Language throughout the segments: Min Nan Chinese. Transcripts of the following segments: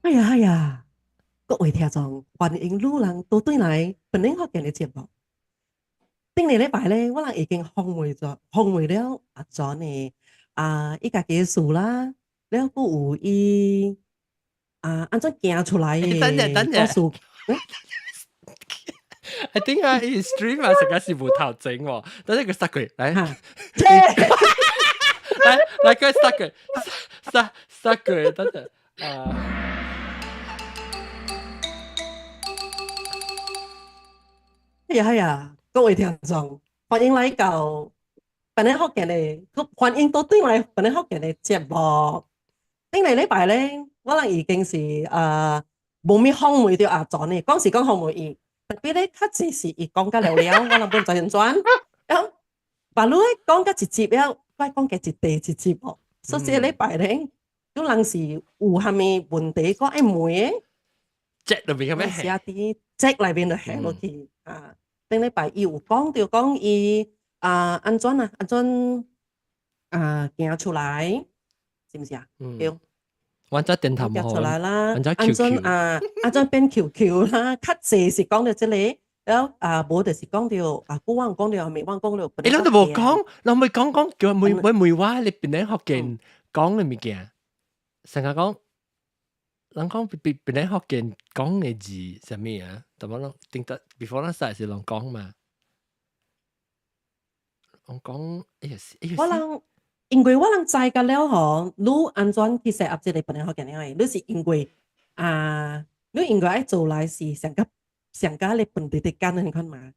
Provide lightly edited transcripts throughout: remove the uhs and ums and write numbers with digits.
哎呀哎呀，各位聽眾，歡迎汝人倒轉來本領福建的節目。頂個禮拜咧，我人已經訪問咗，訪問了阿 John 的啊，伊家己的事啦，了閣有伊啊，按怎行出來的等陣等陣故事。 I think 啊，伊 stream 啊，實在是無頭整喎。等陣佢塞佢，來哈，來來，佢塞佢，塞塞佢，等陣啊。哎呀哎呀，各位聽眾，歡迎來到本領福建的，歡迎倒轉來本領福建的節目。頂個禮拜咧，我人已經是啊，無咩訪問著阿 John 的，講是講訪問伊，特別咧較濟是伊講甲了了，我人本知按怎。了，把你講甲一集了，我講加一第一集哦。所以這個禮拜咧，有人是有啥物問題，閣愛問的，節裏面嘅咩？寫佇節內面就下落去啊。頂禮拜伊有講著講伊啊按怎啊按怎啊行出來，是毋是啊？對。阮只電頭行出來啦，按怎啊按怎變 QQ 啦，較濟是講著這個，了啊無就是講著啊古我講著，未我講著。欸，咱都無講，咱未講講叫問問問我你邊個福建講的物件，成日講，人講邊邊個福建講的字啥物啊？但我攏頂得 before 咱細時攏講嘛。我講，哎呀，哎呀，我人因為我人知甲了吼，你按怎去 set up 這個本來福建的？你是因為啊，你應該愛做來是上甲上甲你本地的間的款嘛，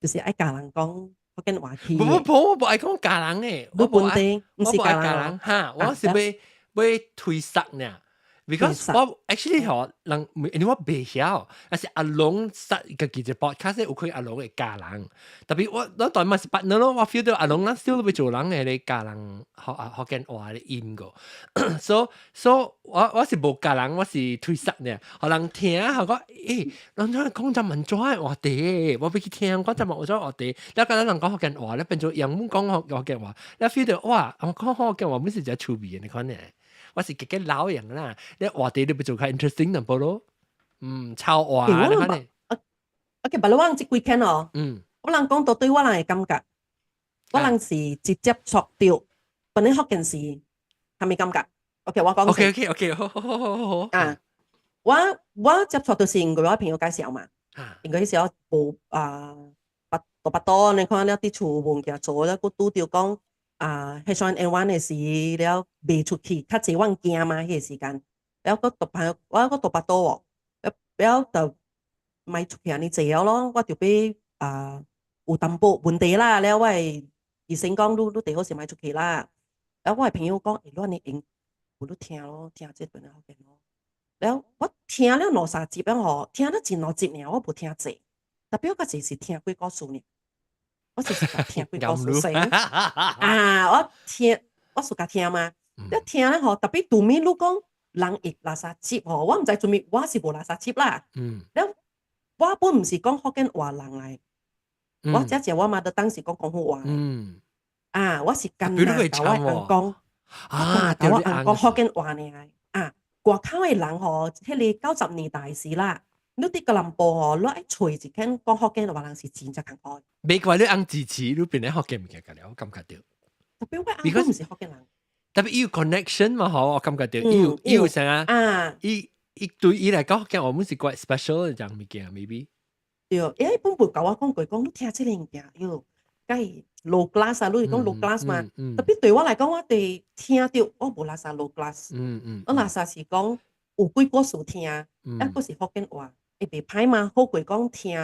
就是愛教人講福建話去。無無無，我無愛講教人的，你本地毋是我無愛教人哈，我是欲欲推捒爾。Because 我 actually 吼人，因為我袂曉，但是阿龍實家己一 podcast 有可能阿龍會教人，特別我我當嘛是 partner 咯，我 feel 到阿龍咱 still 欲做人的咧教人學福建話的音個，so 我是無教人，我是推捒爾，予人聽，予講，欸，人怎講這麼怎的話題，我欲去聽講這麼怎話題，了甲咱人講福建話，咧變做英文講福建話，了 feel 到哇，我講福建話本是真趣味的，你看呢？我是加加老樣啦，你話題你欲做較 interesting 淡薄咯，嗯，超話你看呢？ OK，別你我這幾天哦，我人講到對我人的感覺，我人是直接觸到本來福建是啥物感覺？OK，我講 OK，好好好好好。啊，我接觸到是因為我朋友介紹嘛，因為彼時我無啊，巴多巴多，你看了佇厝無物件做了，閣拄著講。啊，H1N1 的時了袂出去，較濟阮驚嘛，彼個時間，了閣讀朋友，我閣讀腹肚哦，了了就莫出去按呢濟了咯，我就欲啊有淡薄問題啦，了我的醫生講你你最好是莫出去啦，了我的朋友講，欸，你按呢用，有你聽咯，聽這本來福建咯，了我聽了兩三集了吼，聽了一兩集爾，我無聽濟，特別我較濟是聽鬼故事爾。我就是聽鬼故事先啊！我聽我暑假聽嘛，一聽咧吼，特別杜面你講人會垃圾接吼，我毋知做物，我是無垃圾接啦。了，我本毋是講福建話人來，我只只我媽都當時講廣府話。啊，我是干焦共我翁講，啊，共我翁講福建話爾啊，外口的人吼，彼個90年代時啦。你佇吉隆坡吼，你愛揣一間講福建話人是真正艱苦。袂怪你翁支持你變咧福建物件個了，我感覺著。特別我翁毋是福建人。特別伊有 connection 嘛，吼，我感覺著伊有伊有啥啊？伊伊對伊來講，福建話本是 quite special 的樣物件，maybe。對，伊本無共我講過，講你聽這個物件，喲，佮 low class 啊，你是講 low class 嘛？特別對我來講，我對聽著我無垃圾 low class。我垃圾是講有幾故事聽，抑閣是福建話。會袂歹嘛，好過講聽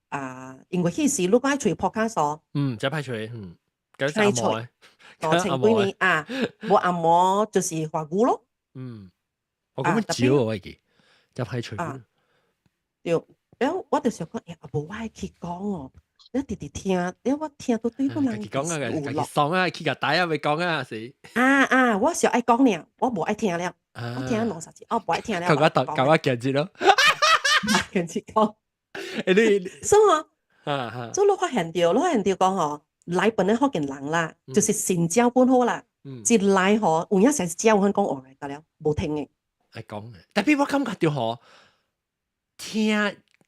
啊，因為彼時你講愛揣 podcast 哦，嗯，真歹揣，嗯，歹揣，2000幾年啊，無紅毛就是華語咯。嗯，我咁樣少我記，真歹揣。啊，對，了我就想講，欸，無我愛去講哦，你直直聽，了我聽到對個人講啊，家己爽啊，去共帶啊，欲講啊，是。啊啊，我上愛講爾，我無愛聽了，我聽兩三次，我無愛聽了。共我讀，共我行字咯。跟住講，欸你，所以吼，做你發現著，你發現著講吼，來本來福建人啦，就是新招本好啦。一來嗬，有影成是只有份講話嘅，得了，無聽嘅。愛講嘅，特別我感覺到嗬，聽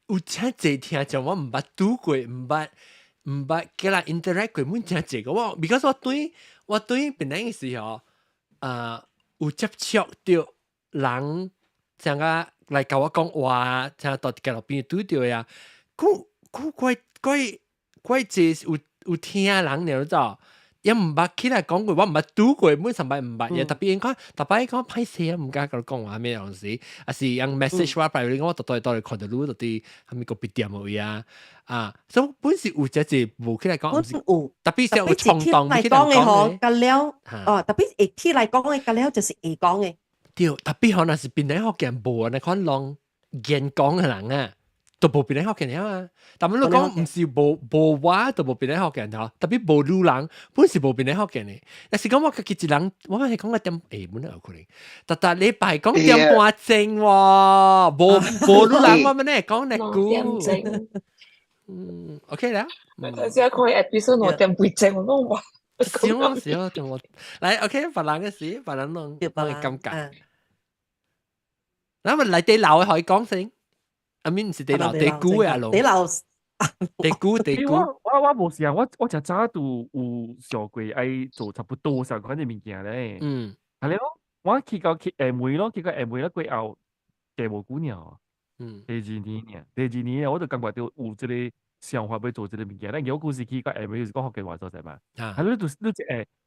有真濟聽眾我毋捌拄過，毋捌佮人 interact 過，滿真濟個我，because 我對檳城嘅時候，有接觸到人，像個來共我講話，像到街路邊拄著呀，古古怪怪怪濟有聽人了知也毋捌起來講過，我毋捌拄過，每上擺毋捌，也特別講，逐擺講歹勢啊，毋敢共你講話咩東西，啊是用 message 我，譬如講我逐對對看到你，到佇啥物咖啡店位啊，啊，所以本是有這隻無起來講，本有，特別是有衝動來講嘅嗬，甲了，哦，特別會起來講嘅，甲了就是會講嘅。對，特別可能是檳城福建無按呢款攏言講嘅人啊。都無檳城福建啊！但係你講毋是無無我，都無檳城福建吼。特別無女人，本是無檳城福建的。但是講我家己一人，我係講個點，本來有可能。逐逐禮拜講點半鐘喎，無無女人我們咧講呢句。嗯，OK 啦。我只看 episode 2點幾鐘，我講哇。少啊少啊，仲我來 OK，別人嘅事，別人攏攏會感覺。咱們來地樓可以講先。阿咪毋是地老地久嘅阿龍，地老地久地久。我無是啊，我誠早就有想過愛做差不多相款嘅物件咧。係咧，我去到去廈門咯，去到廈門了過後，加無久爾。第二年爾，第二年我就感覺到有這個想法欲做這個物件。咱有故事去到廈門就是講福建話所在嘛。啊，你就會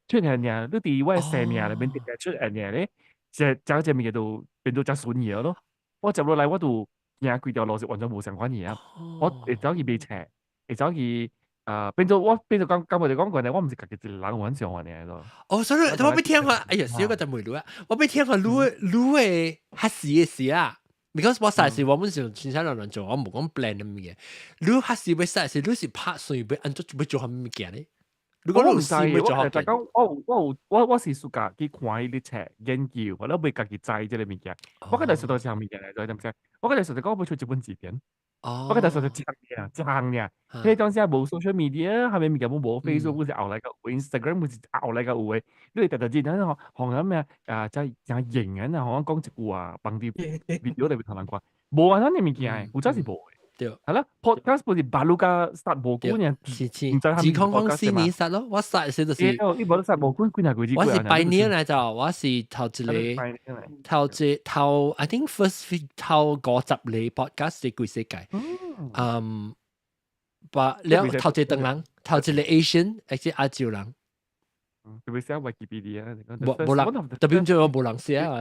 出現爾，你佇我的生命內面直接出現爾咧，這將這物件就變做誠順耳咯。我接落來我就行規條路是完全無相關嘅啊！我會走去買冊，會走去啊，變做我變做講講無就講過呢，我毋是家己一個人玩想法爾咯。哦，所以我欲聽看，哎呀，小個就問你啊，我欲聽看你你的彼時的事啊，because 我實時我們是親身來做，我無講 plan 的物件。你彼時欲實時，你是拍算欲按怎欲做啥物件咧？如果你有事欲做，我講我是暑假去看彼個冊研究，我都欲家己知這個物件。我剛才說到啥物件來，知毋知？我剛才說就講我欲出一本字典。我剛才說就一項爾，一項爾。彼當時無 social media，啥物物件攏無，Facebook 是後來才有，Instagram 是後來才有的。你會特特真吼，紅咁咩啊？真真型啊！吼，講一句話，放佇 video 內面予人看，無按呢物件，有早是無的。係啦，podcast 不是 baru 才 start 無久爾，是是，2004年 start 咯，我 start 時就是，你無 start 無久幾若幾我是 pioneer 來就，我是頭一個，頭一頭，I think first 頭50個 podcast 佇規世界，嗯，把了頭一等人，頭一個 Asian，而且亞洲人。特別寫 Wikipedia，無無人，特別就無人寫啊。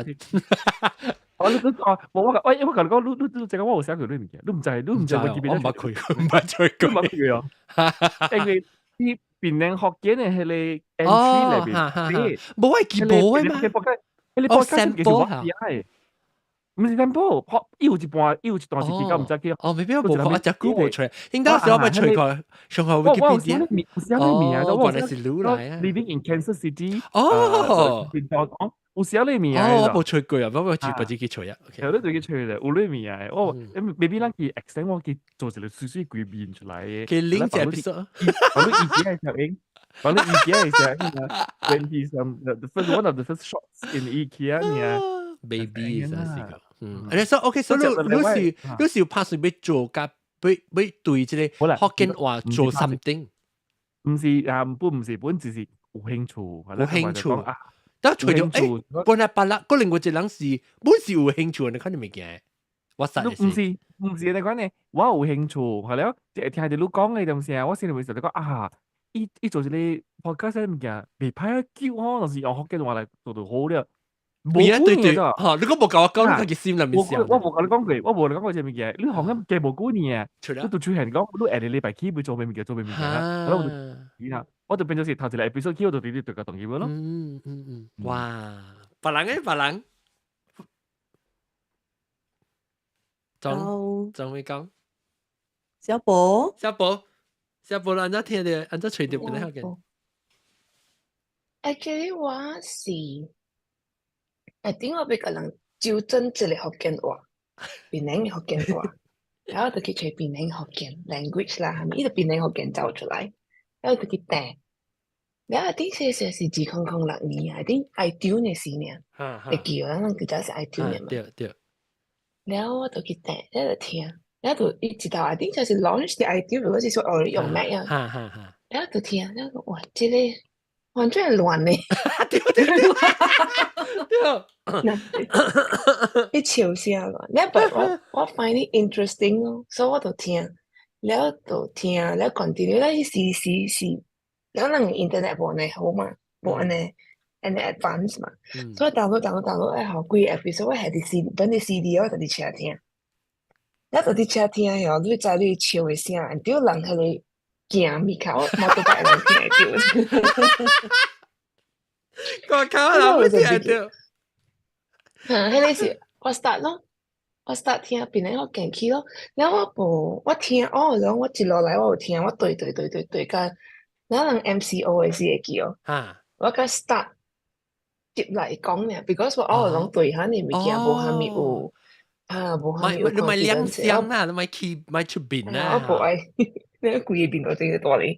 哦，你你哦，無我我我共你講，你你這個我有寫過你物件，你毋知，你毋知 Wikipedia。我毋捌開，毋捌吹過。毋捌開哦。因為啲檳城福建的彼個 entry 內面，無我記無的嘛。彼個 podcast 其實我寫的，毋是 sample，伊有一半，伊有一段時間毋知叫。哦，未必我無看，隻久無吹。應該時我咪吹過，上下 Wikipedia。有寫你名，哦，原來是你來啊。 Living in Kansas City。哦。有寫你名。哦，我無吹過啊，我自自己吹啊。有你自己吹咧，有你名的。我 maybe 咱去 extend 我去做一個水水規面出來的。去拎一 episode。反正以前的攝影，反正以前的攝影啊，twenty some the first one of the first shots in IKEA 呢。 Baby 真是個，嗯，你說 OK，所以你是有拍算欲做甲欲欲對這個福建話做 something？毋是啊，不毋是，本只是有興趣，有興趣啊。但除咗本來別人，可能我這人是本是有興趣，你看你物件，我實毋是你講呢，我有興趣，係了，即係聽著你講的東西，我心裡面就講啊，伊伊做這個 podcast 物件，袂歹叫吼，就是用福建話來做就好了。無啊，對對，嚇！你講無共我講，你家己心內面想。我無共你講過，我無你講過這物件。你行咁加無幾年啊？你就出現講，你下個禮拜起欲做咩物件，做咩物件啦？我就，然後我就變做是頭一個 episode 起，我就直接對個動入咯。嗯嗯嗯，哇！別人誒，別人。總總會講。小寶。小寶，小寶，按怎聽著？按怎揣著檳城福建？ Actually，我是。I think 我欲共人糾正一個福建話，檳城的福建話，然後就去揣檳城福建 language 啦，啥物，伊就檳城福建走出來，然後就去訂，了 I think 這是2006年，I think iTunes 的時爾，會記得咱舊早是 iTunes 的嘛。對對。了我就去訂，了就聽，了就伊一頭 I think 就是 launch 的 iTunes，我是說哦用 Mac 啊。了就聽，了講哇，這個完全係亂的。對對對。對。伊笑聲亂，了 but 我 find it interesting 咯，所以我就聽，了就聽，了 continue，了彼時時是，可能 internet 無按呢好嘛，無按呢按呢 advance 嘛，所以 download download download 愛好幾個 episode，我係佇 CD，本佇 CD 我就佇車聽，了就佇車聽嗬，你知你笑的聲，對人彼個行物口，摩托車人聽會著。我靠，人會聽著。嚇，彼個是我 start 咯，我 start 聽，變來我堅起咯。了我無，我聽哦，然後我一路來我有聽，我對對對對對，甲，咱人 MCO 的時會記哦。我甲 start 接來講爾，because 我偶爾攏對遐爾物件無蝦米有，啊無蝦米有你咪亮相啦，你咪去咪出面啦。我無愛，你規個面都整個大咧，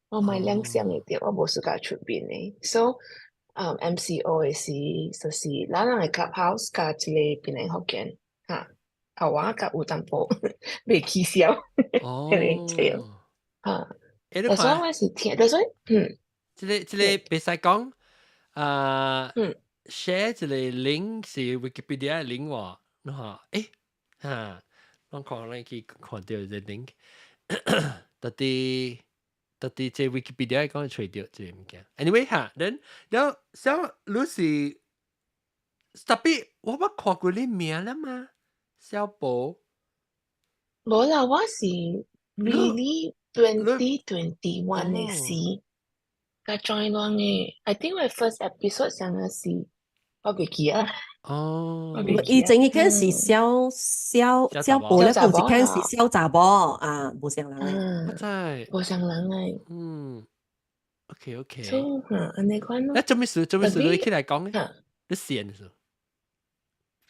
我咪亮相的對，我無 suka 出面的，so。MCO 的時，就是咱人的 Clubhouse 佮一個檳榔福建，哈，啊我佮有淡薄袂起痟，彼個這樣，哈。但是我是聽，但是這個袂使講，啊，share 這個 link 是 Wikipedia 的 link 喎，你看，欸，哈，我看咱去看著這個 link，到底這 Wikipedia 講揣著這個物件。Anyway 哈，then 了像你是特別我捌看過你名了嘛？小寶。無啦，我是 really 2021 的時，佮 join 阮的。I think 我 first episode 上個是我袂記啊。以前伊開是小小小寶咧，有一間是小查某啊，無相人的。我知。無相人的。OK OK。所以哈，按呢款咯。欸，做咩事？做咩事？你起來講咧？你先是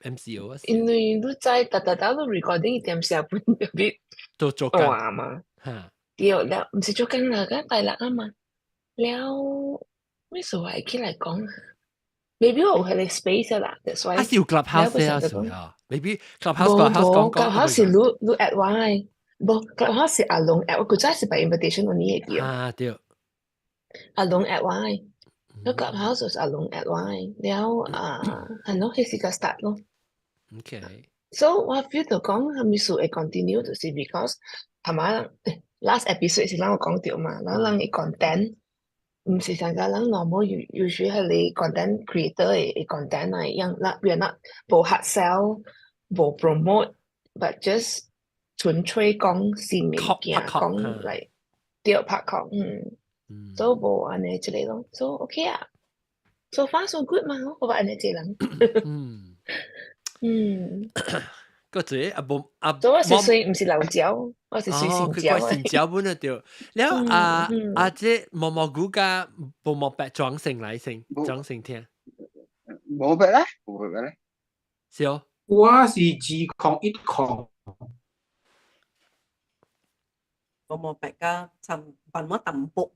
？MCO 啊？因為你知，逐逐逐你 recording 一點時本特別做做大嘛。對了，毋是做工啦，佮拜六啊嘛。了，咩事會起來講啊？Maybe 我有彼個 space 啦，that's why。啊是有 Clubhouse 啊，是啊。Maybe Clubhouse Clubhouse 講講。 Clubhouse 是你你 add 我的，無 Clubhouse 是阿龍 add 我，古早是 by invitation 你會記。啊對。阿龍 add 我的，了 Clubhouse 是阿龍 add 我的，了啊，係咯，彼時才 start 咯。 So 我 feel 到講啥物事會 continue，就是 because 係嘛，last episode 是咱有講著嘛，咱人的 content 毋是像個咱 normal usually 彼個 content creator 的 content 那樣，咱 we are not 無 hard sell，無 promote，but just 純粹講新物件，講嚟對拍講，所以無按呢一個咯，so OK 啊，so far so good 嘛，我話按呢一個人。個這啊無啊，所以我是隨毋是老椒，我是隨新椒。佢新椒本啊對。了啊啊，這毛毛菇佮毛毛白裝成來先，裝成聽。無白咧，無白咧。是哦。我是2010。毛毛白佮尋笨乜淡薄。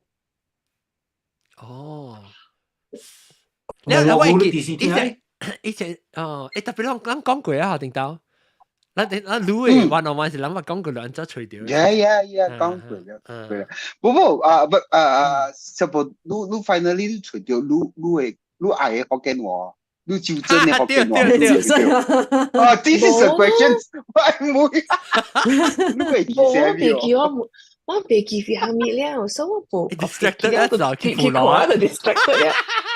哦。了我會記，以前以前哦，欸特別咱講過啊，頂頭。咱擼的 one on one 是咱捌講過兩隻吹掉。 Yeah，講過了，對啦。不過啊不啊啊，小寶，你 finally 你揣著你的你愛的福建話，你就真的福建話。啊，this is a question，我唔會，你會記啥物？我袂記我我袂記是蝦米了，所以我無 distracted 啊，就去輔羅就 distracted 了。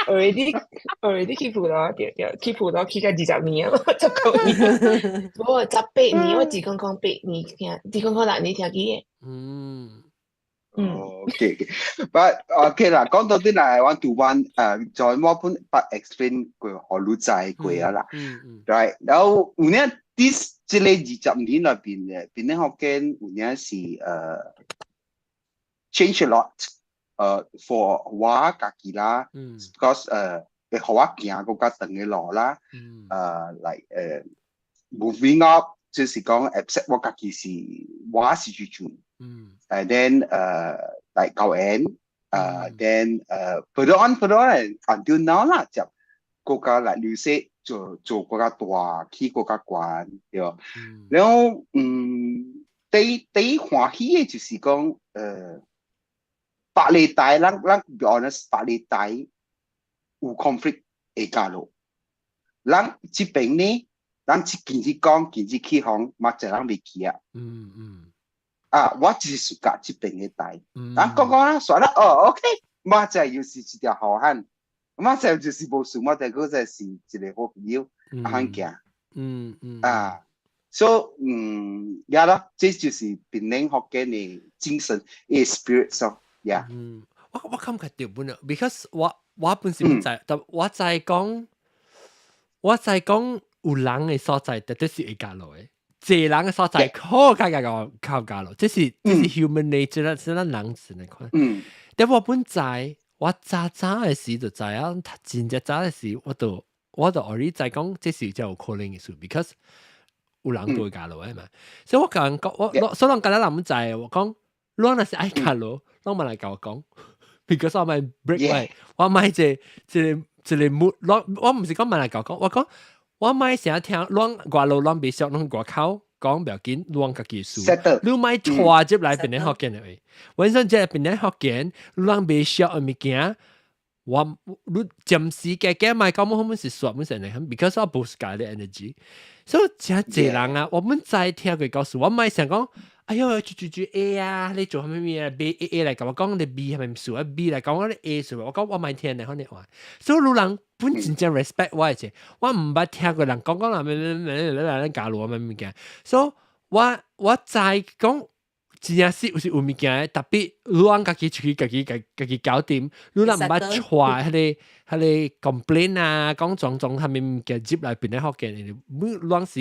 already 去輔羅，對對，去輔羅去甲20年啊，19年，無18年，我2008年聽，2006年聽起的。OK，but OK 啦，講到啲嚟 one to one，在我本捌 explain 過，予你知過啊啦，right，然後有呢，this 這個20年內邊嘅，檳城福建有影是change a lot，for 我家己啦，because 會予我行閣較長的路啦，like moving up，就是講 accept 我家己是我是主權。And then 來教緣， Then further on until now 啦，就國家來綠色做做國家大，起國家懸，對。然後第第歡喜嘅就是講百里大，咱 be honest，百里大有 conflict 會加落，咱這邊呢，咱一近日講，近日起風，嘛濟人未去啊。啊，我就是屬甲這邊嘅台，啊，講講啦，算啦，哦，OK，馬仔又是一條好漢，馬仔就是無事，馬仔閣再是一個好朋友，啊，行。啊，所以呀啦，這就是檳城福建的精神，嘅 spirit 咯，呀。我感覺著本啊，because 我本身毋知，但我知講有人嘅所在，絕對是會加落嘅。濟人嘅所在，好較較較較加落，這是 human nature 啦，是咱人性的款。但我本知，我早早嘅時就知啊，真正早嘅時，我就 already 知講，這是真有可能嘅事，because 有人都會加落嘅嘛。所以我共人講，我所以人今日人毋知，我講，你若是愛加落，攏嘛來共我講，because 我莫 break 我莫這個 mood，我毋是講嘛來共我講，我講我莫成日聽，攏外路攏袂熟，攏外口講袂要緊，攏家己事。你莫帶入來檳城福建的話，本身這檳城福建，你攏袂熟的物件，我你暫時加加莫講，我們是說，本身嚟，because 我無 suka 的 energy，所以真濟人啊，我們知聽過故事，我莫想講，哎喲，就就就 A 啊，你做啥物物啊？B A A 來共我講，你 B 係咪數啊？B 來講我你 A 數，我講我莫聽的，可能話，所以有人本真正 respect 我的者，我毋捌聽過人講講啦，咩咩咩咩咩加入我咩物件，所以我知講。真正是有是有物件，特別你按家己出去，家己家家己搞掂，你若毋捌帶彼個 complain 啊，講種種啥物物件入來檳城福建，每攏是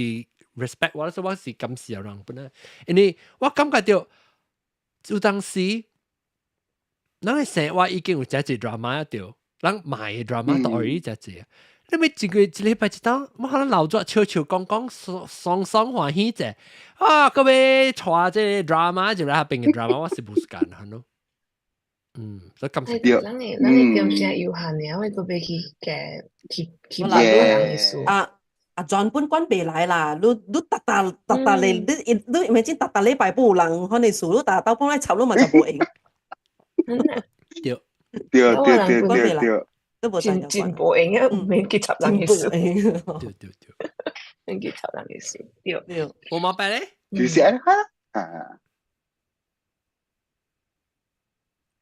respect 我，所以我是感謝人本來，因為我感覺著有當時，咱的生活已經有遮濟 drama 著，咱買的 drama 都已遮濟。你咪一個一禮拜一當，我可能老做笑笑講講，爽爽爽歡喜者，啊，閣欲帶這個 drama 入來彼邊的 drama，我是無時間係咯。所以感謝。咱的點聲有限爾，我閣欲去加去去別人的事。啊啊，專本管袂來啦，你逐逐逐逐禮，你 imagine 逐逐禮拜不有人可能事，你逐逐本來插你嘛就無閒。對對對對對對。真真無閒啊，毋免去插人的事。對對對，免去插人的事。對對。無毛病咧？就是按呢啊。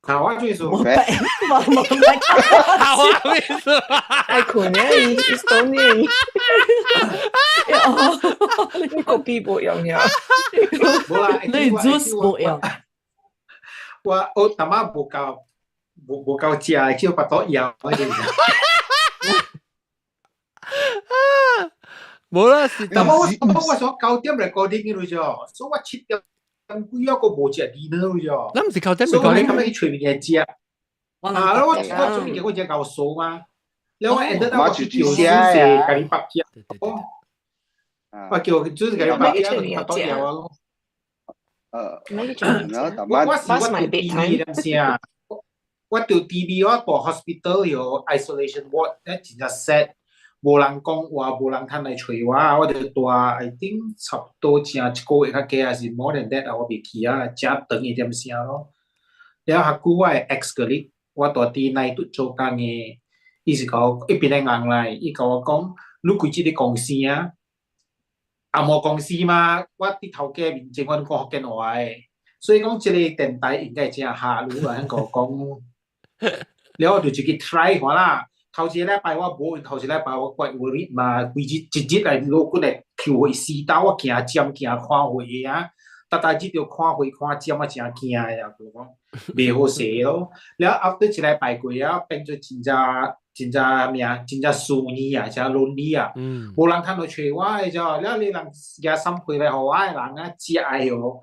好啊，最數。冇病，冇冇病。好啊，咩事？愛睏呢，伊講呢。你個幣無用呀？無啦，你 juice 無用。我淡仔無夠。無夠食，叫腹肚枵。啊！無啦，是。但我我想9點 recording 嘅啫，所以我7點幾啊個無食 dinner 啫。咱毋是9點 recording，所以我咁樣去揣物件食。啊，我揣物件我食夠數嘛。了我 end 到我叫就是家己腹食。我叫就是家己腹食，腹肚枵咯。我是我住 TB 點聲。我住 TB 我住 hospital 有 isolation ward，咧真正 sad，無人講話，無人通來揣我，我就蹛 I think 差不多成一個月較加，還是 more than that 啊，我袂記啊，誠長一點聲咯。了較久我的 ex colleague，我蹛佇內拄做工的，伊是共我一邊咧硬來，伊共我講，你開這個公司啊，紅毛公司嘛，我佇頭家面前我攏講福建話的，所以講這個電台應該誠合，你來共我講。了我就一去 try 看啦，頭一個禮拜我無，頭一個禮拜我怪 worried 嘛，規日一日來落骨來抽血四兜，我行針行看血啊，逐逐日著看血看針，我誠驚的啊，就講袂好勢咯。了 after 一禮拜過啊，變做真正真正咩啊，真正思念啊，誠 lonely 啊，無人通來揣我的啫。了你人寄送回來予我的人啊，食的哦。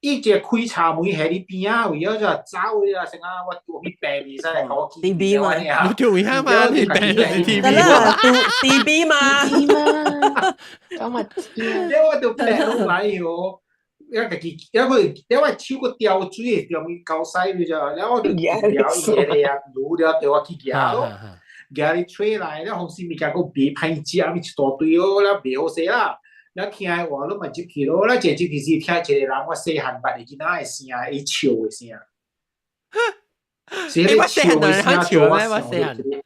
伊一個開茶門喺你邊仔位，了就走啊，成啊，我拄去病袂使來共我 TB 嘛，你住位嘛，你病是 TB 嘛，TB 嘛，嘛，講嘛了我就病落來喲，一家己，一個一我手個吊水的中溝屎你知道，了我就撩伊個啊，滷了對我去夾咯，夾你吹來，了紅絲物件閣袂歹食，咪一大堆哦，了袂好勢啦。了聽的話，你嘛入去咯，了一入去是聽一個人我細漢捌的囡仔的聲，伊笑的聲。是我細漢就係笑咩？我細漢。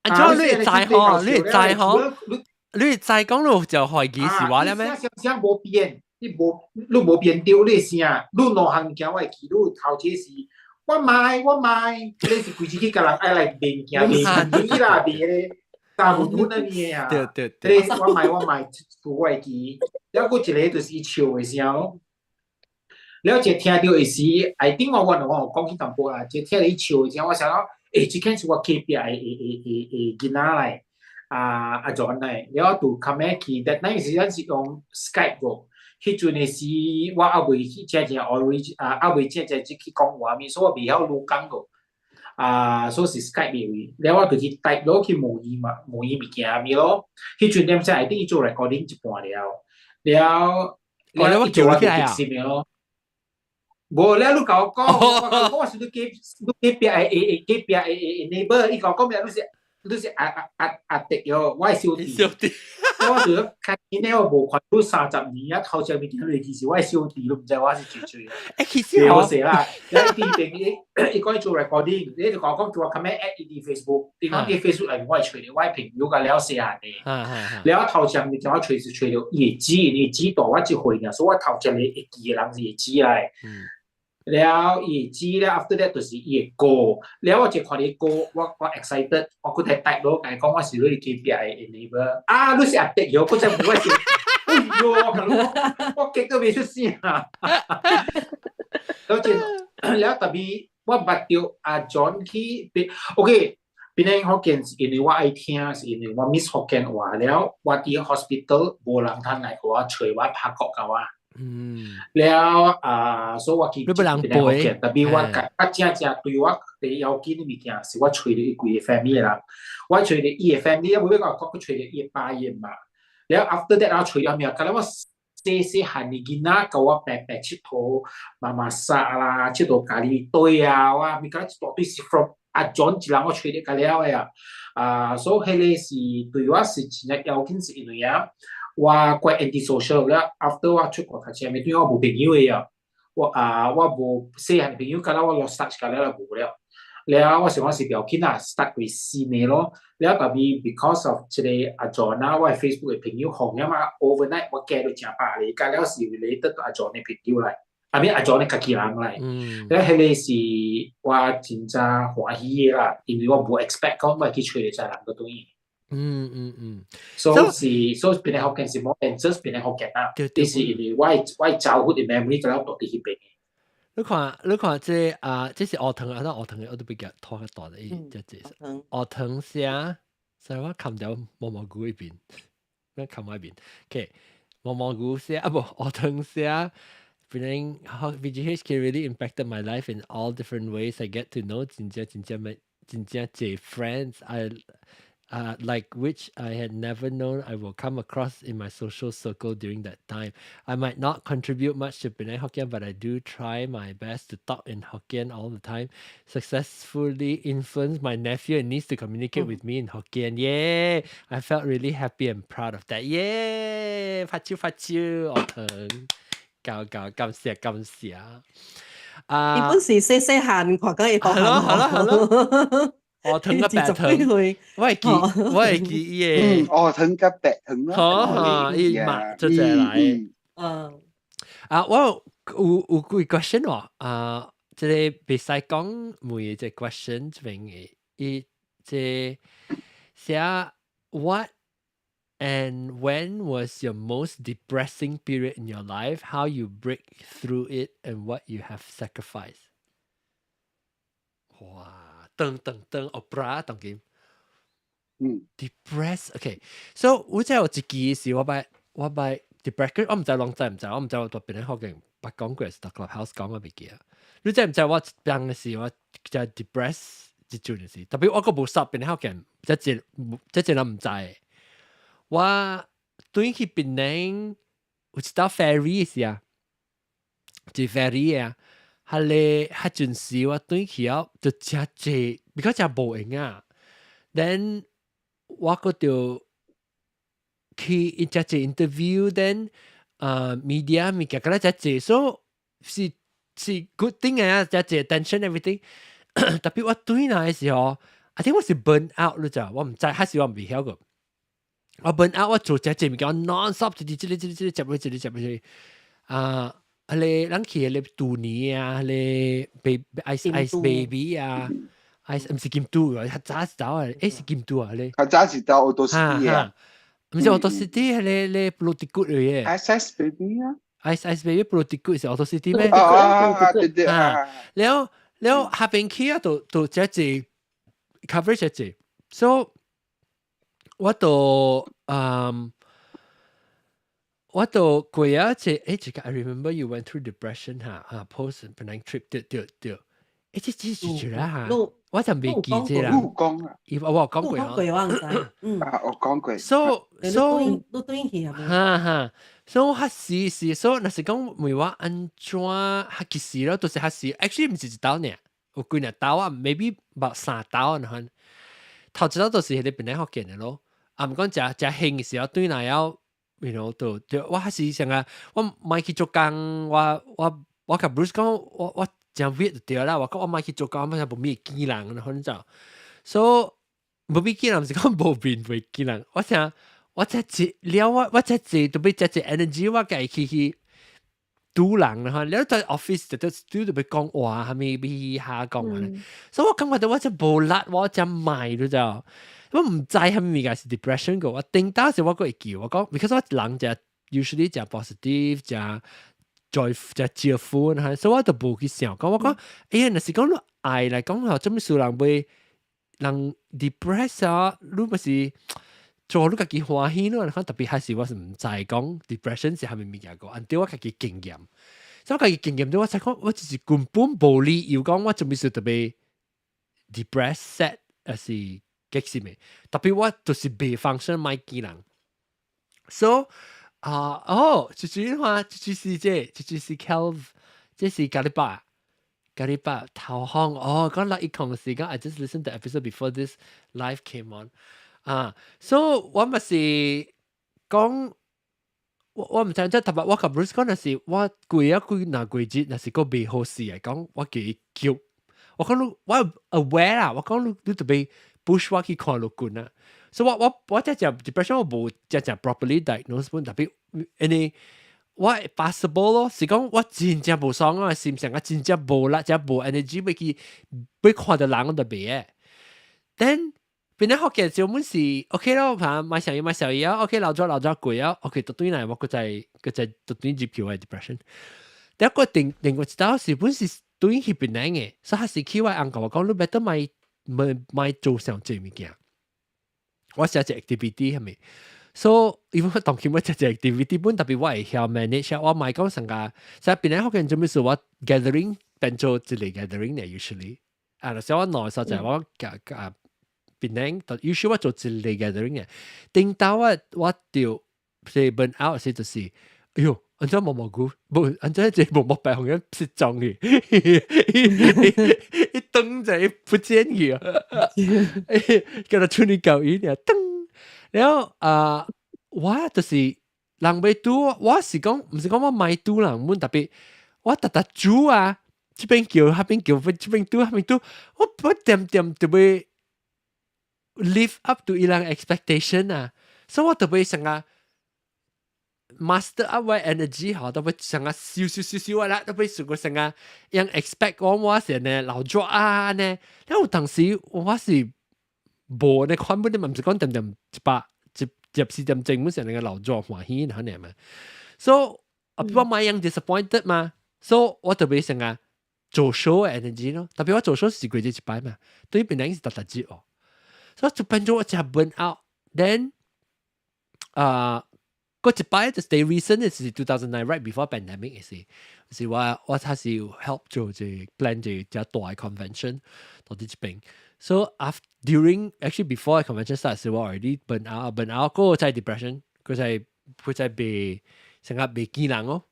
啊，你會知嗬？你會知嗬？你會知講你就懷疑是我了咩？聲聲無變，你無變掉你聲，你兩項物件我會記，你頭一是我買我買，你是規日去共人愛來賣物件，賣魚啦，賣彼個大芋頭那邊啊。對對對。我買我買，我會記。了，閣一個就是伊笑的聲咯。了，一聽著的時，I think 我有講起淡薄啦。一聽著伊笑的聲，我想講，欸，這間是我隔壁的囡仔來，啊阿 John 來，了就較尾去，但那時咱是用 Skype 個，彼陣的時我猶未去正正學啊，猶未正正去講話物，所以我袂曉愈講個。啊，所以是 Skype 的位，了我就去 type 落去問伊嘛，問伊物件物咯。彼陣點才會等伊做 recording 一半了，了了我叫起來啊。咯。無了，你共我講，我講我是你隔壁的隔壁的 neighbor，伊共我講咩？你是阿阿阿迪喲，我的小弟。小弟。我就看見咧，我無看你30年啊，頭前物件你其實我的小弟都毋知我是幾歲。欸，其實我勢啦，了伊邊伊伊講伊做 recording，你就共我講叫我較尾 add 伊佇 Facebook，伊講佇 Facebook 內面我會揣著我的朋友共了細漢的。了頭前物件我揣是揣著伊的姊，伊姊大我一歲爾，所以我頭前個會記的人是伊姊來。了伊知了，after that 就是伊的歌，了我就看伊歌，我 excited，我閣提帶落，共伊講我是你隔壁的 neighbor，啊，你是阿迪喲，閣再問我是，哎喲，我共你講，我激到袂出聲啊！了就了特別我捌著阿 John 去，OK，檳城福建是因為我愛聽，是因為我 miss 福建話了，我佇 hospital 無人通來予我揣我拍國共我。了啊，所以我去你欲人陪，特別我我正正對我第要緊的物件是我揣著伊規个 family 的人，我揣著伊的 family，我欲講我揣著伊的爸伊的媽。了 after that 我揣了物，甲了我細細漢的囡仔，共我白白𨑨迌，媽媽殺啦，𨑨迌咖喱堆啊，我物件一大堆是 from 阿 John 一人我揣著甲了的啊，啊，所以彼个是對我是真正要緊，是因為啊。我怪 anti social 了，after 我出國讀冊，咪對我無朋友的啊，我啊我無細漢朋友，敢若我 lost touch 甲了就無了。了我想我是不要緊啊，start 過新的咯。了特別 because of 這個阿 John 啊，我的 Facebook 的朋友紅了嘛，overnight 我加了成百個，甲了是 related 阿 John 的朋友來，啊咪阿 John 的家己人來。了彼個是我真正歡喜的啦，因為我無 expect 講我會去揣著這人個對。所以是所以檳城福建是 more than just 檳城福建啊，這是因為我走去的 memory 就了住佇彼邊。你看這啊，這是學堂啊，那學堂的我都比較拖較大的，伊這這學堂寫，所以我看掉毛毛菇一邊，我看我一邊，OK，毛毛菇寫啊不，學堂寫。Feeling how VGHK really impacted my life in all different ways. I get to know 真正真正咪真正濟 friends. I like which I had never known I will come across in my social circle during that time. I might not contribute much to Penang Hokkien, but I do try my best to talk in Hokkien all the time. Successfully influence my nephew and niece to communicate with me in Hokkien. Yeah, I felt really happy and proud of that. Yeah, 拍手拍手，我疼，搞搞感謝感謝。啊，伊本是細細漢，看講會係咯係咯係咯。學藤佮白藤，我會記伊個。學藤佮白藤咯。好哈，伊嘛就這來。啊，我有幾 question 喎，啊，這個袂使講每一個 question 這邊的，伊這寫 what and when was your most depressing period in your life? How you break through it and what you have sacrificed? 哇！噔噔噔，opera 當今。Depressed，OK。So 我真有一支是我擺 depressed，我毋知攏知毋知，我毋知我佇邊個福建捌講過，是佇 Clubhouse 講我袂記啊。你知毋知我當時我就 depressed 這陣時，特別我閣無識檳城福建，這這這人毋知。我轉去檳城。有一道 ferry 是啊，一 ferry 啊，彼个彼陣時我轉去了就誠濟，比較誠無閒啊。Then 我閣著去伊誠濟 interview，then media 物件，敢若誠濟，所以是 good thing 啊，誠濟 attention everything。特別我轉來的時候，I think 我是 burn out 了咋，我毋知，還是我未曉過。我 burn out，我做誠濟物件 non stop，一直一直一直接落一直接落去。啊，彼个咱去彼個度尼啊，彼個 baby ice ice baby 啊，ice 毋是金都啊，較早是走啊，是金都啊，咧。較早是到 Auto City 啊，毋是 Auto City，彼個 Pulau Tikus 嘅。 Ice Ice Baby 啊，Ice Ice Baby Pulau Tikus 是 Auto City 咩？啊，對對啊。了了下邊去啊，就誠濟 coverage 誠濟，所以我就過啊，這這個 I remember you went through depression 哈啊，post Penang trip 對對對，這是啦哈，我就未記這啦。你有講啊？我有講過。講過我毋知。嗯。啊，我講過。 So 你轉去係咪？哈哈，所以較是是，所以若是講問我按怎較其實咯，都是較是，actually 毋是一道爾，有幾若道啊，maybe 捌三道啊，款。頭一道就是彼個檳城福建的咯，啊，毋講誠誠興的時候轉來了。就我還是想啊，我莫去做工，我共 Bruce 講，我誠 weird 就對啦，我講我莫去做工，我無咩見人，反正，所以無咩見人，毋是講無面袂見人，我想我才一了我我才濟都欲誠濟 energy，我家去拄人啦，了在 office 就都都欲講話，啥物欲下講話咧，所以我感覺到我真無力，我真賣你知道。我毋知啥物物件是 depression 個，我頂當時我閣會記，我講，because 我人誠 usually 誠 positive，誠 joy 誠 cheerful 哈，所以我就無去想講，我講，哎呀，若是講你愛來講吼，做咩事人會人 depress 啊？你毋是做你家己歡喜咯？特別還是我是毋知講 depression 是啥物物件個，按照我家己經驗，所以我家己經驗到我才講，我就是根本無理由講我做咩事特別 depressed sad 還是激死未？特別我就是袂 function 莫見人，so 啊哦，就是話，就是這，就是 Kelv，這是咖喱巴，咖喱巴頭項哦，講六一空時間，I just listened to the episode before this live came on 啊，so 我咪是講，我毋知即特別我共 Bruce 講的是我過啊幾若幾日，若是閣袂好勢來講，我叫伊叫，我講你我 aware 啦，我講你特別 push 我去看律棍啊，所以我這隻 depression 我無這隻 properly diagnosed 本，特別因為我 possible 咯，是講我真正無爽啊，心情啊真正無力，真無 energy 欲去欲看著人我就袂嘅。Then 變咗學嘅時候，本是 OK 咯，嚇買小嘢買小嘢啊，OK 老咗老咗攰啊，OK 到轉來我閣再閣再到轉入去我 depression。第一個定另外一道是本是轉去檳城嘅，所以還是去我翁共我講，你 better 莫莫莫做上濟物件。我寫一 activity 係咪？所以因為當今我食隻 activity 本特別我會曉 manage，我莫講成個，所以檳城福建做咩事我 gathering 變做一個 gathering 咧，usually 啊，所以我內所在我夾夾檳城，usually 我做一個 gathering 嘅，頂到我就是 burn out 時就是，哎喲，按怎毛毛菇，無按怎這毛毛白紅樣失蹤去，一噔就不見去啊，叫做處理教育呢，噔。然後啊，我就是人欲拄，我是講，毋是講我莫拄人，阮特別我逐逐煮啊，這邊叫，彼邊叫，這邊拄，彼邊拄，我點點特別 live up to 伊人 expectation 啊，所以我特別想啊 master up 我 energy 吼，特別想啊燒燒燒燒啊啦，特別試過想啊，人 expect 我是呢老抓啊呢，然後當時我是無呢款本，你嘛毋是講點點一百一入四點鐘，本成個老抓歡喜那呢嘛，所以我莫樣 disappointed 嘛，所以我特別想啊做 show energy 咯，特別我做 show 是幾日一擺嘛，對於別人是逐逐日哦，所以就變做我誠 burn out，then 啊，嗰一擺就 stay recent 是 2009 right before pandemic 是，是我才是 help 做這 plan 這隻大 convention 到佇這邊。So after during actually before convention start 時，我 already burn out burn out 嗰個在 depression，佢在佢在被成個袂見人哦。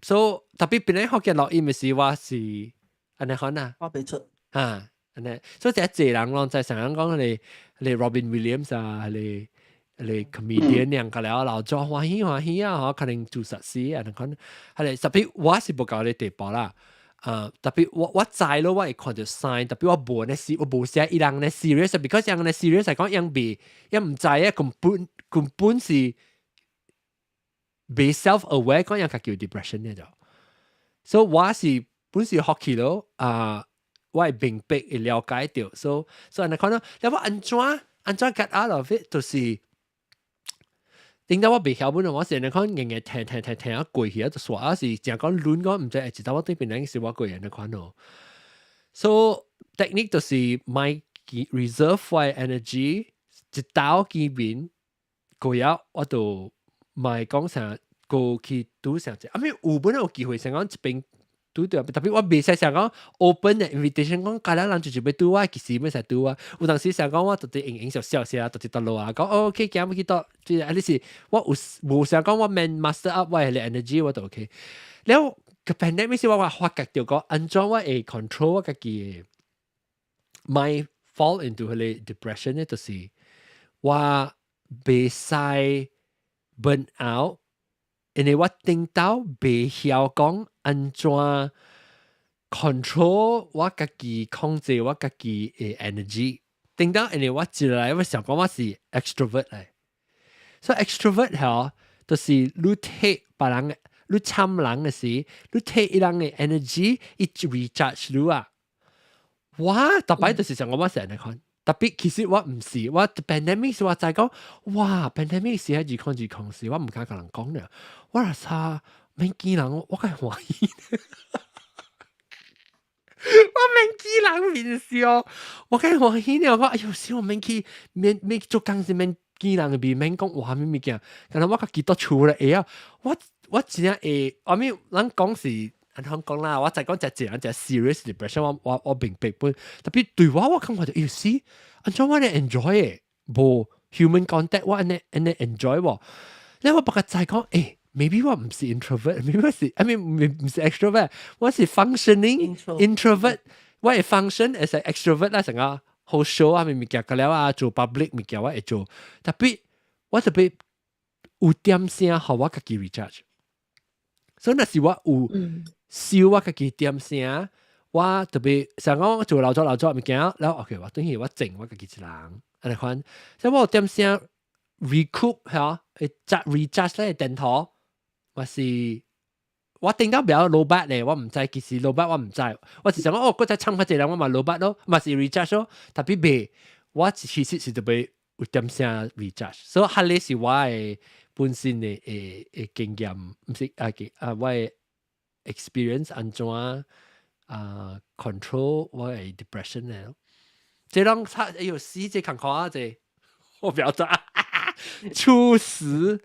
所以特別本來福建錄音嘅時，我是按呢款啊，看袂出。啊，按呢，所以這濟人攏在成日講你 Robin Williams 啊，你 comedian 樣個了，老做歡喜歡喜啊，嗬，可能做實事按呢款，係特別我是無到你地步啦。特別我知咯，我會看著 sign，特別我無呢是，我無寫伊人呢 serious，because 人呢 serious 係講人未，人毋知啊，根本是未 self aware 講人家叫 depression 呢就，所以我是本是學起咯，啊，我會明白會了解著，所以按呢看咯，你我按怎 get out of it 就是。點解我袂曉本來我是你看硬硬聽聽聽聽啊過去啊，就煞啊是誠講亂講，毋知會知道我對邊人是我個人的款咯。So technique 就是莫 reserve 我 energy，一斗見面過後我就莫講啥過去拄啥者，啊咪有本來有機會想講一邊拄著，特別我袂使想講 open 的 invitation 講，家人就就欲拄我，其實欲使拄我。有當時想講我特別閒閒笑笑笑，特別倒落啊，講哦 OK，行欲去倒，即係啊你是我有無想講我免 muster up 我的 energy 我就 OK。了個 pandemic 是我發覺著講，按怎我會 control 我家己的莫 fall into 彼个 depression 咧，就是我袂使 burn out，因為我頂到袂曉講按怎 control 我家己控制我家己的 energy。頂到因為我一來我想講我是 extrovert 來，所以 extrovert 嗬，就是你提別人，你參人的時，你提伊人的 energy，伊 recharge 你啊。我逐擺就是想講我是按呢款，特別其實我毋是，我 pandemic 時我知講，哇，pandemic 時喺2020時，我毋敢共人講咧，我若啥免見人，我較歡喜。我免見人面笑，我較歡喜呢。我講哎喲，死我免去免做工時免見人的面，免講話啥物物件，敢若我家己佇厝咧會啊，我真正會，I mean 咱講是。按怎講啦，我就講一個人一 serious depression，我明白本，特別對我我感覺就有時，按怎我咧 enjoy 嘅，無 human contact 我按呢按呢 enjoy 喎。你我不過再講，欸，maybe 我毋是 introvert，maybe 我是，I mean 毋是 extrovert，我是 functioning introvert，我會 function as a extrovert 啦，成個好 show 啊，物件個了啊，做 public 物件我會做，特別我特別有點聲，予我家己 recharge。所以若是我有燒我家己點聲，我特別想講做勞作勞作物件，然後 OK，我等於我靜我家己一人，按呢款，所以我有點聲 recoup 嚇，會 recharge 咧電頭，我是我頂到比較 low bat 咧，我毋知其實 low bat 我毋知，我是想講哦，閣再唱較濟人我嘛 low bat 咯，嘛是 recharge 咯，特別袂，我其實是特別有點聲 recharge，所以彼个是我的本身的經驗，毋是啊啊我的 experience 按怎啊 control 我的 depression 咧，這攏差哎喲死這艱苦啊這，我不要抓，初十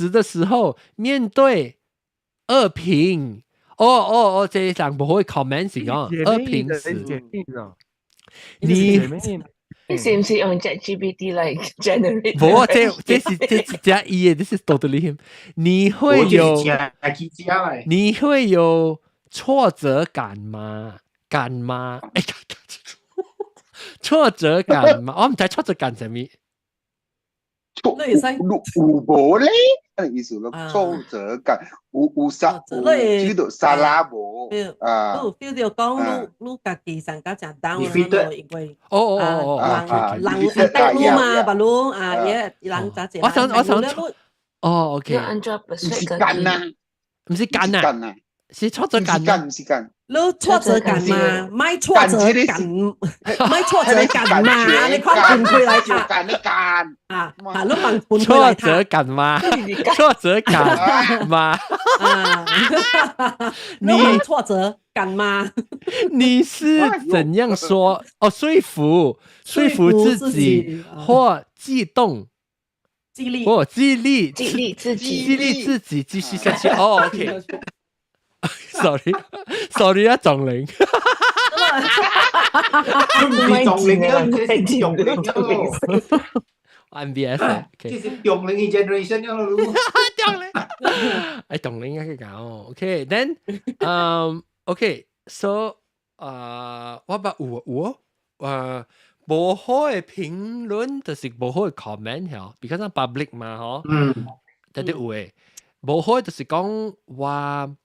的時候面對惡評，哦哦哦，這人無會 comment 是講惡評時，你。你是毋是用 ChatGPT 來 generate？無，這是這是加一的，這是 totally him。你會有挫折感嗎？感嗎？哎，挫折感嗎？我毋知挫折感啥物。你會使有無咧？意思咯，挫折感有啥？有叫做沙拉無啊？你 feel 著講你家己上較誠 down 咯，因為哦哦哦，人人帶你嘛，別攏啊，也人咋濟？我想哦，OK，毋是幹啊，毋是幹啊，是挫折感毋是幹。你挫折感嘛？莫挫折感，莫挫折感嘛？你看分開來睇。感你幹啊！啊，你問分開挫折感嗎？挫折感嗎？啊！你挫折感嗎？你是怎樣說？哦，說服自己或激動、激勵或激勵、激勵自己、激勵自己繼續下去。哦，OK。Sorry，sorry 啊，撞鈴。唔係撞鈴啊，佢係撞鈴。MBS。這是中齡 generation 樣咯。中齡，哎，中齡應該講。OK，then，OK，so，啊，我捌有有啊，無好嘅評論就是無好嘅 comment 嗬，because public 嘛嗬，特別有嘅，無好就是講話。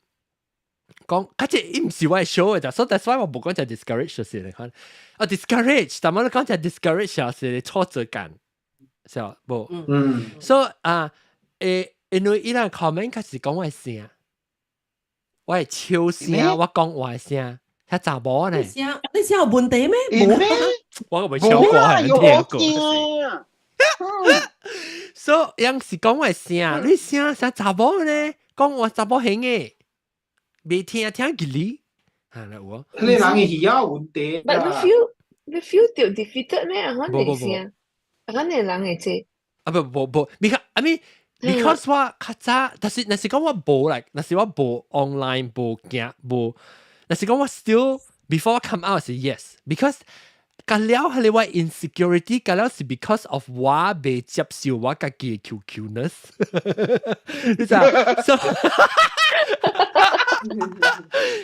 講，較這伊毋是我的 show 的，所以 that's why 我無講就 discourage 就是你看，啊 discourage，但我講就 discourage 是挫折感，是無？所以啊，因為伊人 comment 較是講我的聲，我的笑聲，我講話聲，較查某呢。聲，你聲有問題咩？無，我未笑過，係聽過。所以人是講我的聲，你聲像查某呢？講話查某型的。未聽聽吉利，係啦我。你人嘅耳有問題。 But 你 feel 到 defeated 咩？啊，可能聲，啊，可能人會這。啊不不不，because I mean because 我較早，但是若是講我無來，若是我無 online 無驚無，若是講我 still before come out 是 yes，because 隔了係我 insecurity，隔了是 because of 我未接受我家己嘅 QQness，你知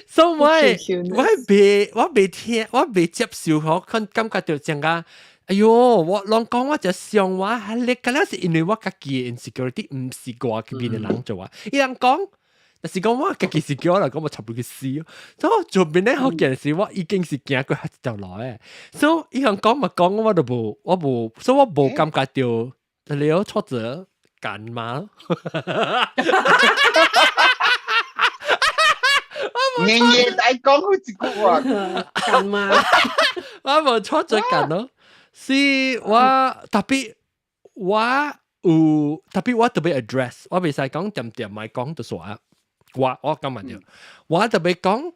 ？So 我未聽，我未接受，我感感覺到真個，哎喲，我攏講我就想我，你隔了是因為我家己嘅 insecurity，毋是外邊嘅人做啊，伊人講。但是講我家己是叫我來講，我差不多去死。所以做邊咧好件事，我已經是行過一條路誒。所以伊人講嘛講，我都無，我無，所以我無感覺到你有挫折感嘛。年年大講好一句話，感嘛？我無挫折感咯，是我特別我有特別我特別 address，我袂使講點點咪講就煞。我感覺著，我特別講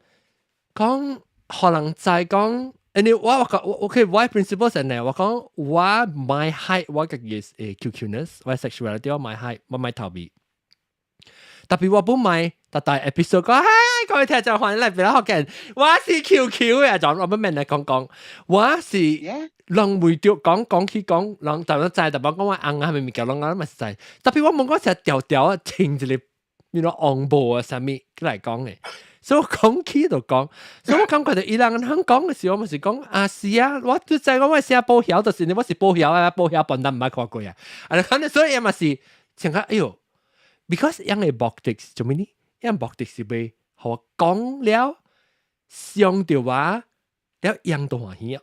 講，可能在講，因為我講我 OK，我 principle 是呢，我講我莫 hide 我家己嘅 QQness，我 sexuality 我莫 hide，我莫逃避。特別我不買，特大 episode 講，嗨，各位聽眾歡迎來別來學見，我是 QQ 嘅，就我不免來講講，我是人袂著講講起講，人特別知，特別講我翁啊，係咪物件，攏我嘛是知。特別我問我成條條啊，穿一個。你講昂步啊，啥物來講嘅，所以我講起就講，所以我感覺到伊人肯講嘅時候，我咪是講啊是啊，我都知講我寫報曉就是我是報曉啊，報曉本來毋捌看過啊，啊，可能所以嘛是像講哎喲，because 𪜶嘅目的是做咩呢？𪜶目的是欲予我講了，傷著我，了𪜶都歡喜啊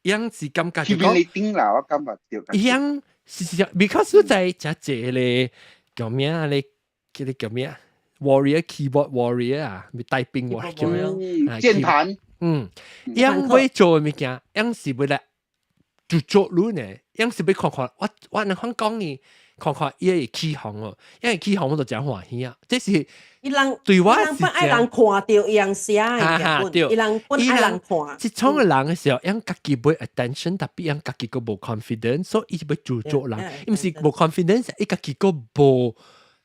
，𪜶是感覺就講，頂啦，我感覺著。𪜶是是，because 在遮濟咧叫咩啊咧？叫你叫咩啊？Warrior keyboard warrior 啊，咪帶兵喎叫咩？鍵盤。𪜶欲做物件，𪜶是欲來就做你呢？𪜶是欲看看我我能講講你看看伊會起哄哦，因為起哄我就真歡喜啊！這是伊人對我是愛人看著𪜶寫的，伊人本愛人看。這種嘅人嘅時候，𪜶家己欲 attention，特別𪜶家己閣無 confidence，所以伊欲做做人，伊毋是無 confidence，伊家己閣無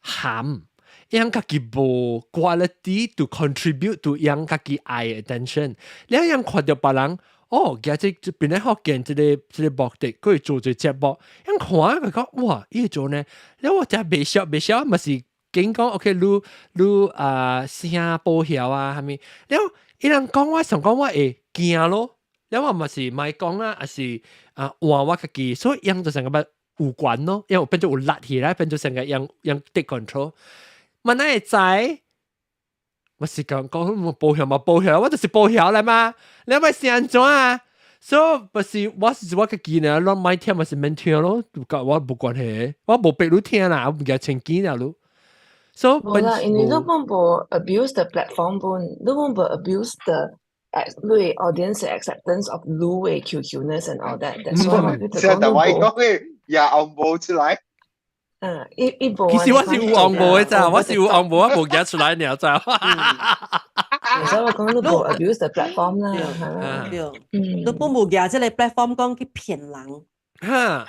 含。𪜶家己無 quality to contribute to 𪜶家己愛 attention，你𪜶看著別人，哦，今這這邊咧福建這個這個目的，佢會做這節目，𪜶看佢講，哇，伊會做呢，你我真袂曉袂曉，嘛是緊講，OK，你你啊聲保曉啊，啥物，了伊人講我想講我會驚咯，了我嘛是莫講啦，還是啊換我家己，所以𪜶就成個有關咯，因為變做有力起來，變做成個𪜶𪜶 take control。我哪會知？我是講講保險嘛，保險，我就是保險來嘛。你咪是按怎啊？所以不是我是我家己呢，攏莫聽嘛是免聽咯，佮我無關係，我無逼你聽啦，我毋驚千幾啦你。所以無啦，因為你本無 abuse the platform 本，你本無 abuse the 你 audience acceptance of 你的 QQness and all that。所以現在我講嘅也紅無出來。伊伊無。其實我是有紅無的咋，我是有紅無，我無夾出來爾咋。所以我講你無 abuse the platform 啦，對，你本無夾這個 platform 講去騙人。哈。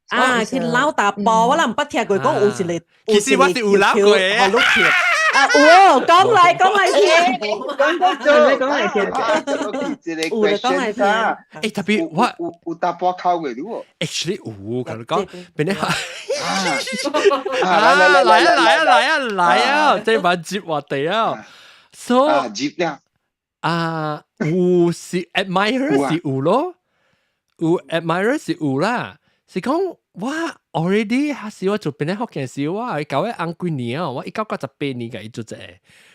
啊，去撈大波，我儂毋捌聽過講有一個，其實我是有撈過的。予你騙。啊，有講來講來聽，講講做，講來聽。這個 question 啊，誒，特別我有有查埔溝過你喎，actually 有，同你講，邊啲啊，來來來來啊來啊來啊來啊，這晚接話題啊，so 啊接啦，啊，有是 admirer 是有咯，有 admirer 是有啦，是講我 already 還是我做邊啲學件事，我係搞一紅幾年啊，我1998年嘅伊做這個，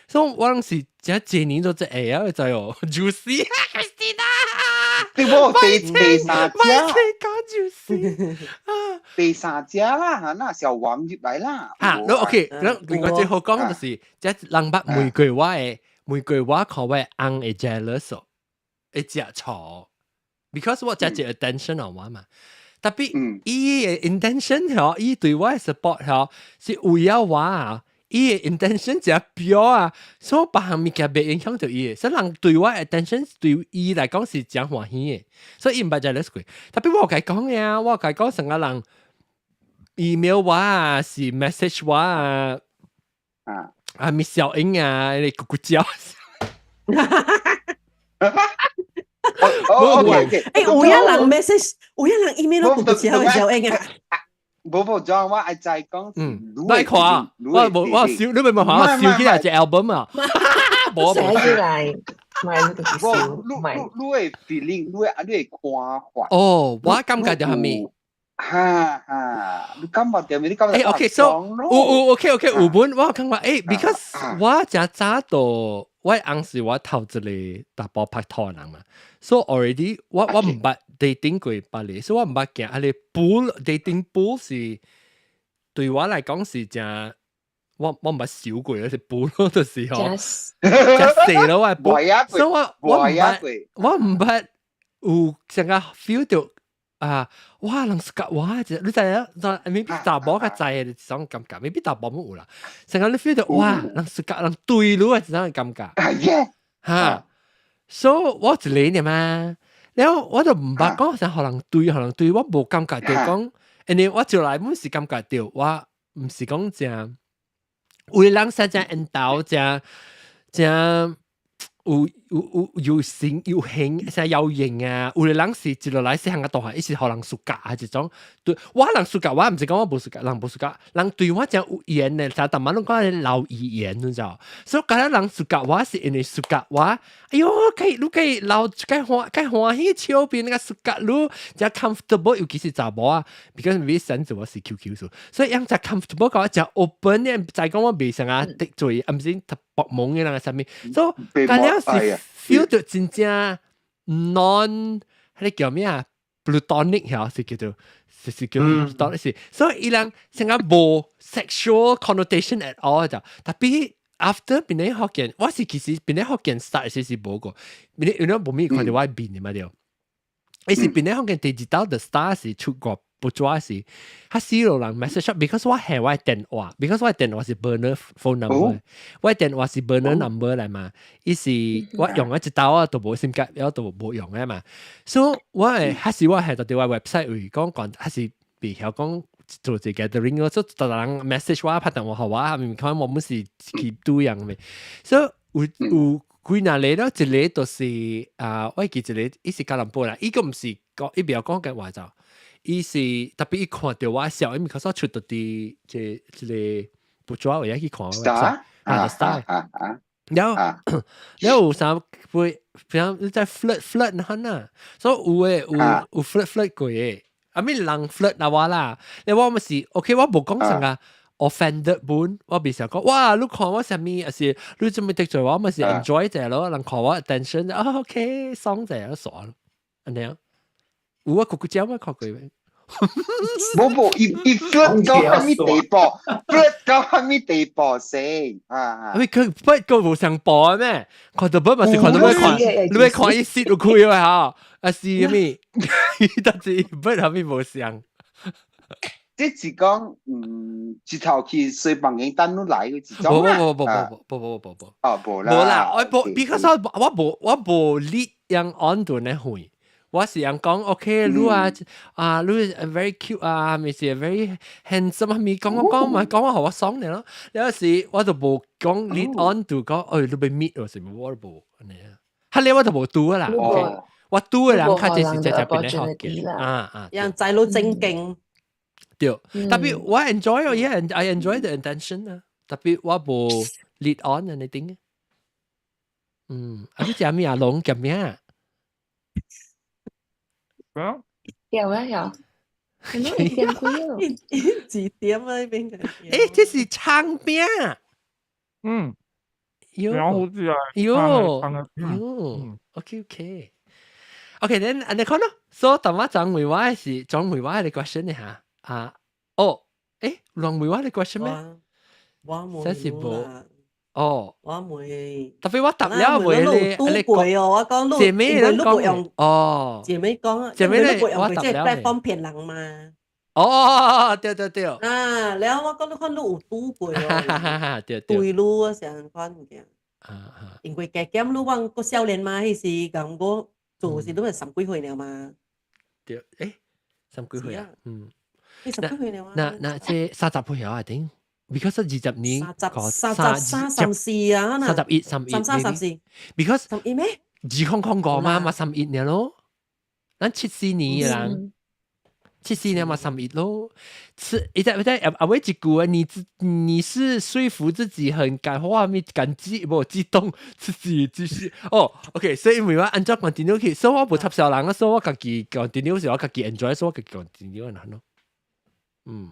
所以我攏是這這年做這個啊，知哦，juicy Christina，對無第三隻，講 juicy 第三隻啦，嚇，那小王入來啦，嚇，你 OK，另外最好講就是，這人捌每句話的，每句話看我翁會 jealous，會食錯，because 我食一 attention on 我嘛。特別伊嘅 intention 嗬，伊對我嘅 support 嗬，是為了我啊，伊嘅 intention 真標啊，所以別項物件袂影響到伊嘅，所以人對我 attention 對伊來講是真歡喜嘅，所以伊毋捌 jealous 過。特別我共伊講嘅啊，我共伊講成個人 email 我啊，是 message 我啊，啊咪小英啊，你咕咕叫。哦，OK，誒，有一人 message，有一人 email 都咕咕叫嘅小英啊。無無，裝我愛再講。嗯，你看，我無我笑，你咪問我笑起來隻 album 啊？無寫起來，唔係你就是笑，你你你的 feeling，你的看法。哦，我感覺就係咩？哈哈，你感覺點？你感覺？誒，OK，so 有有 OK OK 有本我感覺誒，because 我誠早到我翁是我頭一個查埔拍拖人嘛，so already 我毋捌 dating 過別個，所以我毋捌行啊個 pool dating pool 是對我來講是誠我毋捌少過，是 pool 咯，就是吼，誠細咯我 pool，所以我毋捌有成個 feel 到。啊！哇！人 suka 我，你知影？maybe 查某較知的這種感覺，maybe 查某冇有啦。成個你 feel 到哇！人 suka 人對你的這種感覺。嚇！所以我一個爾嘛，然後我就毋捌講啥，予人對，予人對，我無感覺到講，因為我就來本是感覺到，我毋是講誠，有的人實在緣投誠誠。有有有有型有型，成有型啊！有的人是一落來細漢個大漢，伊是予人 suka 啊，這種對我人 suka，我毋是講我無 suka，人無 suka，人對我誠有緣的，成逐擺攏講老語言，你知道？所以覺得人 suka 我是因為 suka 我，哎喲，可以你可以老該歡該歡喜笑變那個 suka 你，誠 comfortable，尤其是查某啊，because 未選擇我是 QQ 數，所以樣誠 comfortable 講誠 open 咧，再講我袂成啊得罪，啊毋是特搏懵嘅人啥物，所以咁樣是 feel 到真正 non，彼個叫咩啊？platonic 嚇，是叫做是叫 platonic 是，所以伊人成個無 sexual connotation at all 就，特別 after 變咧福建，我是其實變咧福建 start 時是無過，變咧因為無咪看到我面的嘛對，伊是變咧福建第二道 the star 是出國。不主要是，較少人 message because 我係我電話，because 我電話是 burner phone number，我電話是 burner number 來嘛，伊是我用咗一道啊，都無 SIM 卡，了都無用嘅嘛，所以我係還是我係到佇我 website 位講講，還是袂曉講做一個 gathering 咯，所以逐人 message 我拍電話予我，明明看我們是去對樣嘅，所以有有幾若個咯，一個就是啊，我記一個，伊是吉隆坡啦，伊個毋是講，伊袂曉講嘅話就。伊是特別伊看到我笑，因為佢出到佇這這個不主要我也去看我啊，The Star，然後然後有啥會，比方你在 flirt flirt 那呐，所以有誒有有 flirt flirt 過的，啊咪人 flirt 那我啦，你我咪是 OK，我無講成個 offended 本，我袂想講哇，你看我啥物，還是你做咩得罪我，咪是 enjoy 者咯，人看我 attention，啊 OK，爽者咯，爽咯，按呢樣，有啊，咕咕叫我看過未？無無，伊伊 flirt 到啥物地步？flirt 到啥物地步先？啊！喂，佢不過無上播咩？看到不嘛是看到咩看？你欲看伊舌有開啊？嚇！啊是咩？但是不係咩無上？這是講，嗯，一頭去洗房間等你來嘅一種無無無無無無無無無。哦，無啦。無啦，我無，because 我無我無 lead 樣 on 到呢會。我是人講，OK，你啊啊，你 very cute 啊，咪是 very handsome 啊，咪講我講咪講我予我爽爾咯。有時我就無講 lead on to 講，哎，你欲 meet 我是我都無按呢啊。哈咧我就無拄啦。我拄的人較濟是直接變咧學嘅。啊啊，人仔都正經。對，tapi 我 enjoy 哦，yeah，I enjoy the intention 啊。Tapi 我無 lead on anything。嗯，啊，你食咩啊？龍夾咩啊？啊？有啊有，係咯，一點幾咯。幾點啊？呢邊？誒，這是腸餅。嗯。喲。好似啊。喲。喲。OK OK。OK，then 按呢看咯。所以頭仔昨問我的是，昨問我的 question 呢嚇。啊，哦，誒，人問我的 question 咩？我問。真是無。哦，我問。 Tapi 我答了未咧？你講哦，我講姐妹你講哦，姐妹講，姐妹你我答了。這 platform 騙人嘛。哦，對對對。啊，了我講你看你有拄過哦，對對。對路啊，相款物件。啊啊。因為加減你往個少年嘛，彼時咁我做時都係十幾歲了嘛。對，誒，十幾歲啊？嗯。你十幾歲了嘛？那那這30歲啊，頂。because 20年，三十三、三十四啊， 31、三一，三三十四。 because 31咩？ 2005嘛，嘛31年咯。咱74年的人，74年嘛三一咯。是，一在在阿偉一句啊，你是說服自己很感畫面感激無激動，自己就是哦，OK，所以因為我按怎 continue 去，所以我無插小人啊，所以我家己 continue 是我家己 enjoy，所以我家己 continue 咯。嗯。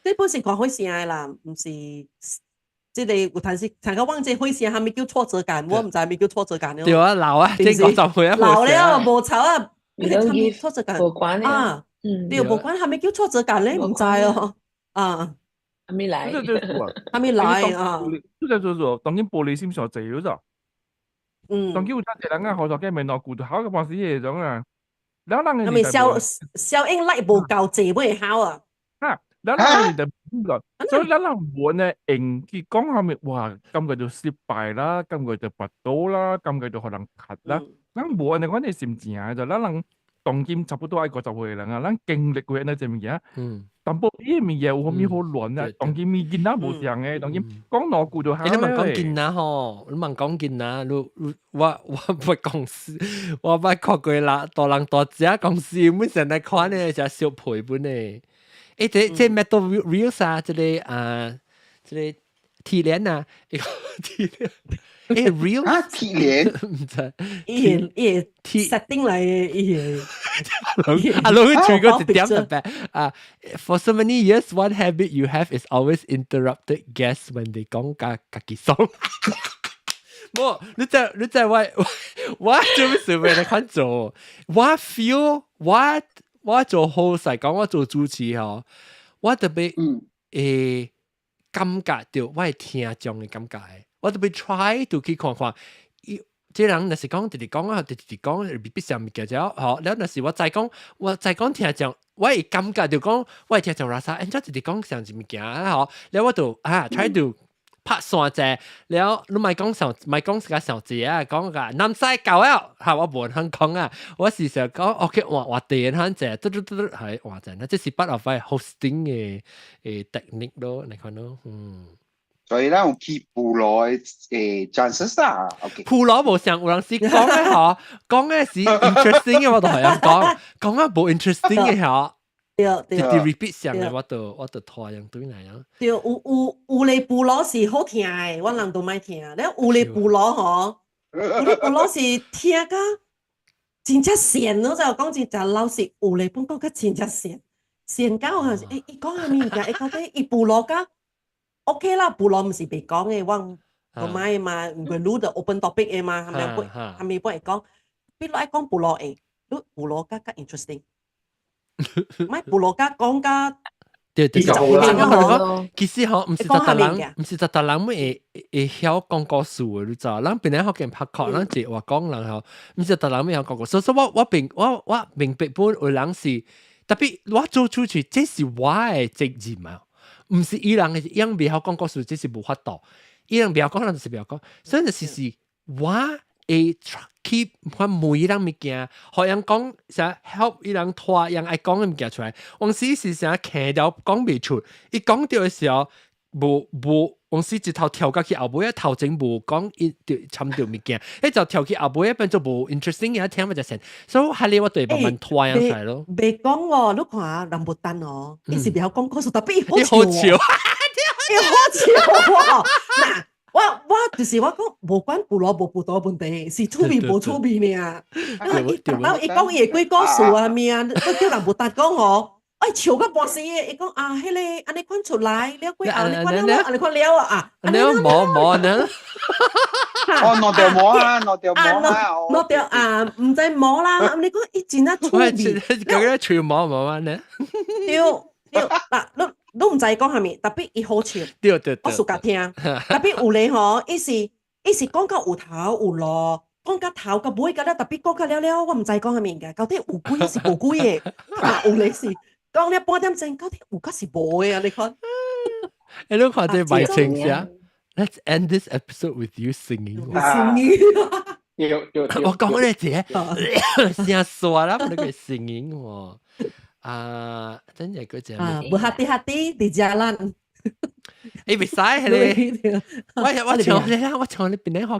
這本是看火聲的啦，毋是這個有陣時，聽講往這火聲，啥物叫挫折感？我毋知啥物叫挫折感。對啊，老啊，這50歲啊，老了無吵啊，你啥物挫折感？無關啊，對，無關，啥物叫挫折感咧？毋知哦，啊，還沒來，還沒來啊。這就就是說，當今玻璃心上濟咗咋？當今有真濟人啊，合作嘅面腦顧到好嘅幫時迄種啊，兩人嘅效效應力無夠濟，會好啊。啊！咱人就個，所以咱人無呢用去講後面，哇，感覺就失敗啦，感覺就跋倒啦，感覺就予人刣啦。咱無按呢款的心情就，咱人當今差不多愛50歲的人啊，咱經歷過按呢這物件，淡薄伊的物件有啥物好亂啊？當今物囡仔無相的，當今講兩句就好。你問講囡仔吼，你問講囡仔，你你我我捌公司，我捌看過啦，大人大隻公司，每成來看呢，就小賠本的。誒，這這 Meta Reels 啊，這個啊，這個鐵鏈啊，一個鐵鏈，誒 Reels 啊，鐵鏈，毋知，伊伊 setting 來伊阿龍吹過一點特別啊。For so many years, one habit you have is always interrupted guests when they 講家家己爽。無，你知你知我我做咩事為你看做？我 feel 我。我做 host 嚟講，我做主持吼，我特別會感覺到我會聽眾的感覺的，我特別 try to 去看看，伊這人若是講直直講啊，直直講，未必上物件就吼。了若是我再講，我再講聽眾，我會感覺就講，我會聽眾垃圾，按怎直直講上一物件吼，了我就啊 try to 拍線者，了你莫講上，莫講自家上濟啊，講個南西夠了，哈，我無通講啊，我是想講，OK 換換地通者，嘟嘟嘟嘟係換者，那這是 part of hosting 的誒 technique 咯，你看咯，嗯。所以咱有去部落誒 chances 啊，OK。部落無像有人是講的吼，講的是 interesting 的，我就係咁講，講啊無 interesting 的吼。對對，直直 repeat 上的，我就拖樣對來樣。對，有有有咧部落是好聽的，我人都愛聽。了有咧部落吼，有咧部落是聽甲真正善，你知講真正老實，有咧本講甲真正善，善到啊！欸，伊講啥物物件？伊講得伊部落甲 OK 啦，部落毋是袂講的，我個買嘛，毋過你就 open topic 的嘛，係咪會係咪會講？比如愛講部落的，你部落較較 interesting。咪部落家講甲，對對對，我其實吼，毋是逐逐人，毋是逐逐人會會曉講故事的，你知？咱平常福建拍殼，咱一話講人吼，毋是逐逐人會曉講故事。所以我我明我我明白本有人是，特別我做出去，這是我的責任啊，毋是伊人的，伊人袂曉講故事，這是無法度。伊人袂曉講，人就是袂曉講，所以就是是我會去看每人物件，予人講啥 help 伊人拖人愛講的物件出來。往時是啥徛了講袂出，伊講著的時候，無無往時一頭跳過去後尾，頭前無講伊就參著物件，彼就跳去後尾變做無 interesting 嘅，聽咪就成。所以係你我對慢慢拖樣出來咯。袂講喎，你看林勃丹哦，伊是袂曉講故事，特別伊好笑，伊好笑喎。嗱，我就是我講，無管部落無部落問題，是趣味無趣味爾。伊到伊講伊的鬼故事啊，物啊，都叫人無達講哦。哎，笑到半死的，伊講啊，彼個按呢款出來了過後，你看了，按呢款了啊，按呢無無呢？哦，攞條毛啊，攞條毛啊，攞條啊，毋知毛啦，按呢講伊真正趣味。究竟趣毛無啊呢？對對，嗱，你你毋知講啥物，特別伊好笑，對對對，我暑假聽，特別有咧吼，伊是伊是講到有頭有路，講到頭到尾，甲了特別講到了了，我毋知講啥物嘅，到底有鬼抑是無鬼的？啊，有咧是。講了半點鐘，到底有抑是無的啊？你看，你都看這賣清聲。Let's end this episode with you singing. Singing。我講你這聲沙啦，你個 singing 喎。啊，真係嗰隻。啊，berhati-hati di jalan。你別使係你，我我唱你啦，我唱你邊咧學。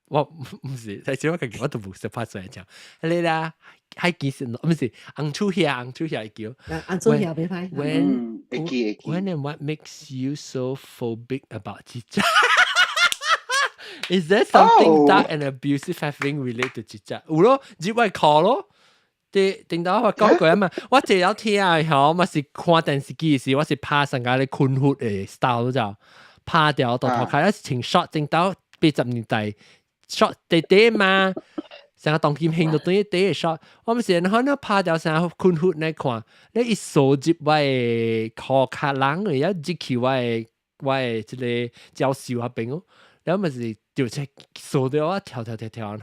我毋是，但是我家己我都無識拍出來唱。你啦，海其實毋是紅厝遐，紅厝遐會叫。紅厝遐袂歹。 When and what makes you so phobic about 智障？Is there something dark and abusive having related to 智障？有咯，入我 call 咯。啲頂到我講過啊嘛，我這有聽吼，嘛是看電視機時，我是拍上個咧困佛的 style 就拍掉到頭開，是穿 short 頂到80年代。short 短短嘛，成個當今興到對短的 short，我們是然後呢拍掉成困佛來看，你一掃入我的褲跤人，而一入去我的這個教授那邊哦，然後咪是就這掃掉我跳跳跳跳，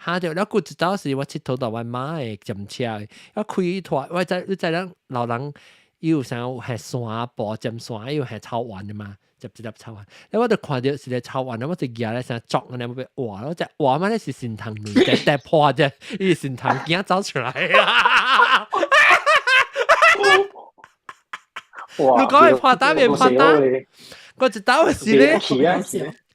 嚇掉了，過一道是我𨑨迌到我媽的踭車，我開拖，我知你知咱老人有啥有下山步尖山，有下草原的嘛。接一粒草原，咧我就看著一個草原，我就舉來啥作安尼欲畫，我就畫嘛咧是神童女在在破啫，伊神童囝走出來啊！你講會破膽袂破膽？我一道是咧，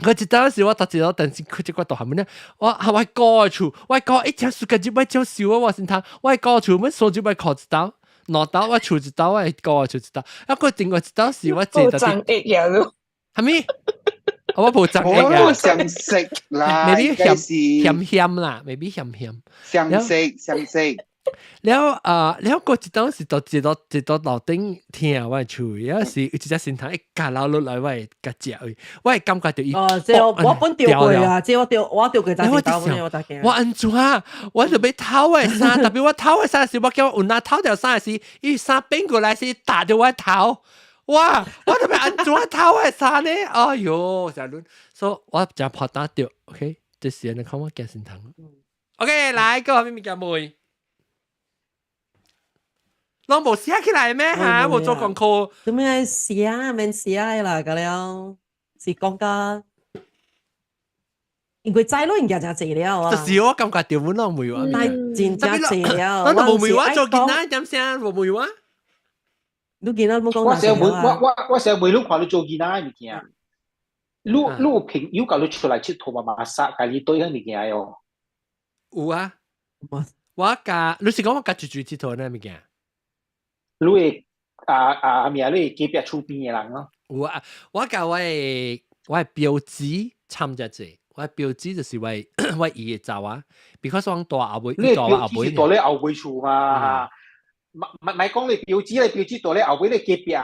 我一道是我讀一個電視佢這個大漢咧，我係我哥厝，我哥一隻暑假就欲接受我神童，我哥厝，阮數就欲考一道。兩道我厝一道，我哥厝一道，啊個另外一道是我坐到啲。係咪？我無長益啊！相識啦，maybe 鹹鹹鹹啦，maybe 鹹鹹。相識相識。了啊，了過一當時就坐到坐到樓頂聽我厝，有時有一隻神童一夾落落來，我會共食去，我會感覺到伊。哦，這我本掉過啊，這我掉我掉過就是我大驚。我按怎？我就欲偷我衫，特別我偷的衫時，我叫我有哪偷掉衫時，伊衫變過來時打著我頭。哇！我就欲按怎偷我衫呢？哎喲，成輪，所以我真破膽掉。OK，這時你看我驚神童。OK，來個咩物件問？攏無寫起來咩嚇？無做功課。做咩寫免寫啦？個了是講甲，因為知咯，應該真濟了啊。就是我感覺著阮攏問我。但真正濟了。咱都無問我做囡仔點聲無問我。你囡仔冇講。我想問我我我想問你看你做囡仔物件，你你有朋友共你出來𨑨迌嘛嘛殺，共你對彼物件喲？有啊。我共你是講我共住住𨑨迌那物件？你會啊啊咩？你會隔壁厝邊的人咯？有啊，我共我的表姊參加者，我的表姊就是我姨的查某，because 我大後尾，你表姊是住咧後尾厝嘛？唔唔唔係講你表姊，你表姊住咧後尾，你隔壁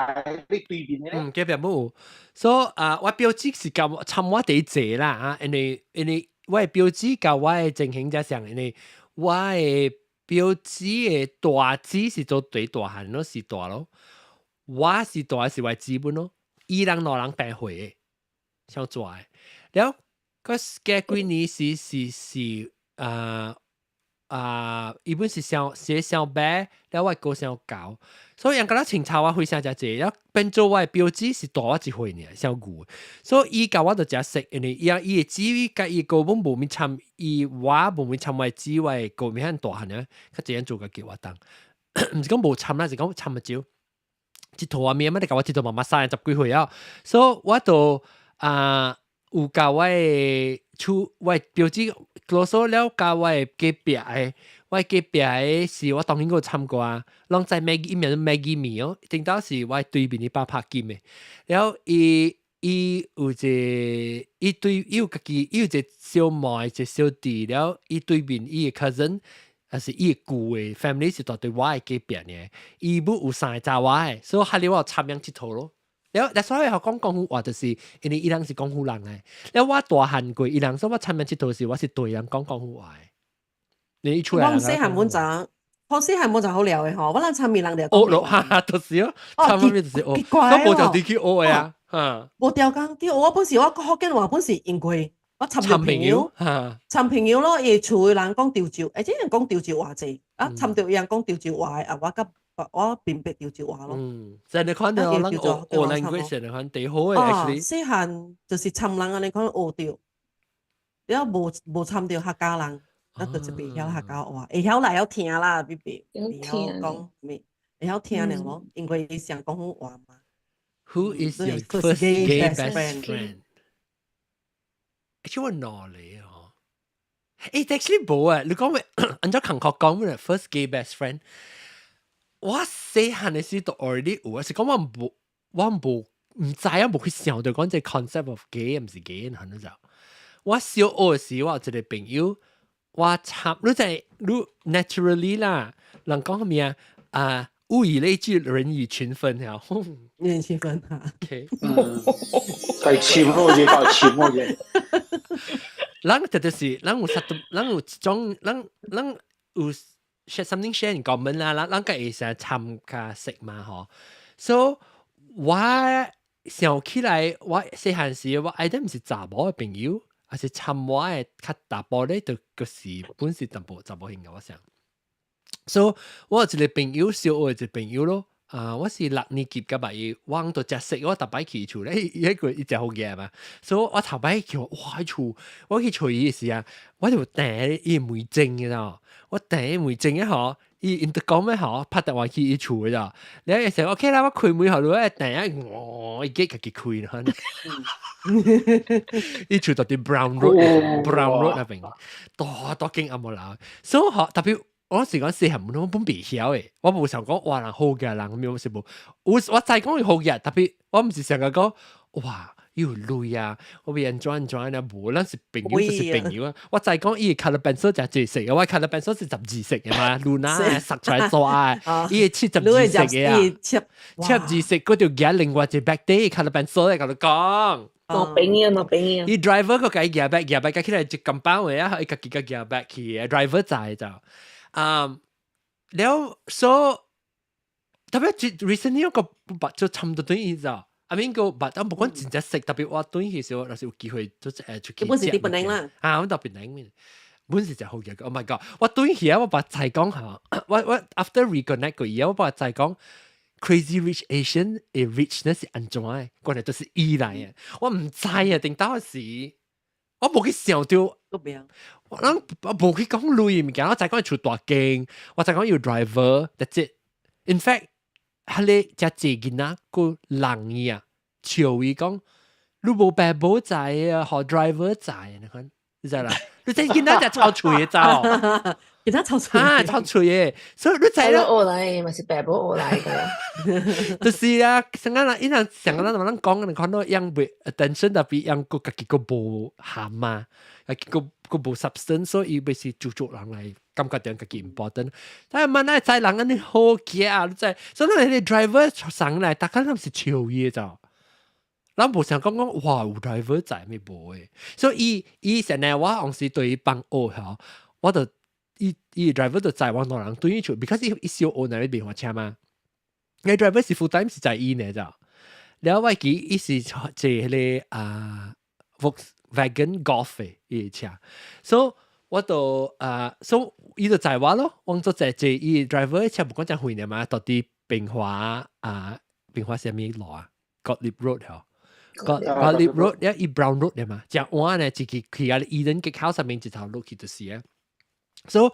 你對面的咧。嗯，隔壁冇。所以啊，我表姊是共參我第一濟啦啊，因為我的表姊佮我的情形才像，因為我的表姊的大姊是做最大漢咯，是大咯。我是大是我姊妹咯，伊人兩人平歲的，像大的。了，個過幾年是是是啊，啊，伊本是傷寫傷白，了我哥傷高，所以人覺得清朝我非常誠濟，了變做我的表姊是大我一歲爾，傷牛，所以伊佮我就誠熟，因為伊伊的姊佮伊哥本無物參，伊我無物參我的姊，我的哥物遐大漢呢，較濟人做家己活動，毋是講無參啦，是講參得少。一套啊面，乜你共我這套媽媽生十幾歲啊，所以我就啊有共我的厝，我的表姊 close 了，佮我的隔壁的，我的隔壁的是我當然有參過啊，攏知 Maggie 伊名 Maggie 麵哦，頂到是我對面的爸拍金的，了後伊伊有一個伊對伊有家己伊有一個小妹一個小弟，了伊對面伊的 cousin。還是伊的舊的 family 是住佇我的隔壁呢，伊母有三個查某的，所以哈哩我有參樣佚佗咯。了，所以我講廣府話就是因為伊人是廣府人來，了我大漢過伊人，所以我參樣佚佗時我是對人講廣府話的。你一出來，我細漢本就，我細漢本就好聊的吼，我咱參面人就學咯，哈哈，就是哦，參面就是學，我無就地去學的啊，哈。無調工，對，我本是我福建話本是因為。我參著朋友，參朋友咯，伊厝的人講潮州，欸，這人講潮州話濟，啊，參著伊人講潮州話的，啊，我佮我明白潮州話咯。嗯，真係看到咱學學 language 你看幾好嘅，actually。細漢就是參人按呢款學著，了無無參著客家人，咱就是袂曉客家話，會曉來曉聽啦，比比，袂曉講咩，會曉聽爾咯，因為伊上講好話嘛。 Who is your first gay best friend？actually 我哪裡哦？欸，actually 無啊！你講咩？按照韓國講咩？First gay best friend，我細漢的時都 already 有啊，是講我無，我無毋知啊，無去想著講這 concept of gay 毋是 gay，可能就我小學時我有一個朋友，我參你知你 naturally 啦，人講啥物啊？啊，物以類聚，人以群分，嚇。人以群分嚇。 OK。係潛咯，嘢夠潛咯嘢。咱特別是咱有實，咱有一種，咱咱有 share something share in common 啦，咱咱個會成參加識嘛吼。So 我想起來，我細漢時我愛的毋是查某的朋友，還是參我的較大埔咧，就就是本是淡薄查某型嘅，我想。So 我有一個朋友，小學一個朋友咯。啊！我是六年級㗎嘛，伊我都食識，我逐擺去厝咧，伊迄個伊食好嘢嘛，所以我頭擺去，哇！喺厝，我去揣伊時啊，我就訂伊梅精嘅咯，我訂梅精一嗬，伊因就講咩嗬，拍電話去伊厝嘅咋，你一時 OK 啦，我開門予你，我訂啊，我伊家己開啦，伊厝就佇 Brown Road，Brown Road 那邊，大大間阿無樓，所以嗬特別。我是講細漢我本袂曉的，我無想講哇人好嘅人，咩是無？我我知講伊好嘅，特別我毋是想講哇有鐳啊，我欲按怎按怎啊，無，咱是朋友就是朋友啊。我知講伊 colour pencil 誠濟色，我 colour pencil 是12色的嘛，Luna 塞出來做啊，伊的七十二色的啊，72色，佮就舉另外一個 bag 底 colour pencil 來共你講。攞朋友，攞朋友。伊 driver 閣共伊舉 bag 舉 bag 起來一 compound 的啊，伊家己共舉 bag 去，driver 載就。啊，了所特別 recently 我個捌就差唔多對伊咋，I mean 個捌，但不管真正識，特別我對伊時候，若是有機會就出去。本是佇檳城啦。啊，我到檳城面，本是真好嘅。Oh my god！我對伊啊，我捌再講下，我我 after reconnect 過伊啊，我捌再講 Crazy Rich Asian 的 richness 是按怎的？原來都是伊來的，我毋知啊，頂當時我無去想著。我諗我無去講鐳物件，我知講厝大間，我知講有 driver，that's it。In fact，彼个遮濟囡仔閣人伊啊，笑伊講，你無爸母載啊，予 driver 載，你看，你知啦？你這囡仔就臭喙的走，囡仔臭喙，啊，臭喙的，所以你知啦。學來嘛是爸母學來的。就是啊，上個人伊人上個人怎麼講？你看到樣袂 attention 特別樣閣家己閣無含嘛，啊閣閣無 substance，所以伊袂是做做人來感覺著家己 important。但係問題知人按呢好額啊，你知，所以那個 driver 上來，大家攏是笑伊的咋。咱無想講講哇有 driver 載咩無的，所以伊伊現在我當時對伊放學吼，我就伊伊 driver 就載我兩人對伊厝，because 伊伊小學那裡袂駛車嘛。個 driver 是 full time 是載伊呢咋？了我記伊是坐彼個啊 Volkswagen Golf 的伊的車，所以我就啊，所以伊就載我咯，我做坐坐伊 driver 車無講真遠嘛，到佇平華啊，平華啥物路啊？Gottlieb Road 嗬。Gottlieb Road 一伊 Brown Road 嚟嘛，正晚呢，一去去啊 Eden 嘅口上面一頭落去就是啊。所以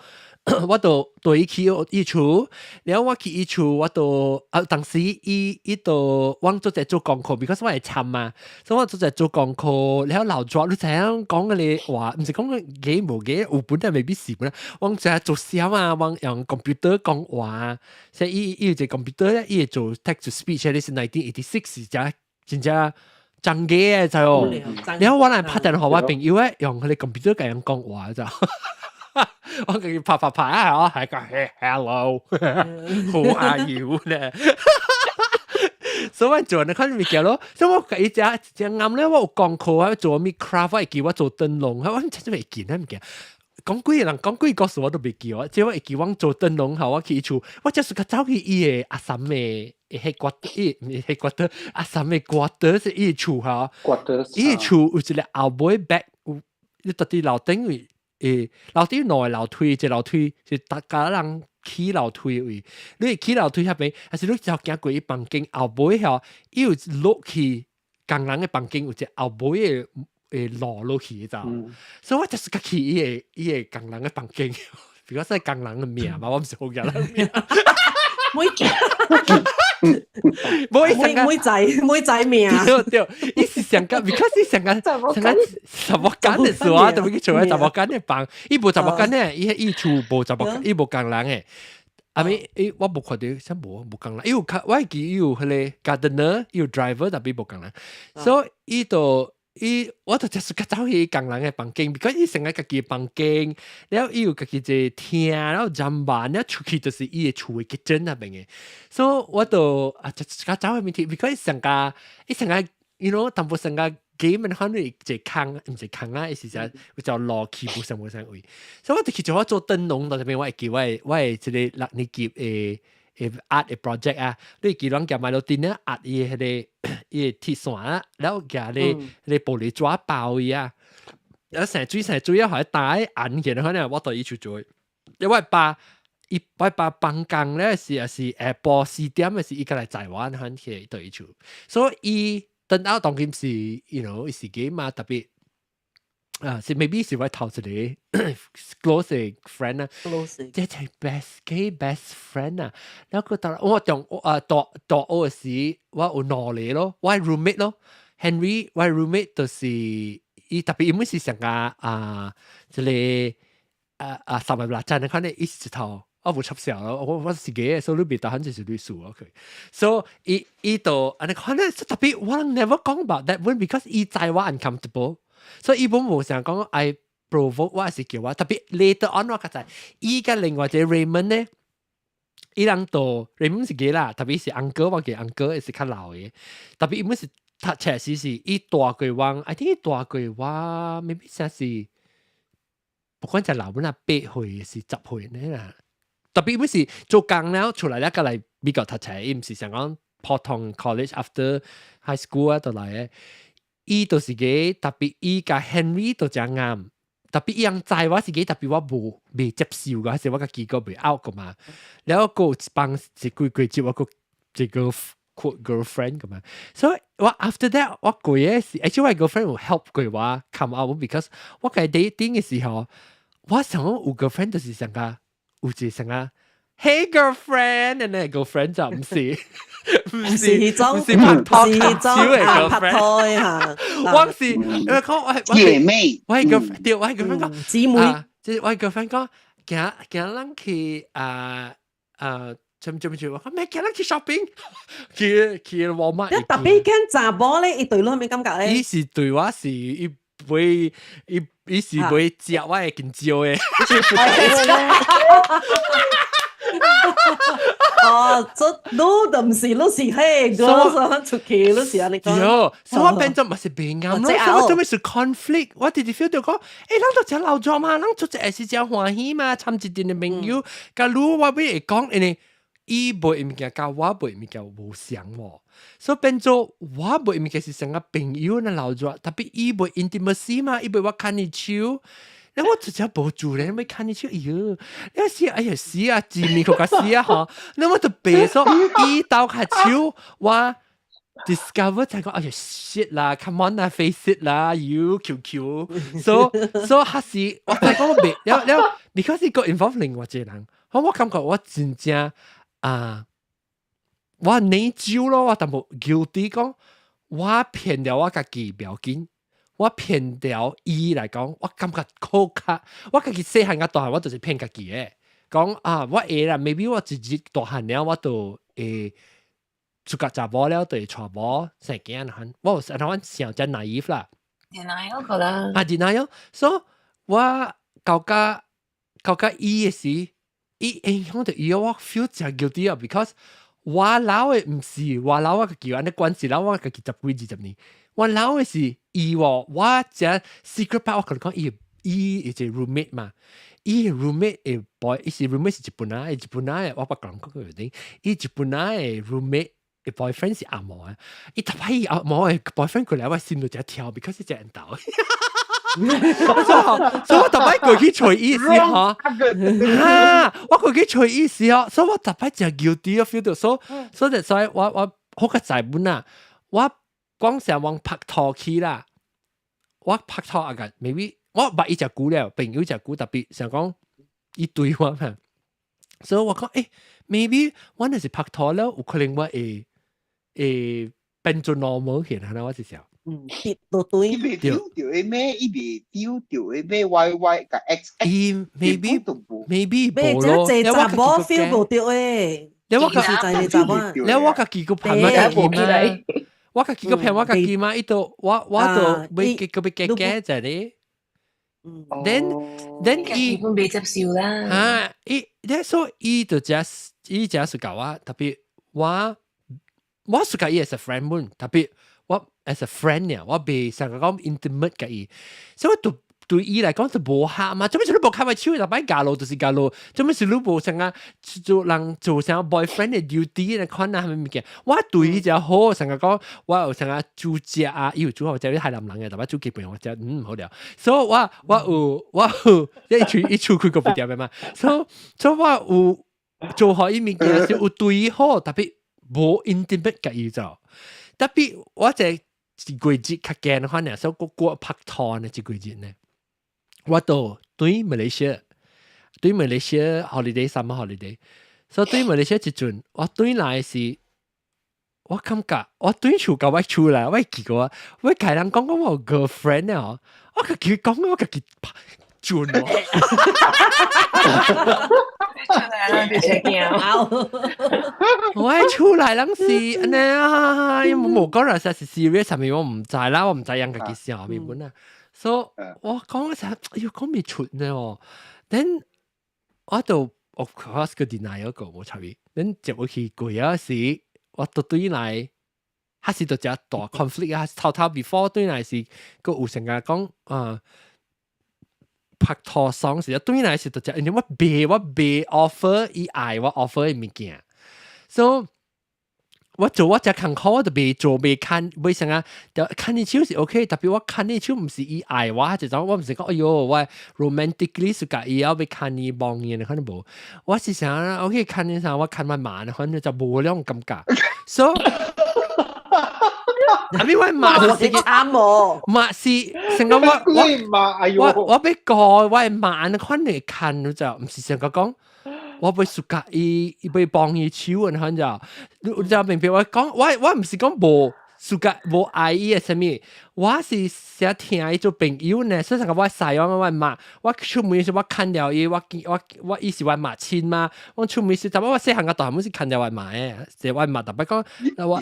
我就對伊去伊厝，然後我去伊厝，我就啊當時伊伊就我做在做功課，because 我會參嘛，所以我做在做功課，然後老抓你知影講嘅話，毋是講假無假，有本來未必是本，我就做啥啊，我用 computer 講話，所以伊伊有一個 computer 咧，伊會做 text to speech，你是 1986是真真正真假嘅就，然後我來拍電話，我朋友咧用佢哋 computer 咁樣講話就。我叫佢拍拍拍啊！我係個 hello，who are you 咧？所以我做那款物件咯，所以我伊只只暗咧，我有功課啊，做咩 craft，我會記我做燈籠，我真真袂記那物件。講幾個人講幾個故事我都袂記我，只我會記我做燈籠後，我去伊厝，我就是較走去伊的阿嬸的彼骨伊彼骨的阿嬸的骨頭是伊厝吼，伊厝有一個後尾 back 有，你到佇樓頂位。誒，樓頂兩個樓梯，一個樓梯是逐家人起樓梯位，你起樓梯遐邊，還是你就行過伊房間後尾吼，伊有落去工人的房間有一個後尾的誒路落去的，所以我就是較去伊的伊的工人的房間，比較說工人的名嘛，我毋是福建人名。妹妹妹仔妹仔名，對對，伊是上個，because 伊上個上個查某間的時候，特別去做查某間的房，伊無查某間的，伊伊厝無查某，伊無工人的。啊咪，伊我無看著，啥無無工人，伊有較我會記伊有彼個 gardener，伊有 driver，特別無工人，所以伊就伊我就就是較走去工人的房間，because 伊成個家己的房間，然後伊有家己一個廳，然後砧板，然後出去就是伊的厝的 kitchen 那邊的，所以我就啊就較走去面去，because 伊上個伊上個，you know 淡薄上個 game 可能一個空，毋是空啊，伊是只有條路去無啥無啥位，所以我就去做我做燈籠，到這邊我會記我的我的這個六年級的的 art 的 project 啊，你記攏夾埋落電咧壓伊彼個伊個鐵線啊，然後夾咧彼個玻璃紙包伊啊，然後成水成水啊，予伊打按起來，可能我對伊去做，因為爸伊我爸放工咧是也是下晡4點的時，伊過來載我，反去對伊厝，所以伊等到當今是，you know 伊是 gay 嘛，特別啊是 maybe 是我頭一個 close friend 啊，這係 best gay best friend 啊，然後佢到我中啊大大學時，我有兩個咯，我 roommate 咯，Henry 我 roommate 就是伊特別伊本是上個啊，這個啊啊三萬六真的可能伊是一頭。我無插笑咯，我我是 gay，所以你別當就是律師 OK。所以伊伊就按呢可能特別我 never 講 about that one because 伊知我 uncomfortable，所以伊本無想講愛 provoke 我，是叫我特別 later on 我較知，伊佮另外一個 Raymond 呢，伊人都 Raymond 是 gay 啦，特別是 uncle 我叫 uncle 是較老的，特別伊本是讀冊時是伊大過我，I think 伊大過我，maybe 啥是，不管就老本啊8歲是10歲呢啦。特別本是做工了出來了，過來美國讀冊，伊毋是想講普通 college after high school 啊，就來的。伊就是個特別，伊佮 Henry 都誠𠕪。特別伊人知我是個特別我無未接受個，還是我較機構未 out 個嘛。然後閣有一幫一幾個接我個這個 girlfriend 個嘛。所以我 after that 我過嘅是，actually 我 girlfriend 有 help 過我 come out，because 我共 dating 嘅時候，我想講有 girlfriend 就是想個有一個想個 Hey girlfriend，and then girlfriend 就毋是。毋是彼種，毋是拍拖是彼種手的拍拖的嚇。我是因為講我姐妹，我 girlfriend 對，我 girlfriend 講姊妹，即係我 girlfriend 講，行行咱去啊啊，做做做，我講咩？行咱去 shopping，去去 Walmart。你特別驚查某咧，伊對你啥物感覺咧？伊是對我是伊會伊伊是會食我的香蕉的。哦，這你就毋是，你是彼個，出去你是按呢講。對，所以我變做嘛是袂𠕪咯，所以我做咩是 conflict？我直直 feel 到講，欸，咱都誠老做嘛，咱出一會是誠歡喜嘛，參一陣的朋友，假如我欲會講，因為伊買物件佮我買物件無相喎，所以變做我買物件是成個朋友那老做，特別伊袂 intimacy 嘛，伊袂我牽伊手。你我直接無做咧，欲牽你手，哎喲，你死哎呀死啊，字面佢個死啊嗬，你我就白說伊鬥較手，我 discover 就講哎呀 shit 啦，come on 啦，face it 啦，you QQ，so 還是我就講我袂了了，because 伊個 involve 另外一個人，我感覺我真正啊，我內疚咯，我淡薄 guilty 講，我騙了我家己不要緊。我騙掉伊來講，我感覺好較，我家己細漢甲大漢，我就是騙家己的。講啊，我會啦，maybe 我一日大漢了，我就會出個查某了，就會娶某生囝款。我有按怎想真 naive 啦。 denial 個啦。啊，denial。So 我到甲到甲伊的時，伊影響著伊，我 feel 真 guilty 啊，because 我老的毋是我老我家己按呢關係，老我家己十幾二十年。我老的是伊喎，我真 secret part 我共你講，伊伊一個 roommate 嘛，伊 roommate 的 boy，伊是 roommate 是日本仔，日本仔的，我捌講過個啲，伊日本仔的 roommate 的 boyfriend 是紅毛啊，伊逐擺伊紅毛的 boyfriend 過來，我心就真跳，because 是真緣投。所以我逐擺過去揣伊時吼，哈，我過去揣伊時吼，所以我逐擺真 guilty feel 到，所以所以我我好較在本啊，我。講成往拍拖去啦，我拍拖啊個，maybe 我捌伊食久了，朋友食久，特別想講伊對我嘛，所以我講maybe 我若是拍拖了，有可能我會會變做 normal 去，係我是想。嗯，跌到對。伊袂丟著的咩？伊袂丟著的咩？Y Y 共 X X。伊 maybe maybe 無咯。這查某 feel 無著的。你我你我家己個朋友家己嘛。我家己個騙我家己嘛，伊都我我都欲結個欲結結就咧。Then 伊本袂接受啦。啊，伊，所以伊就 just 伊 just 共我，特別我我是佮伊 as a friend 本，特別我 as a friend 呢，我袂成個講 intimate 佮伊，所以我對對伊來講就無合嘛，做咩事你無牽我手，逐擺嫁路就是嫁路，做咩事你無成啊做人做啥 boyfriend 的 duty 那款啊，啥物物件，我對伊就好，成個講我有成個煮食啊，伊有煮好食，你海南人的，逐擺煮雞飯我食，嗯好料，所以我我有我有一出一出開個不掂的嘛，所以我有做好伊物件是有對伊好，特別無 intimate 佮伊做，特別我這一個月較見款呢，所以我過拍拖呢一個月呢。我到對馬來西亞，對馬來西亞 holiday summer holiday，所以對馬來西亞一陣，我轉來時，我感覺我轉厝到我厝來，我記過，我共人講講我有 girlfriend 哦，我家己講我家己轉哦。出來啦，別出鏡。我出來攏是按呢啊，無講啦，實是 serious 啥物我毋知啦，我毋知人家己想啥物本啊。所以我講嗰時，哎喲講袂出呢哦。Then 我就 of course 個 deny 嗰個無差別。Then 接落去過啊時，我都對來，還是就只大 conflict 啊。頭頭 before 對來是個有成日講啊。拍拖爽時，對來是就只，因為我袂我袂 offer 伊愛我 offer 的物件，所以我做我只艱苦，我就袂做袂牽，袂啥啊？就牽你手是 OK，特別我牽你手毋是伊愛我，就種我毋是講哎喲，我 romantically 是佮伊要欲牽伊摸伊，可能無。我是想 OK 牽你啥，我牽我媽，可能就無那種感覺。所以，阿咪我媽就是慘喎，媽是成個我我我我欲過我的媽，可能牽就毋是成個講。我欲暑假伊伊欲幫伊手啊，反正你知明白我講，我我毋是講無暑假無愛伊的啥物，我是想聽伊做朋友呢，所以講我細我我媽，我出門時我牽著伊，我我我伊是我媽親嘛，我出門時，特別我細漢個大漢是牽著我媽的，是我媽特別講，我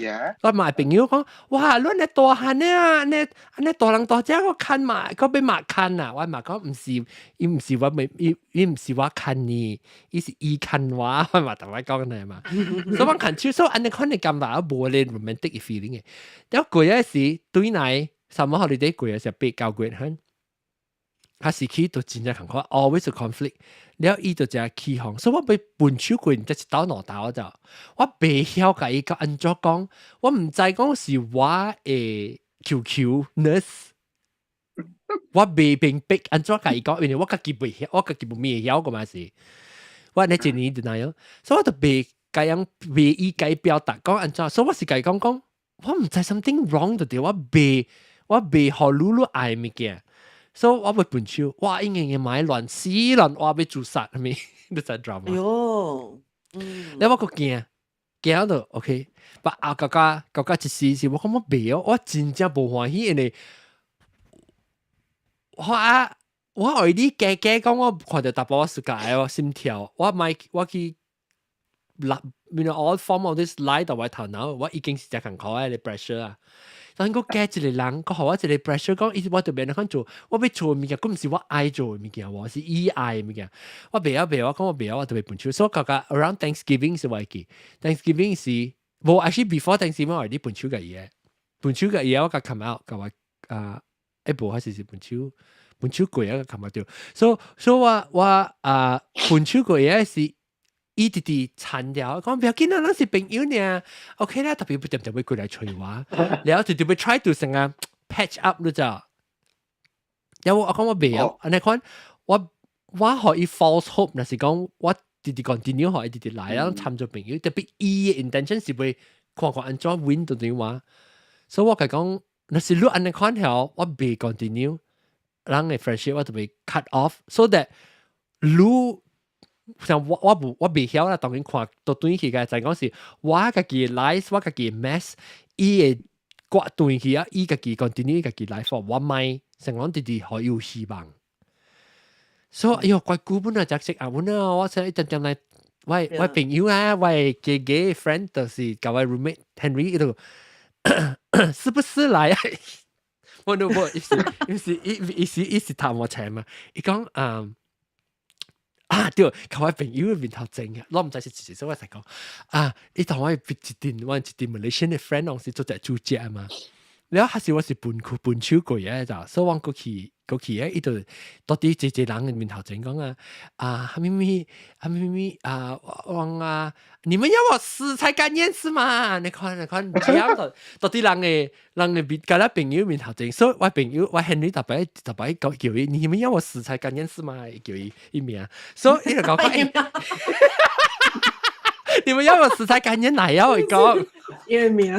我媽朋友講，哇，你呢大漢呢啊，呢呢大人大隻我牽嘛，閣欲媽牽啊，我媽講毋是，伊毋是我未，伊伊毋是我牽伊，伊是伊牽我，我媽同我講呢嘛，所以我牽手，所以按呢款的感覺無咧 romantic feeling 的。了過一時對來 summer holiday 過嘅時候八九月份，他時期都真正艱苦，always a conflict。了伊就真起哄，所以我欲分手過，才一刀兩刀就，我袂曉共伊講按怎講，我毋知講是我的 QQ ness，我未明白按怎共伊講，因為我家己袂曉，我家己無咩曉個嘛是，我呢一年就那樣，所以我就袂共樣袂伊共表達講按怎，所以我是共伊講講，我毋知 something wrong 就對，我袂予你你愛物件，所以我會分手，哇，應應買亂死亂，我欲自殺係咪？你知 drama？哎喲，你我閣驚驚到 OK，但啊，家家家家一時是我感覺袂哦，我真正無歡喜，因為我啊，我愛你加加講，我看著查埔我 suka 我心跳，我買我去立，all form of this lie 到我頭腦，我已經是誠艱苦的 pressure 啊。但閣加一個人，閣予我一個 pressure，講伊我就免看做，我欲做的物件，閣毋是我愛做的物件，我是伊愛的物件。我袂曉袂曉，我講我袂曉，我就欲分手。所以家家 around Thanksgiving 是我會記，Thanksgiving 是無 actually before Thanksgiving 我係分手共伊的，分手共伊我共 come out，共我啊，欸無還是是分手，分手過啊 come out 掉。所以我啊分手過的是。伊直直殘掉，講不要緊啊，咱是朋友爾，OK 啦，特別不點點會過來揣我，然後就就欲 try to 成個 patch up 你知？因為我講我袂曉，按呢款我予伊 false hope，若是講我直直 continue 予伊直直來，然後參做朋友，特別伊的 intention 是欲看看按怎 win 到對我，所以我共講，若是你按呢款條，我袂 continue，咱的 friendship 我就欲 cut off，so that 你。像我無我袂曉啦，當然看到轉去嘅就講是我家己 life，我家己 mess，伊會割斷去啊，伊家己 continue 家己 life，我莫成講直直予伊有希望。所以哎喲，怪久本來就識啊，本啊，我想一陣陣來，我朋友啊，我嘅個 friend 就是共我 roommate Henry 嗰度，是不是來？我都無，伊是伊是伊伊是伊是談我請嘛，伊講嗯。啊對，共我朋友面頭前嘅，我毋知是誰，所以我才講啊，伊同我一陣，我一陣 Malaysian 的 friend 攏是做隻主角嘛。了還是我是分分手過嘅就，所以我過去過去誒，伊就到底濟濟人的面頭前講啊啊，哈咪咪哈咪咪啊，我啊，你們要我死才甘願是嗎？你看你看，這樣就到底人的面，共咱朋友面頭前，所以我朋友我 Henry 特別特別講叫伊，你們要我死才甘願是嗎？叫伊伊名，所以伊就講講，你們要我死才甘願來啊！伊講。伊名。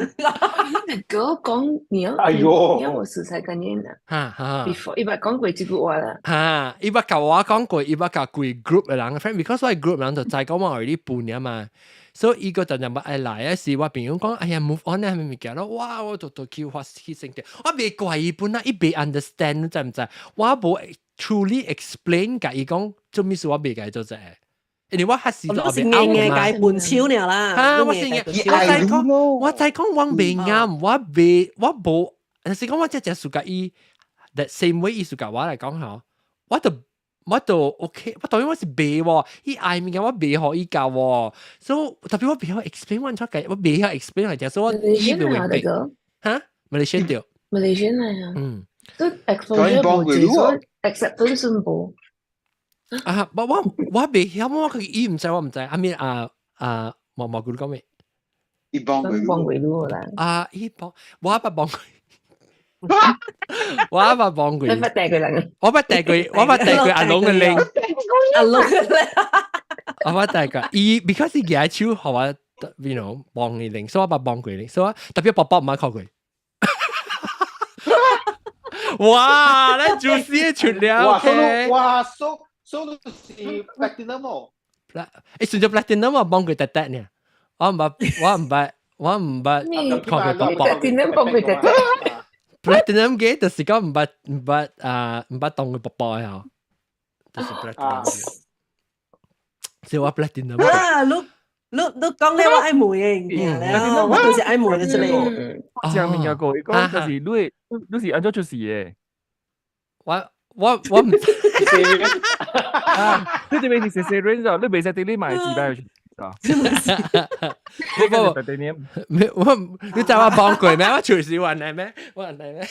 哥講你要，哎喲，你要我死才甘願啊！哈哈，before 伊捌講過這句話啦。哈，伊捌共我講過，伊捌共規 group 的人 friend，because 我 group 人就知講我係你半年嘛，所以伊個就就捌愛來啊，是我朋友講，哎呀 move on 啊，係咪物件咯？哇，我就就叫發起性嘅，我袂怪伊本來，伊袂 understand，你知毋知？我無 truly explain 共伊講，做咩事我袂共伊做這個。因為我還是我是硬硬共分手爾啦。哈，我是硬，我知講，我知講我袂啱，我袂，我無，但是講我真正 suka 伊，that same way 伊 suka 我來講吼，我就 OK，我當然我是袂喎，伊愛物件我袂予伊教喎，所以特別我袂曉 explain 我出計，我袂曉 explain 嚟，所以我伊袂明白。哈，馬來西亞對。馬來西亞啊。嗯。都 exposure 無濟，所以 acceptance 無。啊！我袂曉，我佢伊毋知，我毋知。阿面啊啊，毛毛佢講咩？伊幫佢幫佢咯啦。啊！伊幫我捌幫佢，我捌幫佢。你捌掟佢人？我捌掟佢，我捌掟佢阿龍嘅鈴。阿龍嘅鈴。我捌掟佢，伊 because 伊舉手，予我，幫伊鈴，所以我捌幫佢鈴，所以我特別寶寶毋捌靠佢。哇！咱主持出了，OK。哇！so 是 platinum 哦。欸，算做 platinum 我幫佢特特呢。我毋捌，我毋捌，我毋捌看佢寶寶。 platinum 幫佢特特。 platinum 嘅就是講毋捌毋捌啊，毋捌當佢寶寶啊，就是 platinum。是我 platinum。啊，你你你講咧，我愛問的物件咧，我就是愛問的這個。講物件過，伊講就是你你是按怎出事的？我毋知。你這邊是細細人咋？你袂使佇你買幾百去啊？不不，我你知我幫過咩？我隨時還你咩？我還你咩？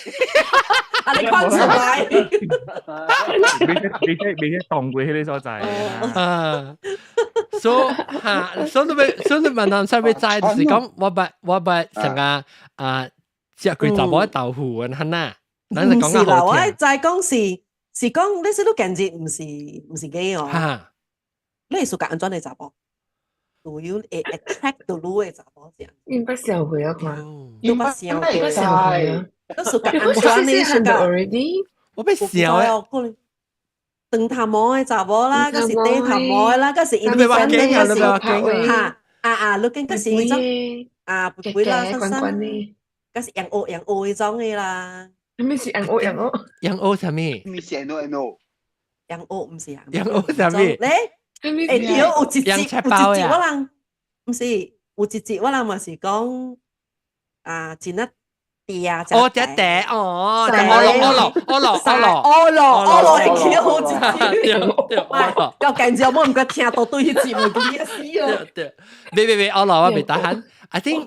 啊，你看出來？袂使當過彼个所在。啊，所以哈，所以你所以你問人使欲知，就是講我捌我捌成個啊，食過查某豆腐按呢。咱就唔是啦，講較好我聽。知講是講你是你近日毋是 gay 哦，你係屬個按怎的查某？主要會 attract 到你的查某這樣。你捌笑過啊？看，你捌笑過？捌笑過啊？你屬個你按怎的屬個？ already？我欲笑欸。可能長頭毛的查某啦，閣是短頭毛的啦，閣是你欲驚啊！你欲驚啊！哈啊啊！你見閣是彼種啊，肥肥啦，瘦瘦，閣是洋烏洋烏彼種的啦。啥物是洋烏洋烏？洋烏啥物？毋是 N O N O。洋烏毋是啊。洋烏啥物？咧？欸對，有一集有一集我人，毋是有一集我人嘛是講啊，真啊嗲。哦，只嗲哦，阿樂阿樂阿樂阿樂阿樂阿樂會記好一集。對對，阿樂。到近朝我毋敢聽到對彼集會記得死咯。對，別別別，阿樂我袂打鼾。I think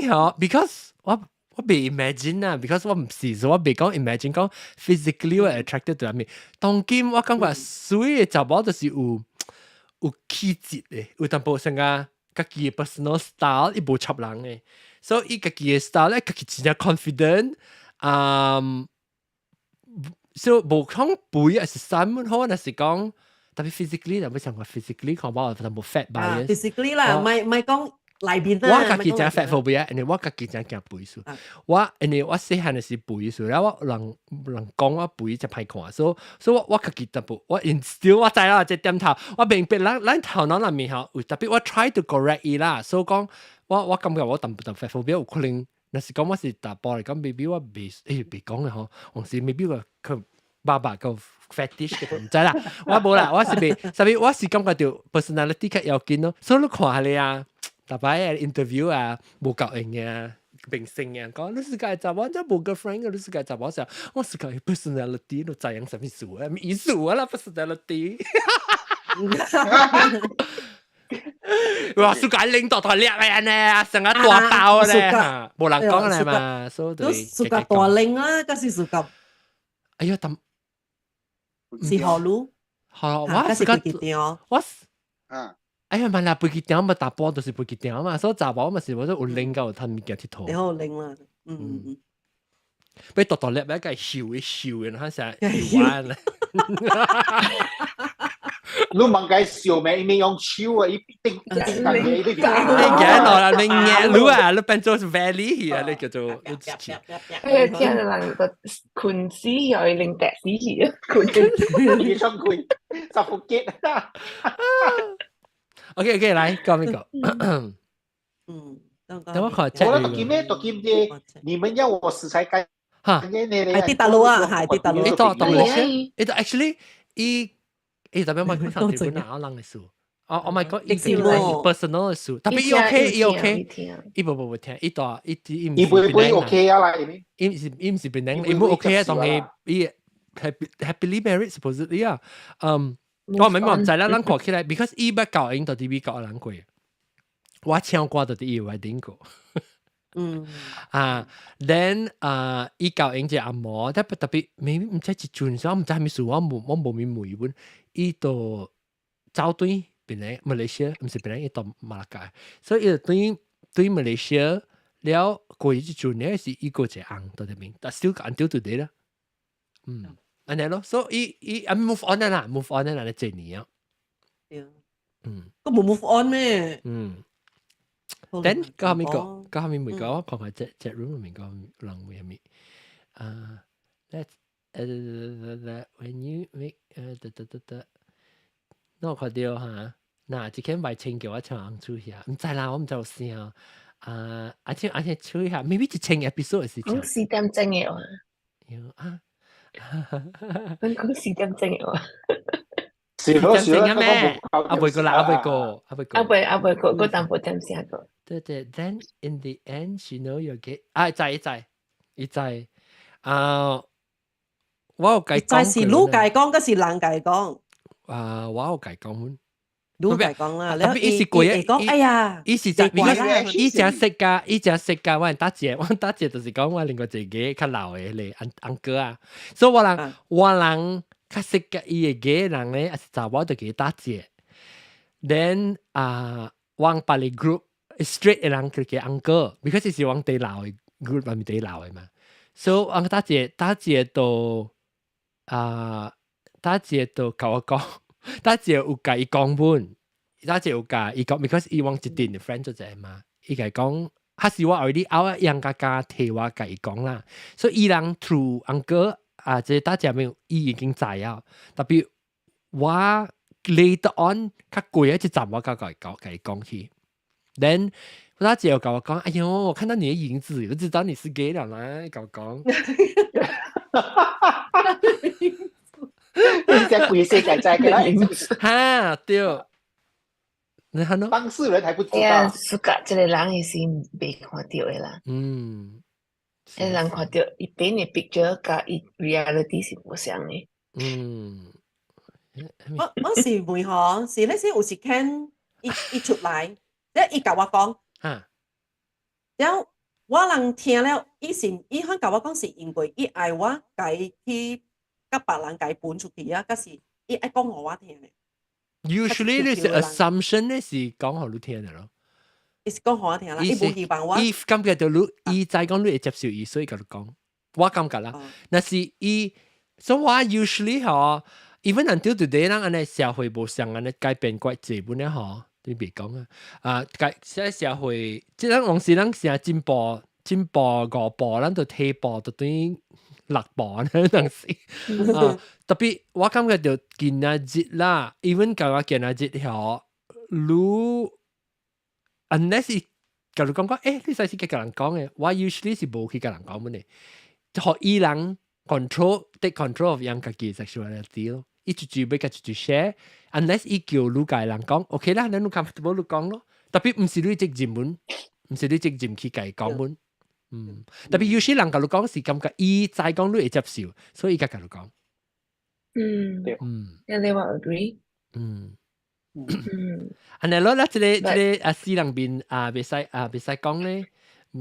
嗬，because 我袂 imagine 啊，because 我毋是，我袂講 imagine 講 physically 我 attracted to 啥物。當今我感覺媠的查某就是有氣質的，有淡薄像個家己的 personal style，伊無插人的，所以伊家己的 style 咧，家己真正 confident，所以無講肥還是啥物好，若是講特別 physically，特別像個 physically 看我淡薄 fat bias。 physically 啦，毋係講內面啦。我家己真 fat phobia，因為我家己真驚肥數。我因為我細漢的時肥數，然後我人人講我肥真歹看，所以我家己淡薄，我 instill 我知啦，這點頭，我明白咱頭腦內面吼，有特別我 try to correct 伊啦，所以講我感覺我淡薄淡 fat phobia 有可能，若是講我是查埔嚟講，maybe 我袂袂講咧吼，還是 maybe 我佢爸爸個 fetish 嘅，毋知啦，我無啦，我是袂，啥物我是感覺著 personality 較要緊咯，所以你看下咧啊。逐擺 interview 啊，無夠用嘅明星啊，講你是個查某，真無 girlfriend 嘅，你是個查某時，我是個 personality，你知影啥物意思啊？意思啊啦，personality。哇！暑假領導台叻嘅呢，成個大包咧，無人講咧嘛，所以你暑假大領啊，嗰是暑假。哎呀，但是何路？好，我是個我啊。哎呀，嘛啦，飛機場嘛，查埔就是飛機場嘛，所以查某嘛是我說有領到有趁物件𨑨迌。你好領啦，嗯嗯嗯。欲大大粒，欲共瘦的瘦的，他成日玩咧。你問佢笑咩？伊咪用手啊，伊叮叮叮嘅，伊你驚落啦，你壓你啊，你變做 valley 啊，你叫做。佢聽人個困死去，令跌死去啊！困。伊想困，suffocate。 OK OK，來講一個。等我看。我讀金咩？讀金啫。你們要我死才甘。哈。係啲大陸啊，係啲大陸。你到到嚟先，你到 actually 伊伊特別我講日本啊，人的事。哦，oh my god，伊是 personal 的事，特別伊 OK，伊 OK，伊無無無聽，伊大伊伊伊不會 OK 啊啦，伊毋是檳城，伊無 OK 啊，當佢伊 happily married supposedly 啊，嗯。我明我毋知啦，咱看起來，because 伊捌教𪜶到佇美國人過，我唱歌就佇伊 wedding 過。啊，then 啊，伊教𪜶一阿嬷，特別特別，maybe 毋知一陣時，我毋知啥物事，我無咪問阮，伊就走轉檳城馬來西亞，毋是檳城，伊到馬來加，所以伊就轉轉馬來西亞了過一陣咧，是伊過一個翁到這邊，但 still until today 啦，嗯。按呢咯，所以伊伊 move on 啦，move on 啦，你這年啊，對，嗯，佢冇 move on 咩？嗯，then 個後面個，個後面每個我看看這這 room 面個人會係咪？啊，let's when you make 得得得得，那我看到哈，嗱，這間賣清叫我唱出去啊，毋知啦，我毋知有聲啊，而且而且出去下，maybe 一千 episode 的事情。講4點鐘嘅話。有啊。阮講4點鐘嘅話。是咯是咯，咩？阿未過啦，阿未過，阿未過。阿未阿未過，過淡薄點聲過。對對，then in the end she know you get 啊，知知，伊知啊，我有共講。知是你共講，抑是人共講？啊，我有共講。你共講啦，特別伊是過講，哎呀，伊是在，伊誠識㗎，伊誠識㗎，我打姐，我打姐就是講我另外一個較老的咧，翁哥啊，所以我人較識㗎伊個人咧，抑是查某就叫伊打姐。Then 啊，往別個 group straight 的人叫叫 uncle，because 是往第老的 group 內面第老的嘛。所以我大姐大姐都啊，大姐都共我講，大姐有共伊講本，大姐有共伊講，because 伊往一陣的 friend 做者嘛，伊共講，還是我 already out 楊家家提我共伊講啦，所以伊人 through uncle 啊，這大姐沒伊已經知啊，特別我 later on 較過一站我共伊講共伊講去，then 我大姐有共我講，哎呦，我看到你的影子，就知道你是 gay 了啦，共我講。你只鬼世界在嘅啦，哈對，你看咯，當事人還不知哎呀，道。暑假這個人伊是袂看著的啦。這個人看著伊俾你 picture 佮伊 reality 是無相的。我是問嗬，是那時有時間伊伊出來，即伊共我講，然後我人聽了，伊是伊肯共我講是因為伊愛我共伊去佮別人共伊分出去啊，抑是伊愛講予我聽的。 Usually 你是 assumption 咧是講予你聽的咯。伊是講予我聽啦，伊無希望我。伊感覺著你，伊知講你會接受伊，所以共你講。我感覺啦，若是伊，所以我 usually 嗬，even until today 咱按呢社會無相按呢改變過濟本咧嗬，你別講啊，啊，改現在社會，即咱往時咱成進步進步5步，咱就退步就等於6步呢當時。啊，特別我感覺著今仔日啦，even 共我今仔日嗬，你 unless 伊共你講講，欸，你使是去共人講的，我 usually 是無去共人講本的，就予伊人 control take control of 𪜶家己 sexuality 咯，伊就就欲共就就 share，unless 伊叫你共人講，OK 啦，你 comfortable 你講咯，特別毋是你責任本，毋是你責任去共伊講本，特別有些人共你講是感覺伊知講你會接受，所以伊才共你講。你話 agree？按呢咯，咱這個這個啊，死人面啊，袂使啊，袂使講咧，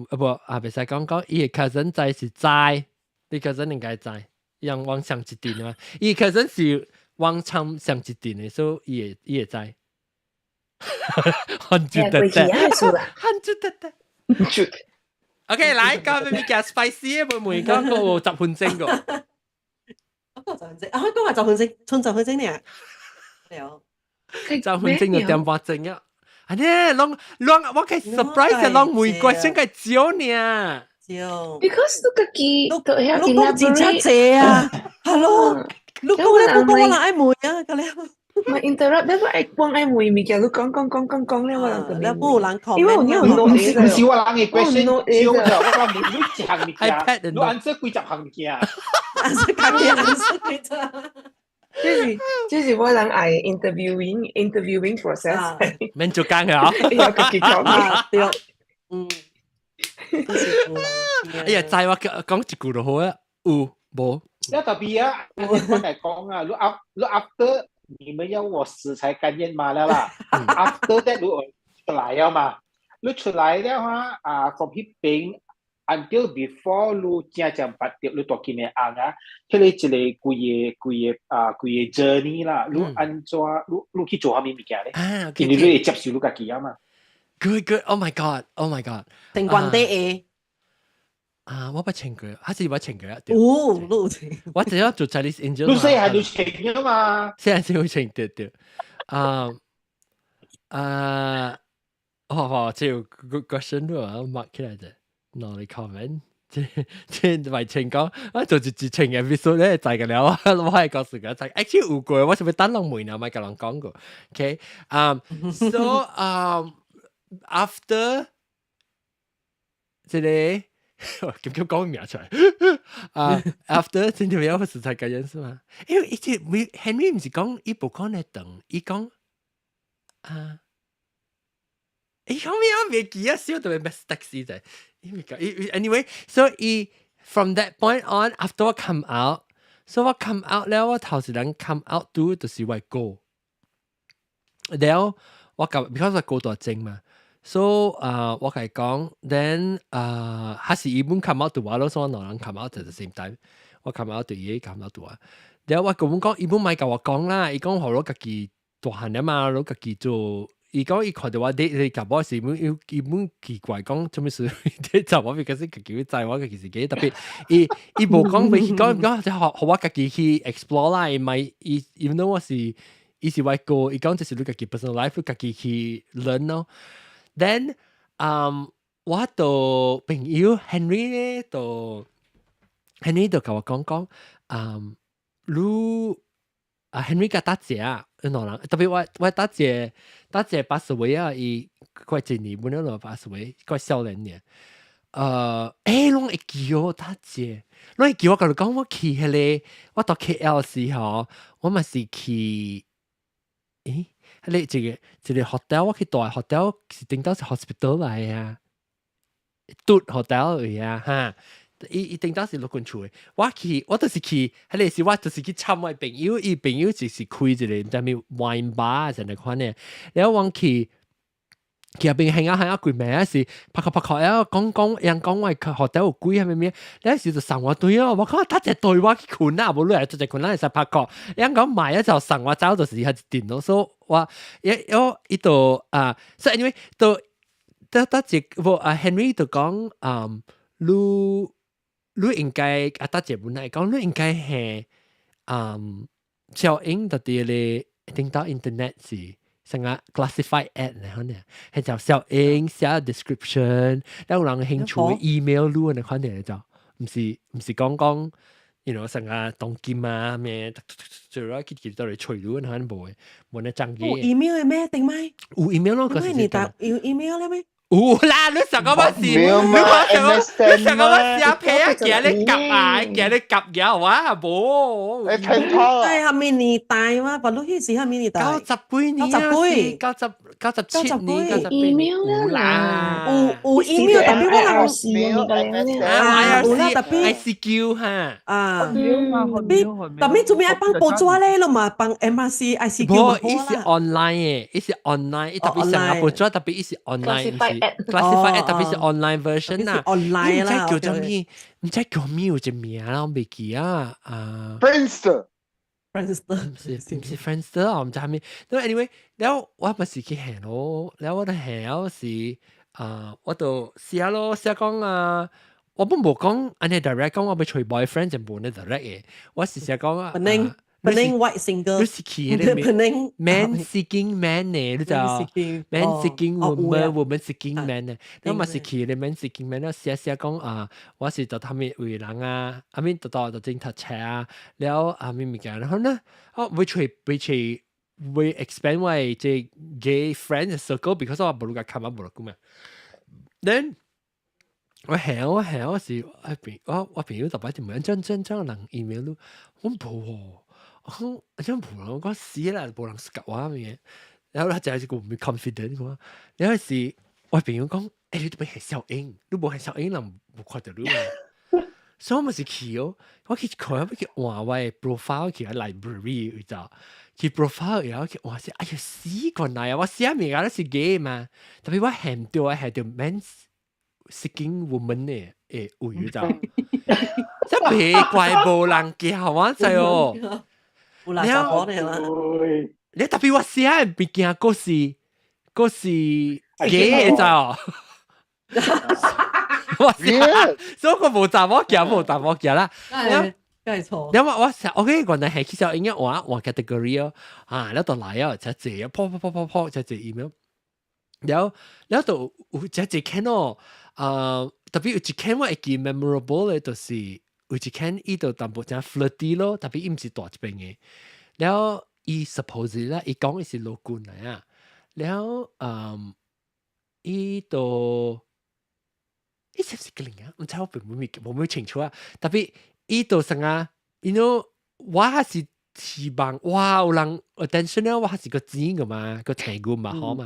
啊無啊，袂使講講，伊的 cousin 知是知，你 cousin 應該知，伊人往上一陣嘛，伊 cousin 是往上上一陣的，所以伊會伊會知。漢住得得，漢住得得。OK，來，講咩物件 spicy 的，無問講閣有10分鐘個。我講10分鐘，啊，講話十分鐘，剩十分鐘呢？了。 10分鐘就點半鐘啊！啊呢，攏攏我較 surprise 攏問過先較少呢。少。 Because 你家己你你講真正濟啊！Hello，你講咧，講我人愛問啊，個了。咪 interrupt，你我愛講愛問物件，你講講講講講咧，我人就你冇人 comment。因為我有 note 唔是唔是我人的 question 少咗，我人問你一項物件，你 answer 幾十項物件。 answer 家己 answer 幾十。這是我人愛 interviewing process。免做工啊！要家己講。對，嗯。哎呀，知我講一句就好啊，有無？那特別啊，我來講啊，你 after 你們要我死才甘願嘛了啦。After that 你出來了嘛？你出來的話啊，from 彼邊 until before 你正正捌著你大金的翁啊，彼個一個規个規个啊規个 journey 啦，你按怎你你去做啥物物件咧？啊，因為你會接受你家己啊嘛。 Good good, oh my god, oh my god。定關底的。啊，我捌穿過，還是捌穿過啊？有，你有穿。我只要做 Chinese Angel。你細漢就穿啊嘛。細漢先會穿，對對。啊啊，哦，這個 good question 喎，mark 起來者，攞嚟 comment。這這唔係穿講，我做一一穿 episode 咧，知個了，我係講時間，actually 有過，我是欲等人問啊，莫共人講過。Okay，so after 這個。咁咁講名出來啊？After 真正有死才甘願是嗎？因為以前 Henry 毋是講伊無講咧長，伊講啊，伊講咩我袂記啊，小特別 mistake 者，伊未講伊 anyway，so 伊 from that point on after 我 come out，so 我 come out 了，我頭一人 come out 拄就是我哥，了我甲 because 我哥大正嘛。So 啊，我共伊講，then 啊，還是伊本 come out 對我咯，所以我兩人 come out at the same time，我 come out 對伊 come out 對我。然後我根本講，伊本莫共我講啦，伊講予我家己大漢了嘛，我家己做伊講伊看到我 date 你夾我是本伊伊本奇怪講做咩事 date 就我，because 家己知我家己是 gay，特別伊伊無講袂去講講，就予我家己去 explore 啦，伊咪伊 even though 我是伊是我哥，伊講這是你家己 personal life，你家己去 learn 咯。Then 我就朋友 Henry 咧，就 Henry 就共我講講，你啊 Henry 甲大姐啊，兩人特別我大姐大姐 pass away 啊，伊快一年本來就 pass away，快少年嘅。攏會記哦，大姐，攏會記我共你講，我去彼個，我到 KL 時吼，我嘛是去，彼個一個一個 hotel，我去住 hotel 是頂到是 hospital 來啊，拄 hotel 位啊，哈。伊伊頂到是陸軍厝的，我去，我就是去，彼個時我就是去參我朋友，伊朋友就是開一個毋知咩 wine bar 成日款的，然後我去。去入邊行啊行啊，規暝啊是拍個拍個啊，講講人講我學底有鬼係咩咩，有時就送我對哦，我講他一對我去困啊，無你來做一困咱會使拍個，人講買啊就送我走就是係一電腦，所以我一我伊就啊，所以 anyway 就得得一無啊 Henry 就講嗯，你你應該啊，得一本來講你應該係小英就佇咧頂到 internet 是。成個 classified ad 咧，可能係就小英寫 description，有人興趣 email 你那款嘅就，毋是講講，成個當金啊咩，就攞去去到嚟隨你，可能無嘅，無呢爭有 email 嘅咩？定咪？有 email 咯，嗰時你打有 email 咧咩？有啦，你上個乜事？你講上你上個乜事啊？皮啊，寄你夾啊，寄你夾嘢哇，無。你聽拖啊？係咩年代嘛？白鹿彼時係咩年代？ 90幾年啊，97年，98年。 email 啦，有有 email 特別我人啊，有啦，特別 ICQ 哈。啊，特別做咩愛放報紙咧？咯嘛，放 MRC ICQ 無，伊是 online 嘅，伊是 online，伊特別上下報紙，特別伊是 online。 classified 特別是 online version 啊，online 啦，唔知叫做咩，唔知叫咩有隻名啦，我未記啊。啊，Friendster。 Friendster 唔是 Friendster 啊，我唔知係咩。咁 anyway，然後我咪是去行咯，然後我就行是啊，我就寫咯，寫講啊，我本無講，按呢 direct 講我欲揣 boyfriend 就無呢 direct 嘅，我是寫講啊。 Penang white single，你是去咧 man seeking man 呢？你就 man seeking woman，woman seeking man 呢？你嘛是去咧 man seeking man，寫寫講啊，我是做他們為人啊，阿面讀到就正讀冊啊，了阿面物件，然後呢，哦，會揣會揣會 expand 我這 gay friend circle，because 我無路個看嘛無路嘛。Then 我行我行我是我朋我我朋友特別就問將將將人 email 你，我無喎。我真無人，我講死啦，無人識我咩？然後他就係個唔 confident 我，然後是我朋友講，你都欲還小英，你無還小英人無看到你嘛？所以我咪是去哦，我去看，我去換我的 profile 去 library 有就去 profile 然後去換是，哎呀死個奶啊！我寫物件都是 gay 嘛，特別我還到我還到 man seeking woman 嘅誒位就，真別怪無人叫我知哦。有啦，查甫咧啦。你特別我寫的物件，閣是假的就，我寫，所以我無查某囝，無查某囝啦。梗係錯。因為我寫，OK，原來係其實應該換換 category 哦，啊，你就來啊，就這噗噗噗噗噗，就這 email，然後然後就有這一間哦，啊，特別有一間我會記 memorable 的，就是有一間伊就淡薄正 flirty 咯，特別伊毋是大一邊的。然後伊 suppose 啦，伊講伊是陸軍來啊，然後嗯，伊就伊是毋是個零啊？毋知我並無無清楚啊。特別伊就啥啊？我是希望哇有人 attention 咧，我是個錢個嘛，個聽過嘛好嘛，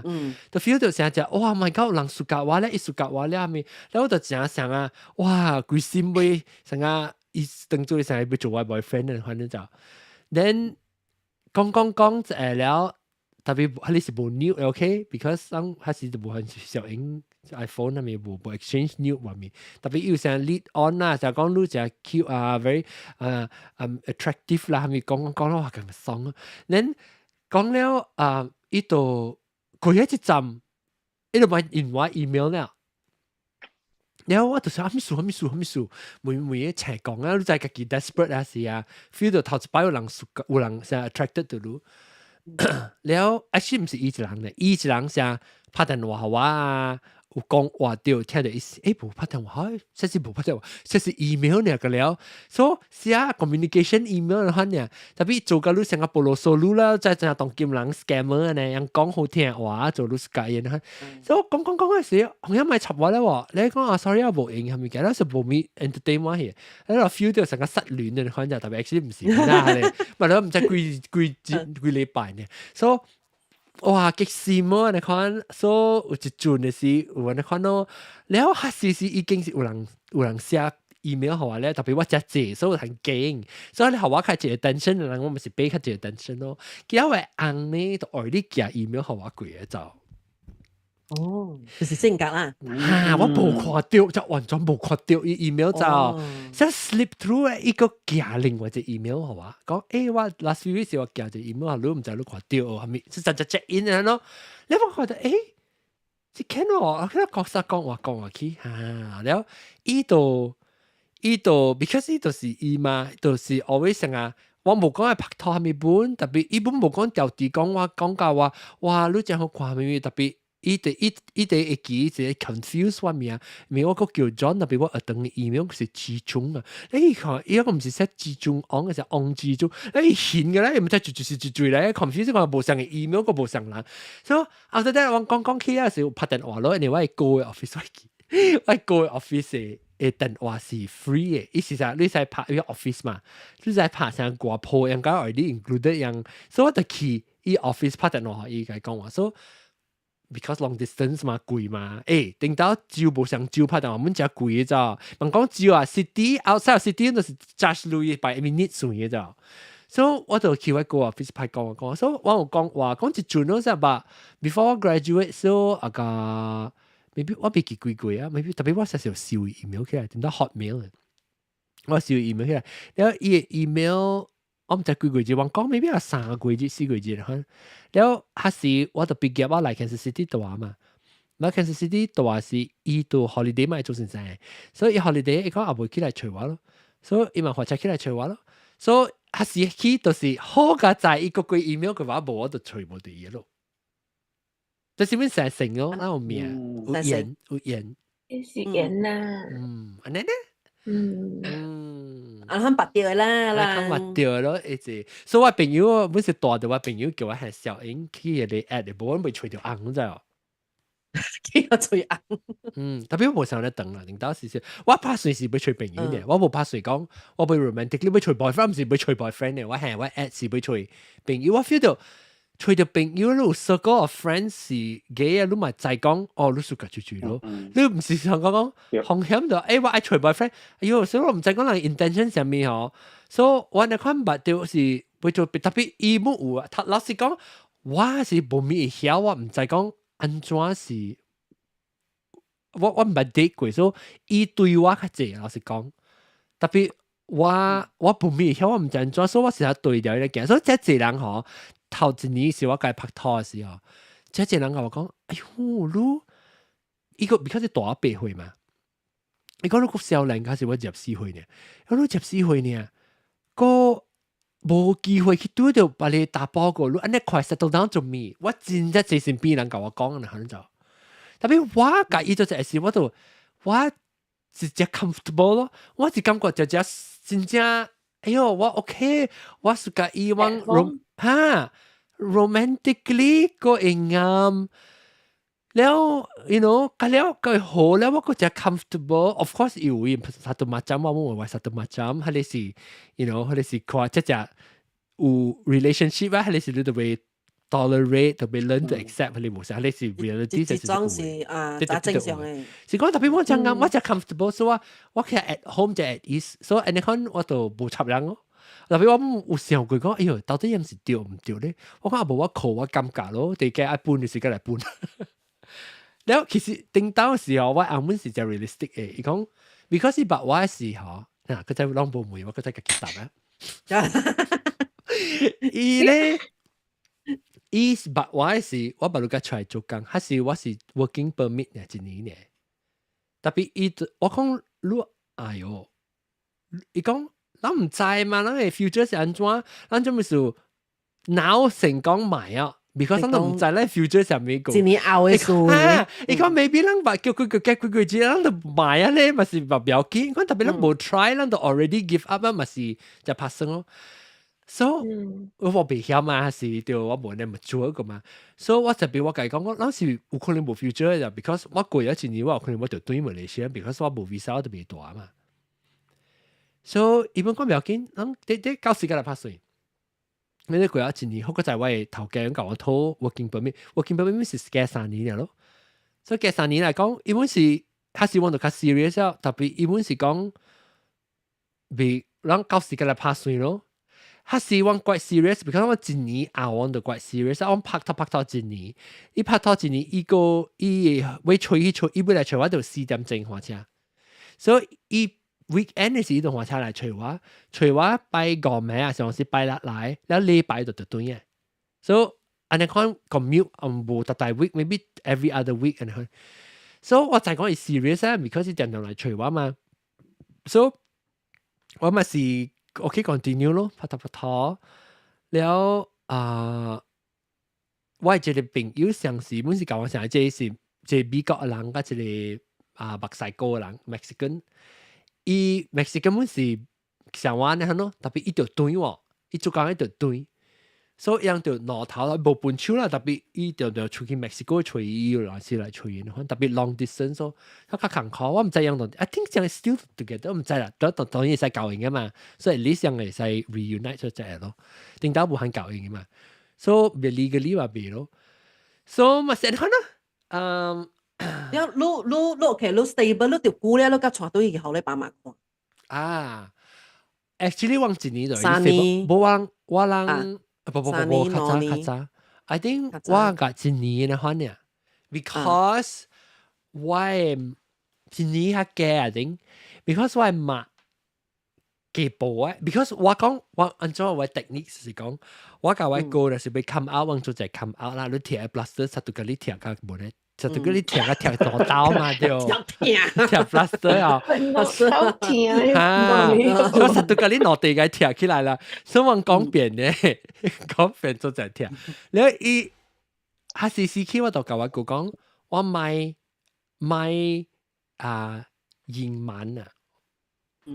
就 feel 到成只哇 my god，有人 suka 我咧，伊 suka 我咧，咪，然後我就誠想啊，哇規心欲啥啊，伊當做啥欲做我 boyfriend 反正就，then 講講講了，特別彼是無 nude，OK，because 當彼時就無很小用 iPhone 那邊無無 exchange nude 外面，特別有啥 lead on 啦，就講你誠 cute 啊，very 啊attractive 啦，係咪講講講了話咁爽啊？then 講了啊，伊就過一陣，伊就問引我 email 了。然後我就想啥物事啥物事啥物事，每每個齊講啊，你知家己 desperate 啊是啊，feel 到頭一擺有人有人成 attracted 到你。了，actually 毋是伊一人咧，伊一人成拍電話予我啊，有講話對，聽著伊是，欸，無拍電話，這是無拍電話，這是 email 爾個了，所以寫 communication email 款爾，tapi 做甲你成個菠蘿蘇魯啦，再怎當金人 scammer 呢，人講好聽話做你介意呢，所以講講講嘅時，紅一咪插我咧喎，你講啊 sorry 啊無應係咪？嘅，是無咪 entertain 我去，你話 feel 到成個失戀嘅款就特別 actually 毋是啦，咪你毋知幾幾幾幾禮拜呢，所以。哇，極羨啊！你看，所以有一陣嘅時，有你看咯，了還是是已經是有人寫 email 予我咧，特別我遮濟，所以我很驚，所以你予我較濟 attention 嘅人，我咪是俾較濟 attention 咯。其他話翁呢，就愛你寄 email 予我幾個就。哦，就是性格啦。哈，我無看到，就完全無看到伊 email 就，即 slip through 一個寄另外一個 email 予我，講欸我 last few weeks 我寄一個 email，你毋知你看到係咪？是真正 check in 啊咯，你冇看到欸？是看我，我講啥講話講話去，哈，了伊就伊就 because 伊就是伊嘛，就是 always 成啊。我無講係拍拖係咪本，特別伊本無講調啲講話講到話，哇！你真好看咪特別。伊哋伊伊哋會記一個 confuse 我名，因為我閣叫 John，特別我學堂嘅 email 是志忠啊。你看，伊個毋是寫志忠昂，是昂志忠。你現嘅咧，毋知就就是就咧 confuse 講無相嘅 email 個無相人。所以 after that 我講講起來時拍電話咯，因為我係個 office 我記，我個 office 嘅電話是 free 嘅，意思係你使拍伊個 office 嘛，你使拍成掛鋪，應該 already included 樣，所以我就去伊 office 拍電話，伊共講話，所以。because long distance 嘛貴嘛，欸，頂到招無上招拍電話，阮遮貴嘅咋？人講招啊，city outside city 都是 charge 鐳 by minute 算嘅咋。所以我就去我個 office 拍講講，所以我有講話講一陣咯，是吧？Before 我 graduate，所以啊個 maybe 我未記幾個月啊，maybe 特別我實時有收 email 起來，點到 hotmail，我收 email 起來，然後伊個 email。我毋知幾個月，我講 maybe 係3個月、4個月啦。然後還是我就畢業我來 Kansas City 住嘛。來 Kansas City 住是伊到 holiday 嘛做先生，所以伊 holiday 伊講也袂起來揣我咯，所以伊嘛火車起來揣我咯。所以還是去就是好佳在伊個幾 email 嘅話無，我就揣無佇伊咯。這是阮成成咯，那有名有緣有緣，是緣呐。嗯，按呢呢？嗯嗯，啊，肯白掉啦，啦，肯白掉咯，一直。所以我朋友，本是大的我朋友叫我係小英去個 add，無阮袂揣著翁，知無？去個揣翁。嗯，特別我無想咧等啦，領導是是，我拍算是欲揣朋友嘅，我無拍算講，我欲 romantically 欲揣 boyfriend，毋是欲揣 boyfriend 嘅，我係我 add 是欲揣朋友，我 feel 到揣著朋友，你有 circle of friends 是 gay 啊，你嘛知講，哦，你 suka 住住咯，你毋是想講講風險就，欸，我愛揣 boyfriend，哎喲，所以我毋知講人 intention 啥物吼，所以我那款捌著是欲做特別伊冇有啊，他老實講，我是無物會曉，我毋知講按怎是。我毋捌 date 過，所以伊對我較濟，老實講。特別我無物會曉，我毋知按怎，所以我時常對著伊咧行。所以這濟人吼，頭一年是我共伊拍拖的時候，這濟人共我講，哎喲，你伊個比較是大我8歲嘛，伊講你閣少年，還是我24歲呢？我你十四歲呢，閣無機會去拄著別个查埔個，你按呢快 settle down 做咩？我真正濟身邊人共我講，可能就。特別我共伊做這事，我就我直接 comfortable 咯，我是感覺就只真正，哎喲，我 OK，我是共伊往 rom 哈 romantically 個會啱，了，you know，個了個好了，我閣真 comfortable。Of course 有satu macam，我冇話 satu macam，還是，you know，還是看這只有 relationship 啊，還是你特別 tolerate 特別 learn to accept 係你無啥，你是 reality 這種是啊，正常嘅。是講特別我真啱，我真 comfortable，所以我我其實 at home 就 at ease，所以按呢款我就無插人咯。特別我有想過講，哎喲，到底係毋是對毋對咧？我講啊無我靠我尷尬咯，地家愛搬就時間來搬。了其實頂到時候，我翁本是真 realistic 嘅，伊講，because 伊捌我的時候，嗱，佢真攏無問我，佢真家己答啊。伊咧。伊是捌我是我捌你甲出來做工，還是我是 working permit 呢一年呢？特別伊我講你，哎喲，伊講咱毋知嘛，咱的 future 是按怎？咱做咩事？now 成講買啊？because 咱都毋知咱 future 是啥物個。一年後的事。伊講 maybe 咱捌叫幾個幾幾個月，咱就買啊咧，嘛是嘛不要緊。講特別咱無 try，咱就 already give up 啊，嘛是就發生咯。So 我袂曉嘛，還是對我無那麼做個嘛。所以我特別我共伊講，我咱是有可能無 future 的，because 我過咗一年，我有可能我就轉馬來西亞，because 我無 visa 我就袂蹛嘛。所以伊本講不要緊，咱得得到時間來拍算。你過咗一年，好過在我的頭家共我討 working permit，working permit 是加3年了咯。所以加三年來講，伊本是較是我就較 serious 了，特別伊本是講，袂咱到時間來拍算咯。較是我 quite serious，because 我一年後我就 quite serious，我拍拖拍拖一年，伊拍拖一年，伊個伊會催去催，伊欲來揣我就4點鐘換車，所以伊 weekend 的時伊就換車來揣我，揣我拜五暝啊，上是拜六來，了禮拜就就轉嘅，所以按呢看 commute 無逐大 week，maybe every other week 按呢看，所以我就講伊 serious 啊，because 伊定定來揣我嘛，所以我嘛是。OK continue 咯，拍拖拍拖，了啊，我一個朋友上時本是共我講，這是這美國的人，佮一個啊墨西哥的人，Mexican，伊 Mexican 本是像我按呢咯，特別伊就轉喎，伊做工伊就轉，所以𪜶就兩頭啦，無分手啦，特別伊就出去墨西哥揣伊，還是來揣𪜶，特別 long distance 所以較艱苦，我毋知樣 I think 這樣 still together，我毋知啦，當當然會使交應的嘛，所以理想會使 reunite 就這咯，頂到無限交應的嘛，所以袂 legally 話袂咯，所以嘛先看啦，嗯，了，你你你 OK，你 stable，你就久了，你佮帶對去予你爸媽看。啊，actually 我一年就 3年，無我我人。不不不不，較早較早，I think 我甲一年的款爾，because 我的一年較加 I think，because 我的媽加報啊，because 我講我按怎我 technique 是講，我共我哥就是欲 come out，我做就 come out 啦，你貼 plaster 實都共你貼較無咧，實都共你貼較貼大刀嘛對，貼 plaster 啊，好疼啊，我實都共你兩地共貼起來啦，所以我講變咧，講變做就貼，了伊，還是時期我就共我哥講，我莫莫啊隱瞞啊。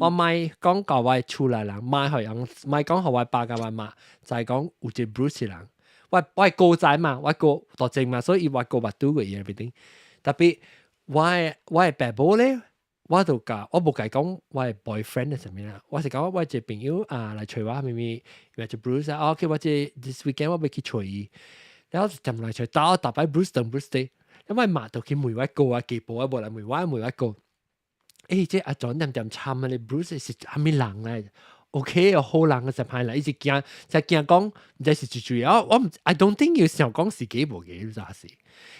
我莫講共我厝內人，莫予人，莫講予我爸共我媽，就係講有一個 Bruce 人，我我哥仔嘛，我哥大正嘛，所以我哥捌拄過伊 everything。特別我的爸母咧，我就共我無共伊講我的 boyfriend 係啥物啦，我是講我一個朋友啊來揣我，咪咪叫做 Bruce 啊，OK，我這 this weekend 我欲去揣伊，然後就踮來揣，到逐擺 Bruce 等 Bruce day，因為媽就去問我哥啊，家婆啊，無來問我問我哥。欸，這阿 John 點點慘啊！你 Bruce 是啥物人咧？OK，好人嘅就歹啦，伊是驚，就驚講，毋知是絕對啊！我毋，I don't think 伊想講是假無假，就是，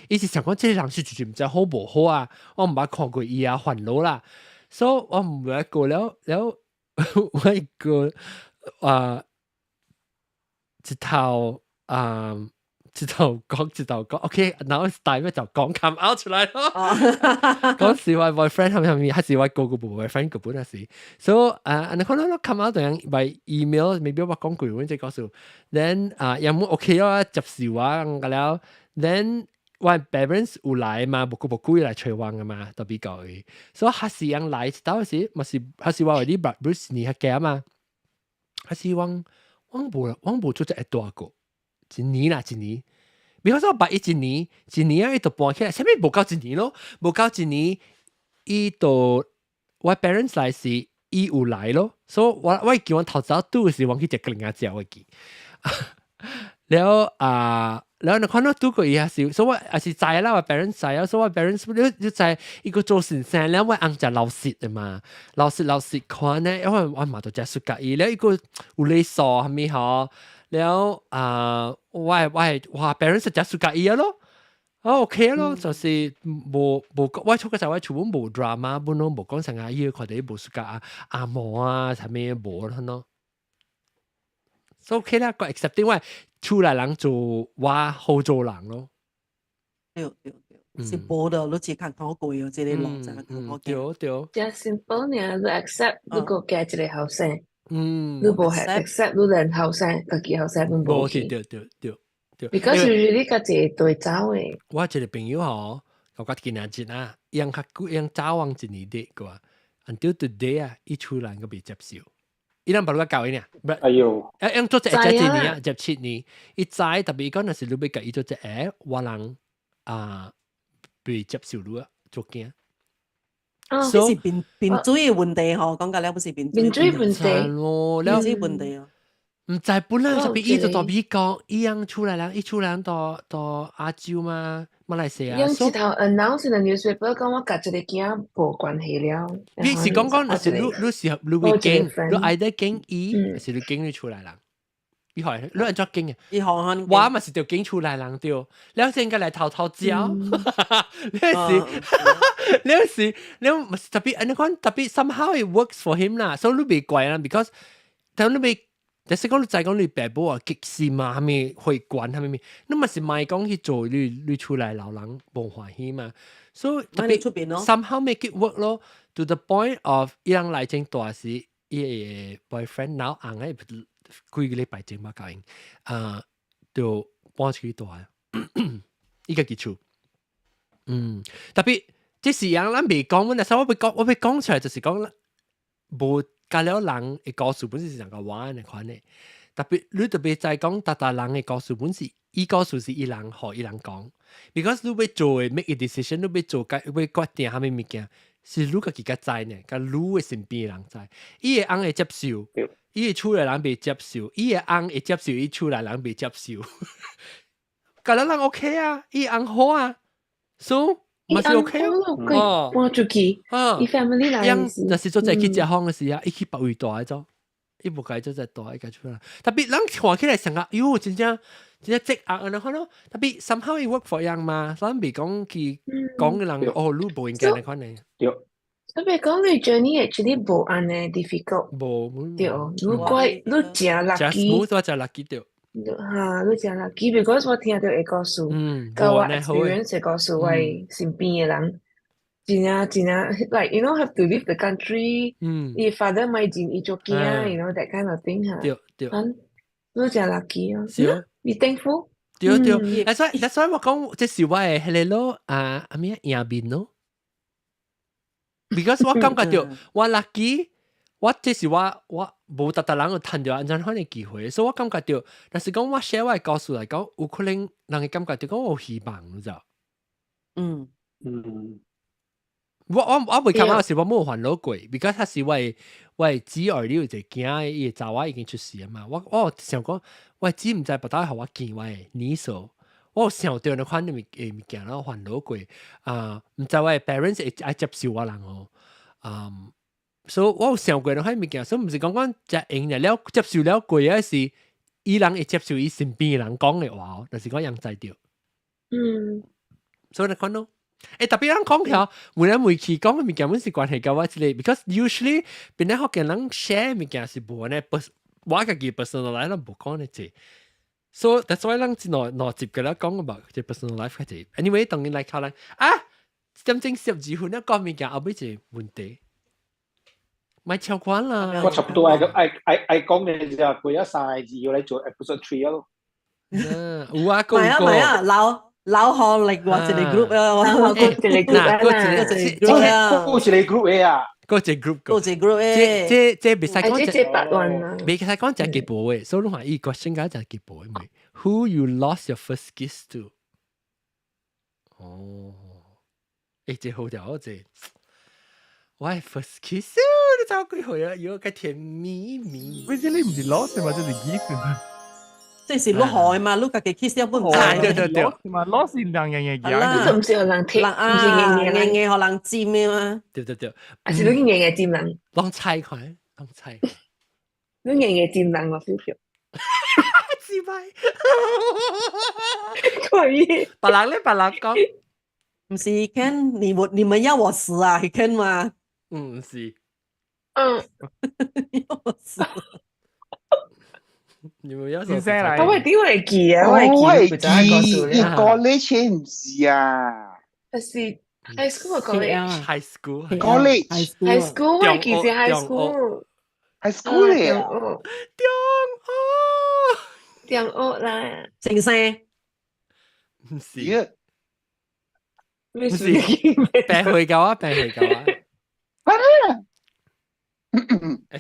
伊是想講這個人是絕對毋知好無好啊！我毋捌看過伊啊，煩惱啦，所以我毋會過了了，我一個啊，一頭啊。一頭講一頭講，OK，然後大咩就講 come out 出來咯。講是我 boyfriend 係咪係咪？還是我個個 boyfriend 個本係是，所以啊，你可能 come out 就樣 by email，maybe 我講句阮這告訴，then 啊，有冇 OK 咯，接受我個了，then 我 parents 有來嘛，無久無久來揣我噶嘛，特別教伊，所以還是樣來到時，嘛是還是我為你 Bruce 你較驚嘛，還是我我無我無做這會大個。一年啦，一年。比如說我捌伊一年，一年啊，伊就搬起來，啥物無夠一年咯，無夠一年，伊就我 parents 來時，伊有來咯，所以我我叫我頭早拄時，我去食格林仔食我記。了啊，了你看到拄過伊也是，所以我也是知啦，我 parents 知啊，所以我 parents 你你知伊個做先生了，我翁食老實的嘛，老實老實看呢，因為我嘛都食暑假伊，了伊個有禮數啥物吼。了啊，我我我 parents 食暑假伊咯，哦 OK 咯，就是無無我出個就我全部無 drama，本攏無講啥啊，伊看到無暑假啊阿毛啊，啥物無咯。所以 OK 啦，個 accepting 我厝內人做我好做人咯。對對對，是無的，你只看好過哦，這個路真係好對對。真 simple 爾，你 accept 你個嫁一個後生，你無係 accept 你連後生，家己後生攏無去。對對對對。 Because usually 較濟對走的。我一個朋友吼，我覺今年節啊，伊較久，伊走往一年的個，until today 啊，伊厝內個未接受。伊人把你教伊呢？哎喲，誒，做這一年啊，17年，伊知特別講，若是你欲共伊做這個，我人啊未接受你啊，做驚。這是面面水的問題吼，講甲了不是面面水問題咯，面水問題哦。毋知本來特別伊就到美國，伊樣出來人，伊出來到到亞洲嘛，馬來西亞。伊直頭 announce in the newspaper 講我佮這個囝無關係了。你是講講，若是你你是你會驚，你愛得驚伊，還是你驚你厝內人？伊係你按怎驚啊？伊行我嘛是著驚厝內人對，了先個來偷偷教，你是你是你嘛是特別按呢款特別 somehow it works for him 啦，所以你袂怪啦，because 但你袂。但是講你再講你爸母啊，激死嘛，啥物會管啥物物，你嘛是莫講去做你你厝內老人無歡喜嘛，所以特別 somehow make it work 咯，to the point of 伊人來前大時，伊個 boyfriend 老翁誒幾個禮拜前嘛教𪜶，啊，就搬出去住，伊家己厝，特別這是樣咱未講，但是我欲講，我欲講出來就是講無。加了人的故事本是上個話呢款的，特別你特別在講，逐逐人的故事本是伊故事是伊人予伊人講，because 你欲做的 make a decision，你欲做決欲決定啥物物件，是你家己較知呢，佮你的身邊的人知，伊的翁會接受，伊的厝內人袂接受，伊的翁會接受，伊厝內人袂接受，佮咱人 OK 啊，伊翁好啊，so 嘛是 OK 哦，搬出去，伊 family 來若是做這去食飯的時啊，伊去別位住咗，伊無共做這住，伊家出來。特別人看起來成個，喲，真正真正積壓按呢款咯。特別 somehow it work for 人嘛，咱袂講去講人哦，你無應該按呢款的。對。特別講你 journey actually 無按呢 difficult。無。對，你怪你誠 lucky。 smooth 我誠 lucky 對。哈，你誠 lucky，because 我聽著的故事，佮我 experience 的故事，我身邊的人，真正真正，like you know have to leave the country，伊 father 買錢伊就驚，you know that kind of thing 哈。對對。你誠 lucky 哦。是哦。你 thankful？對對，that's why 我講這是我的彼個咯，啊啊咩贏面咯。because 我感覺著我 lucky，我這是我我無逐逐人有趁著按怎款的機會，所以我感覺著，若是講我寫我的故事來講，有可能人會感覺著講我有希望，你知無？我我我袂感覺是我無煩惱過，because 他是我的我的姊兒裡有一個囝，伊的查某已經出世啊嘛。我我有想講，我的姊毋知別當予我見我的年數，我有想著那款的物物件，然後煩惱過啊，毋知我的 parents 會愛接受我人哦，嗯，所以我有想過那款物件，所以毋是講講食用了接受了過，還是伊人會接受伊身邊的人講的話，就是講人知著。所以你看咯。欸，特別人講起，每人每次講的物件，本是關係佮我這個，because usually 變咧福建人 share 物件是無呢，我家己 personal life 咱無講呢這，所以 that's why 咱兩兩集嘅啦講about 這 personal life 較濟。Anyway，當然來靠咱啊，1點鐘12分咧講物件，後尾一個問題，莫超關啦。我差不多愛愛愛愛講嘅就過咗3個字要來做 episode 3 咯。嗯，有啊，唔係啊，唔係啊，老老學力或一個 group 啊，一個 group 啊，一個 group 啊，一個 group 的啊，嗰一個 group，嗰一個 group 這這這袂使講，這這百萬啊，袂使講誠基本的，所以你看伊個性格誠基本的。Who you lost your first kiss to？哦，欸，這好條這，我 first kiss，你知我幾歲啊？有個甜蜜蜜。為啥你毋是 lost 嘛？這是 give 嘛？這是你害嘛？你家己 kiss 了本唔知。對對對。嘛，lost 是人人人贏，這毋是予人踢，毋是硬硬硬予人佔的嘛？對對對。還是你硬硬佔人？攏猜看，攏猜。你硬硬佔人我 feel 著。自敗。可以。別人咧，別人講。毋是 Ken，你我你們要我死啊？Ken 嗎？嗯，是。嗯。要我死。你冇有先生嚟，我會點會記啊？我會記，我會記，college 唔是啊，還是 high school college？ high school college high school 我會記是 high school high school 咧，中學，中學啦，先生，唔是，唔是，病去夠啊，病去夠啊，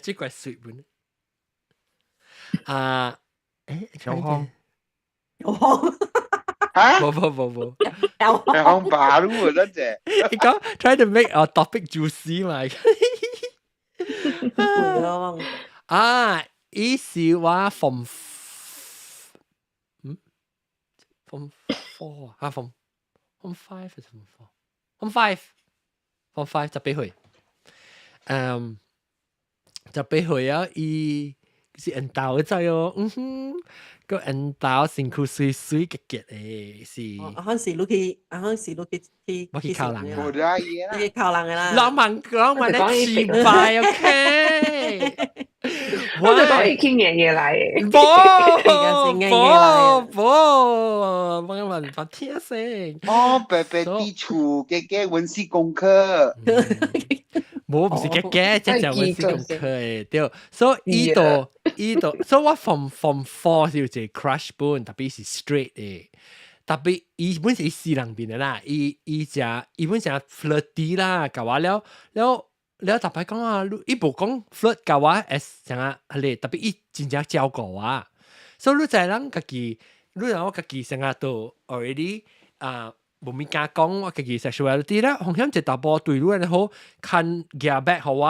這怪水本啊，有康，有康，嚇？冇冇冇冇，有康把路啊，真係。你講 try to make a topic juicy 嘛？啊，伊是話 form 嗯 form four 啊，form five 還是 form four？form five，form five 18歲，18歲啊，伊是緣投的仔哦，嗯哼，個緣投身軀媠媠結結的，是。啊，可是你去，啊，可是你去去我去敲人啊，你去敲人的啦。浪漫浪漫的失敗，OK。我就講伊傾嘢嘢來的。無無無，冇辦法聽聲。哦，白白佇厝，加加溫習功課。無毋是加加，這就溫習功課的，對。所以伊度伊度，所以我 form four 是有一個 crush 本，特別是 straight 的。特別伊本是死人邊的啦，伊伊誠伊本誠 flirty 啦，共我了了了逐擺講啊，伊無講 flirt 共我 as 啥啊，係特別伊真正照顧我，所以你知人家己，你知我家己成日都 already 啊，無物件講我家己 sexuality 啦，風險一查埔對你按呢好，牽舉 bag 予我，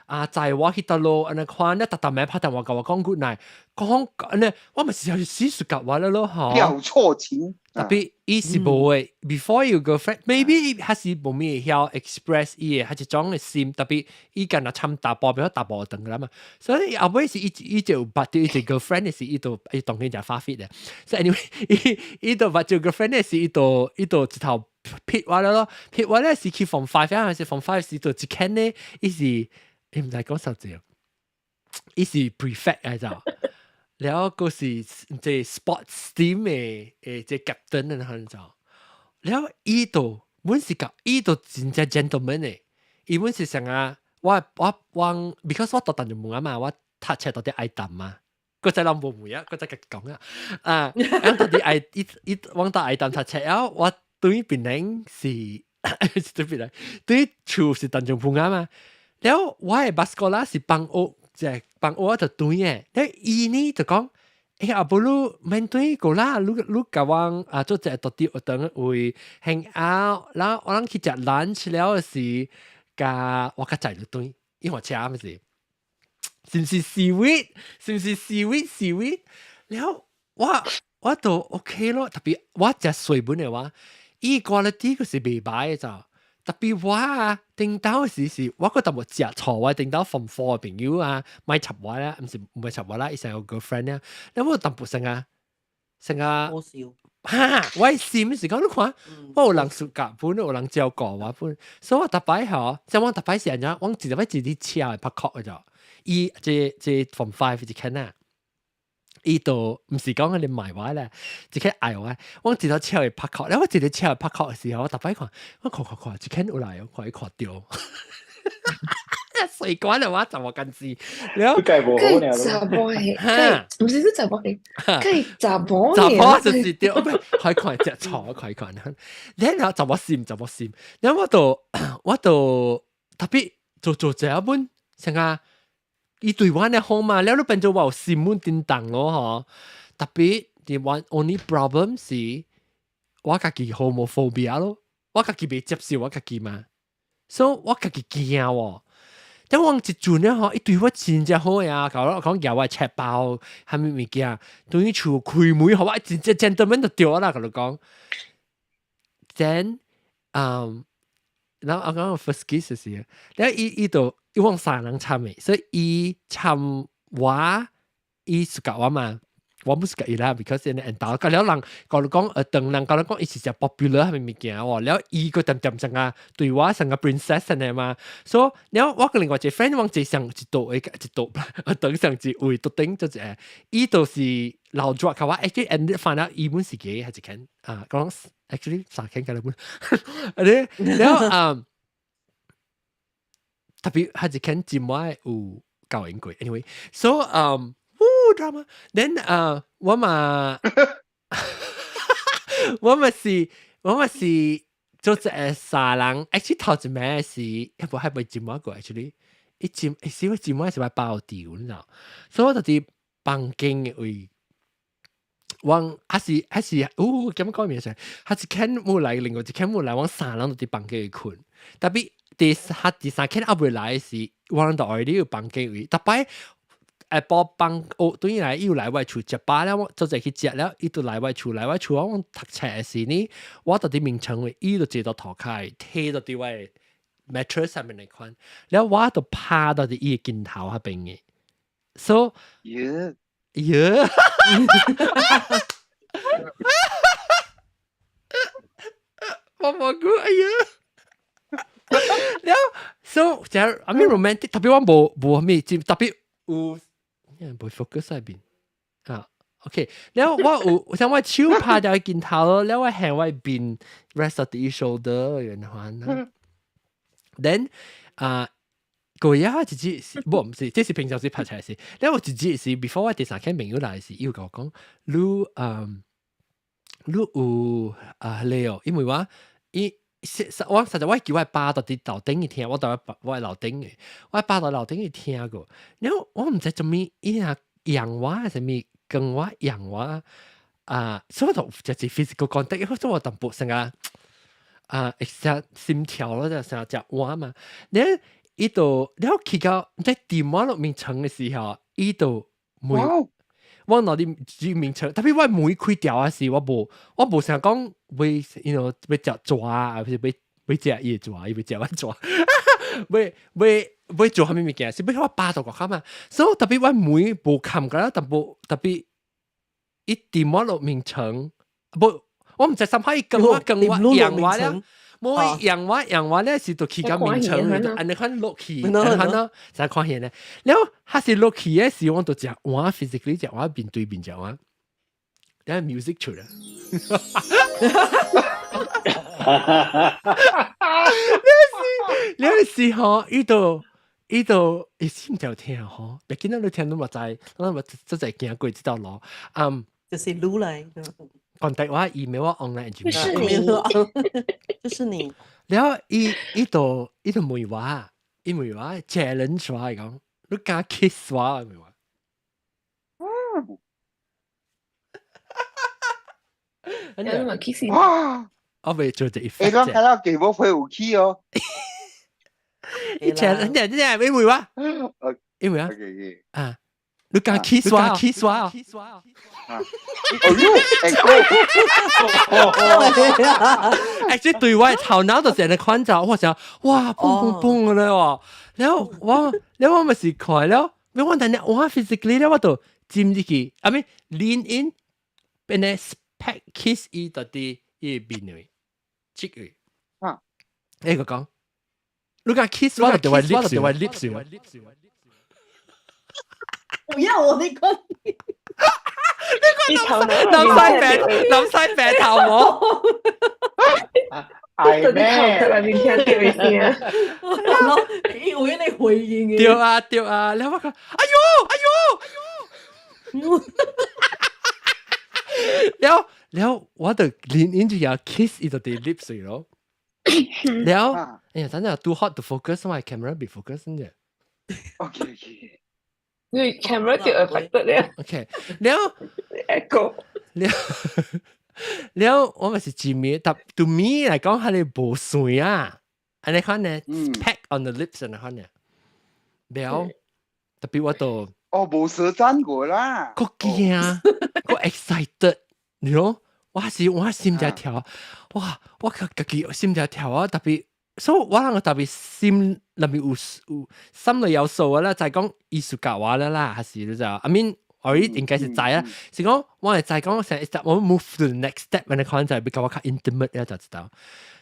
啊載我去佗落按呢款，你逐逐暝拍電話共我講 good night，講按呢，我咪是死暑甲我了咯吼。表錯情。特別伊是無的，before 有 girlfriend，maybe 還是無咩會曉 express 伊的，還一種的心，特別伊敢若參查埔，變做查埔長啦嘛，所以後尾是伊伊就有捌著伊一個 girlfriend 的時，伊就伊當然誠發 fit 的。所以 anyway，伊伊就捌著 girlfriend 的時，伊就伊就一頭撇我了咯，撇我咧是去 form five 啊，還是 form five 時就一間呢，伊是伊毋知講啥子，伊是 prefect 來著。了閣是這 sports team 的這 captain 啊，可能了伊就阮是甲伊就真正 gentleman 的，伊阮是啥啊？我我我，because 我讀淡江啊嘛，我讀冊到底愛淡嘛，閣再攏無問啊，閣再共講啊，啊，我到底愛伊伊，我到愛淡讀冊了，我對檳城是對檳城，對厝是淡江埔啊嘛，了我的 bus sekolah 是放學。即係放學就轉的，了伊呢就講，欸阿無你免轉過啦，你你共阮啊做一個獨佇學堂位 hang out，然後我人去食 lunch 了時，共我較載你轉，伊換車毋是？是毋是 sweet？是毋是 sweet sweet？了我我都 OK 咯，特別我食水本的話，伊 quality 閣是袂歹的咋。特別我啊，頂到時是，我閣淡薄食錯我頂到 form four 的朋友啊，莫插我啦，毋是毋會插我啦，伊成有 girlfriend 啊，你我淡薄成啊，成啊，好笑，哈，我心是講你看，我有人暑假本，有人照顧我本，所以我逐擺吼，像我逐擺是按怎，我一擺一日車會拍殼的就，伊這這 form five 一間啊。伊就毋是講你賣我咧，一個愛我，我一個車會拍殼，咧我一個車會拍殼的時候，我逐擺看，我看看看，一間有來，我看伊看著，水管的我怎麼敢知？了，佢無好呢。查某的，毋是是查某的，佢查某查某就是對，可以看隻錯，可以看。然後查某心，查某心，然後我就我就特別做做這本，像啊。伊對我呢好嘛，了你變做我有心滿叮當咯吼。特別 the one only problem 是我家己 homophobia 咯，我家己袂接受我家己嘛，所以我家己驚喎。但我一陣咧吼，伊對我真正好呀，共我講舉我冊包，啥物物件，等於厝開門，予我真正 gentleman 就對啦，共你講。Then，然後我講 first kiss 時，了伊伊就伊往三人參的，所以伊參我，伊是共我嘛，我唔是佮伊啦，because 因緣投，個了人講你講，當人講你講，伊是只 popular 係物件喎，了伊個點點成個對我成個 princess 呢嘛，所以了我跟另外一個 friend 往這上一度一度，等上一位都頂就是，伊就是老抓較我，actually and find out 伊本是 gay 還是間啊，講 actually 三間個本，啊你了啊，特別還是間節目有教應過，anyway，so drama. Then 我嘛是做一個三人，actually 頭一暝是一部還未節目過，actually 一節是我節目是我包掉，你知道？所以我就佇房間嘅位，我還是哦，咁講名出，還是間冇來，另外一間冇來，我三人都佇房間睏，特別第三間還未來時，我人就 already 有房間位，特別。下晡放學轉來又來我厝食飽了，我做陣去食了，伊就來我厝，來我厝我讀冊時呢，我就佇眠床位，伊就坐到塗跤，貼到佇我 mattress 上面來款，了我就趴到佇伊的肩頭彼邊嘅，so 耶耶，我冇估，哎呀！了，so 就 I mean romantic，特別我無無咩，特別有。唔會 focus 喺邊啊？OK，了我有，我想我手拍掉鏡頭咯，了我向我邊 rest on the shoulder 然後呢，then 啊，過一下自己是，唔是，這是平常時拍出來是，了我自己是 before 我第三間朋友來時，伊有共我講，你嗯，你有啊咧哦，因為我伊。我實在我叫我爸到佇樓頂去聽，我到我樓頂嘅，我爸到樓頂去聽過。然後我毋知做物，伊若養我還是物跟我養我啊，所以就就是 physical contact，所以我淡薄成個啊，會心跳咯，就成日食碗嘛。你伊就了去到在電話落眠床嘅時候，伊就問我攞啲眠床，特別我門開掉啊時，我無想講會，you know 欲食蛇啊，還是欲食伊的蛇，伊欲食我蛇，欲做啥物物件，是欲我巴到個較嘛。所以特別我門無冚個啦，淡薄特別伊掂我落眠床，無我毋知三下伊跟我養我了。無養我養我咧是就去到眠床，按呢款落去，按呢款咯，才看見咧。了，還是落去的時，我就食碗，physically 食碗面對面食碗，然後 music 出來。你是吼，伊就伊心就聽吼，別見到你聽到嘛知，我嘛真係行過這條路，嗯，就是擼來。講大話 email 我 online 就是你，就是你。然後伊就問我，伊問我 challenge 我講，你敢 kiss 我？問我。嗯。你嘛 kiss？哇！我未做這 effect。你講睇到幾冇會有氣哦。伊 challenge 你你問我？因為啊，啊。你敢 kiss 我？kiss 我？kiss 我？啊！哎呦，哎，欸，這對我頭腦就是按呢款走，我想，哇，砰砰砰了哦，然後我，然後我咪是看了，我等下我 physically 咧，我就佔入去，I mean lean in，變咧 peck kiss 伊到底伊面位，這個，啊，欸個講，你敢 kiss 我，就對我 lips，對我 lips。不要我你講，你講諗晒病，諗晒病頭毛。係咩？喺面聽到聲。伊有你回應嘅。對啊對啊，然後我講，哎呦哎呦哎呦，然後我就連連住又 kiss 伊就佇 lips 咯。然後，哎呀，等陣 too hot to focus，我 camera 被 focus 啫。 OK OK。因為 camera 就 affected 了。 OK，然後 echo，然後我咪是字面，但對 me 來講係你無算啊，按呢款呢，peck on the lips 按呢款呢，了特別我都哦無舌戰過啦，個驚，個 excited，you know，我心在跳，哇，我家己心在跳啊，特別。所以我人特別心內面有心裏有數啊啦，就係講藝術家話啦啦，還是你就，I mean，我應該是知啊，是講我係知講成 step，我 move to the next step，你可能就係比較較 intimate 咧就知道。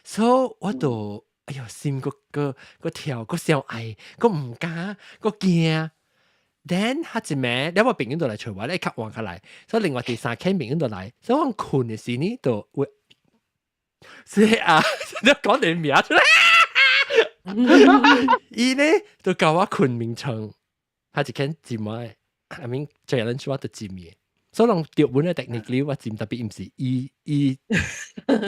所以我就哎喲心個個個跳個小愛個唔敢個驚。Then 他一暝，你我朋友就來揣我，你較晚較來，所以另外第三間朋友就來，所以我睏的時呢就會，是啊，你講你名出來，伊呢就教我睏眠床，他一間佔我的，I mean 最後人我就佔伊，所以人條本咧 technically 我佔 tapi 毋是 E E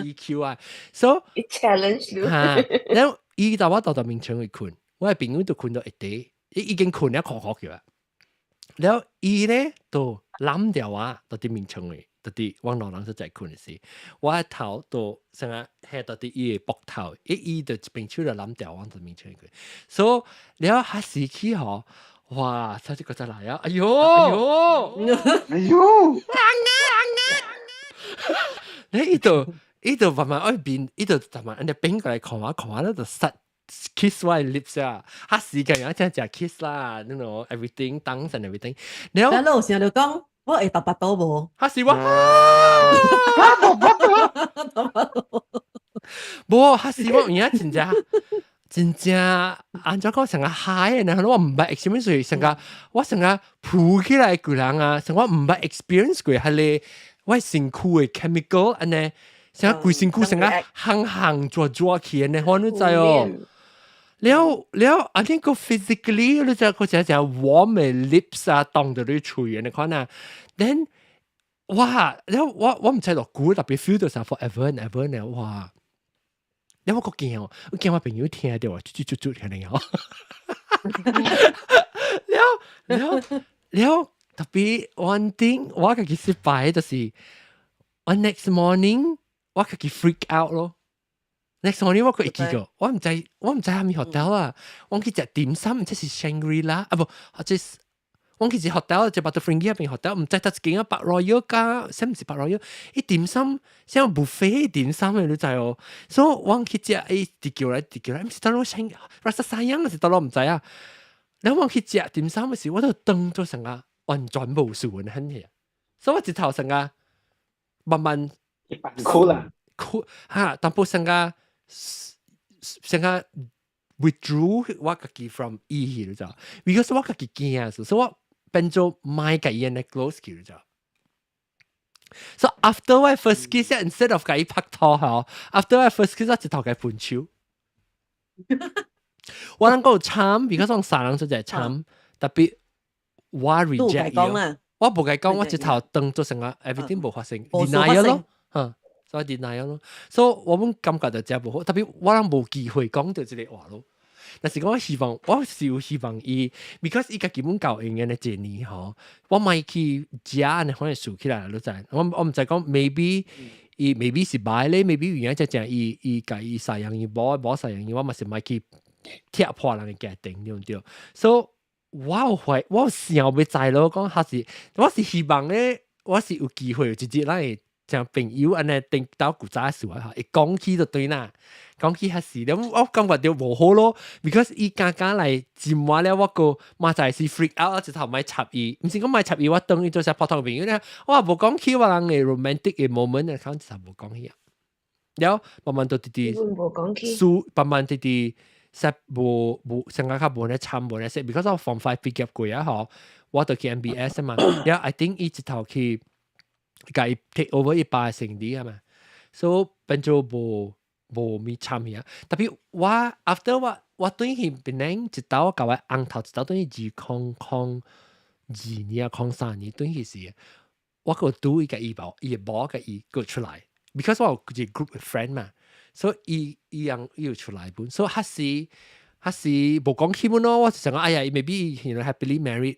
E Q 啊，所以 challenge 你，哈，然後伊就我到到眠床去睏，我的朋友就睏到一地，伊已經睏了可可去啊。然後伊咧就攬掉我，到佇眠床裡，到佇我老人所在睏的時，我的頭都成個係到佇伊的膊頭，伊伊就一邊手就攬掉我佇眠床裡，所以了彼時起吼，哇！差這個再來啊！哎喲，哎喲，哎喲，你伊就伊就慢慢愛變，伊就慢慢按呢變過來看我，看我咧就實。kiss 我 lips 啊，彼時間有真正 kiss 啦，you know everything dance and everything。然後你有想著講，我會沓腹肚無？彼時我，沓腹肚。無，彼時我有影真正真正按怎講成個 high 然後我毋捌 experience 成個我成個浮起來個人啊，成我毋捌 experience 過，彼个我身軀的 chemical 按呢，成個規身軀成個行行抓抓去按呢，可你知哦。了了，I think 個 physically 你知個只只 warm 的 lips 啊，當到你喙你看啊，then 哇，了我我毋知落久 tapi feel 到啥 forever and ever 呢，哇！了我個驚，我驚我朋友聽著啊，啾啾啾啾聽哦。了了了，tapi one thing 我家己失敗就是我 next morning 我家己 freak out 咯。next morning 我閣會記個，我毋知我毋知啥物 hotel 啊，我去食點心，毋知是 Shangri-La 啊，無，或者是我去是 hotel 就 Batu Ferringhi 彼邊 hotel，毋知佗一間啊，Park Royal 加，啥毋是 Park Royal，伊點心像 buffet 點心的你知哦，所以我去食，伊直叫來直叫來，毋是佗落 Shang Rasa Sayang 是佗落毋知啊。然後我去食點心的時，我都當做成個完全無事的很嘅，所以我一頭成個慢慢哭啦，哭哈，淡薄成個。成個 withdrew 我家己 from 伊去你知，because 我家己驚，所以我變做莫共伊按呢 close 去你知。So after 我 first kiss instead of 共伊拍拖吼，after 我 first kiss 我一頭共伊分手。我能夠參，because 我三人做就係參，tapi 我 reject 伊，我無共伊講，我一頭當做成個 everything 無發生，deny 咯，嚇。所以 deny 咯，所以我們感覺就真無好，tapi 我攏無機會講到這个話咯。但是我希望，我是有希望伊，because 伊家己本夠用的這年吼，我莫去食按呢款的事起來你知。我我毋知講 maybe 伊 maybe 是歹咧，maybe 有影只正伊伊共伊sayang伊某某sayang伊，我嘛是莫去拆破人的家庭對毋對？所以我有懷，我有想欲知咯，講還是我是希望咧，我是有機會有一日咱會像朋友按呢頂到古早事啊，會講起就對啦，講起彼時咧，我感覺著無好咯，because 伊剛剛來佔我了，我個嘛就是 freak out，一頭莫插伊，毋是講莫插伊，我當伊做啥普通朋友咧，我也無講起我人的 romantic 的 moment 啊，可能就無講起啊。了慢慢都直直輸，慢慢直直實無無成個較無咧參無咧說，because 我 form five 畢業過啊吼，我就去 MBS 啊嘛，了 I think 伊一頭去。共伊 take over 伊爸生意啊嘛，所以變做無無咪參與啊。tapi 我 after 我我轉去檳城一道，我共我翁頭一道轉去2002年啊，03年轉去時，我閣拄伊共伊某伊的某共伊閣出來，because 我有一個 group of friend 嘛，所以伊伊樣伊有出來本，所以彼時彼時無講起本咯，我就想講哎呀，maybe you know happily married，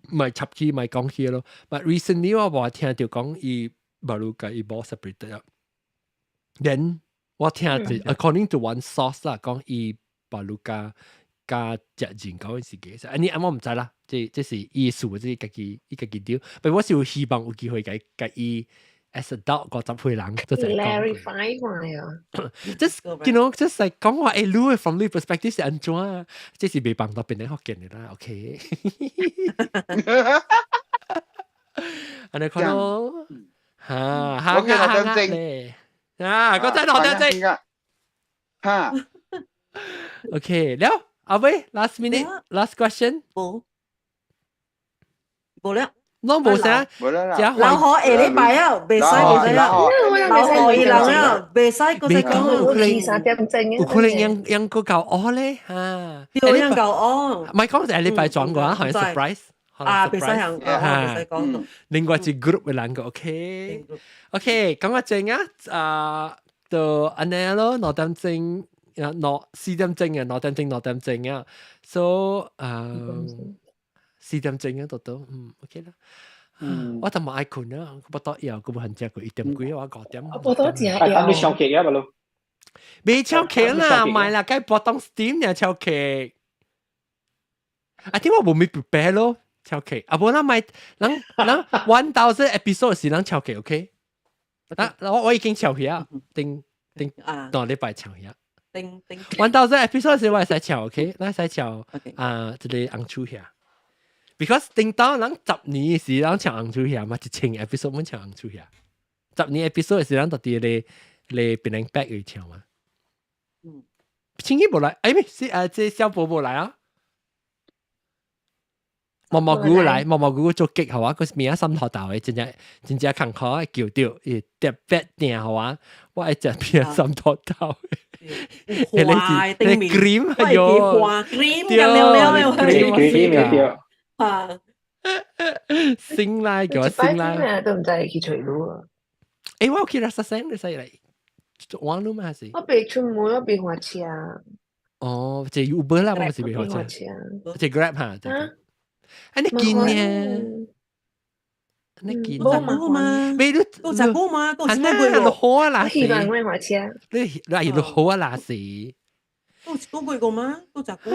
莫插起莫講起咯。But recently 我無聽著講伊無路共伊某 separated 啊。Then 我聽著 according to one source 啦，講伊把路加加接人講是假，啊你啊我毋知啦，這這是伊事，這是家己伊家己丟。但我是有希望有機會共共伊 as adult 50歲人，就係講。 clarify 嘛呀，just just like 講話誒，你 from 你 perspective 是按怎啊？這是袂幫到別人福建的啦，OK。按呢看咯，嚇，我嘅落點鐘啊，嗰陣落點鐘，嚇，OK，了，阿威，last minute，last question，無，無了。攏無啥，無啦老何下禮拜啊，袂使袂使啊，老何伊人啊，袂使閣再講。有可能3點鐘，有可能樣樣個夠餓咧嚇，對，樣夠餓。唔係講下禮拜轉過，可能 surprise。啊，袂使行，袂使講。另外一 group 嘅人個 OK，OK，講個正啊，啊，就按呢咯，2點鐘，啊，4點鐘啊，2點鐘2點鐘啊，所以啊。4點鐘啊，到到，OK 啦。我就冇愛睏啊，我不多以後佢會很食過1點幾，我5點。我多食啊，你超劇啊，咪咯？未超劇啦，唔係啦，該播當 Steam 呢超劇。啊，點解我冇咩 prepare 咯？超劇，啊，無咱買，人人 1000 episode 是人超劇，OK？啊，我已經超去啊，頂頂當禮拜超去啊。頂頂 1000 episode 是我會使超，OK？咱使超啊，這個紅樹遐。Because 頂到人10年時，人唱紅樹遐嘛，1000 episode 阮唱紅樹遐。10年 episode 時，人特佇咧咧變成白去唱嘛。青衣無來，哎，是啊，這小寶無來啊。毛毛菇來，毛毛菇做激好啊，佢名三頭豆的，真正真正艱苦的叫著，伊特別定好啊，我愛食片三頭豆的。花頂面 cream 哎喲，花 cream 咁了了，cream 對。啊！醒來叫我醒來，都毋知去揣路啊！欸，我有去拉薩山，你使來玩路嗎？還是？我袂出門，我袂駛車。哦，坐 Uber 啦，我是袂駛車。坐 Grab 哈？啊，你見呢？你見？冇嘛？未你夠十個嘛？夠十個落好啊啦！希望我駛車。你你落好啊啦是？夠一個月個嗎？夠十個。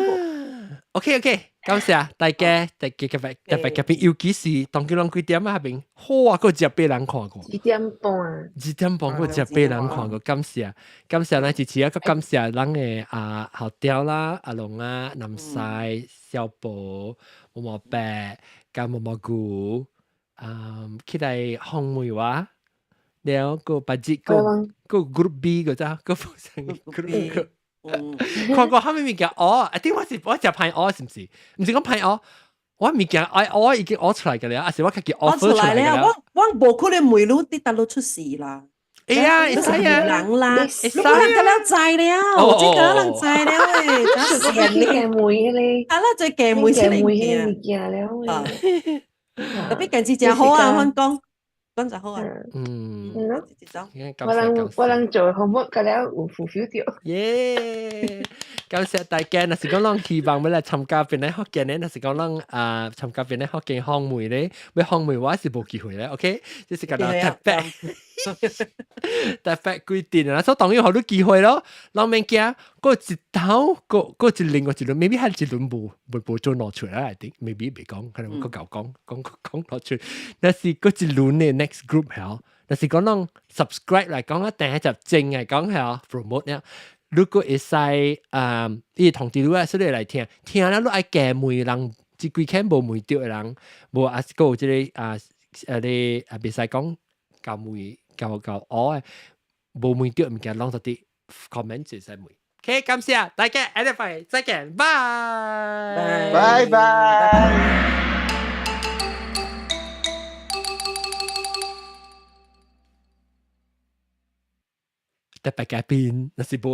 OK OK，感謝大家，大家特別特別特別，尤其是當今攏幾點啊？下邊好啊，閣食八人看過。1點半。 1點半閣食八人看過，感謝感謝咱支持啊！閣感謝咱的啊後雕啦、阿龍啊、南西、小寶、毛毛白、加毛毛菇，啊，起來紅梅話，了個白節個個 group B 個咋個成 group 個。看過蝦米物件哦，啊點我是我食歹哦，是毋是？毋是講歹哦，我物件愛我已經學出來嘅啦，還是我家己 offer 出來嘅啦。我我無可能問你佇佗落出事啦。會啊，會使啊。人啦，會使你人了知了，這個人知了誒，真是驚問咧。啊，咱最驚問這個物件了。特別近時真好啊，阮講。講就好啊。我人做項目，佮了有 fulfill 著。耶！感謝大家，若是講咱希望欲來參加邊個福建咧，若是講咱啊參加邊個福建訪問咧，欲訪問我是無機會咧，OK？這是個特別特別規定啊，所以當然予你機會咯，人免驚，過一頭過過一另外一輪，maybe 係一輪無無無做攞出來，定 maybe 袂講，可能閣𠢕講講講攞出，若是過一輪的 next group 係，若是講咱 subscribe 來講啊，訂一集正來講係 promote 咧。如果會使啊，伊通知你啊，所以來聽，聽了你愛加問人，這幾間無問著的人，無啊是閣有這個啊啊你啊袂使講交問交交學的，無問著物件攏做佇 comment 會使問。OK，感謝大家，下禮拜再見，拜拜拜。特別改變，若是無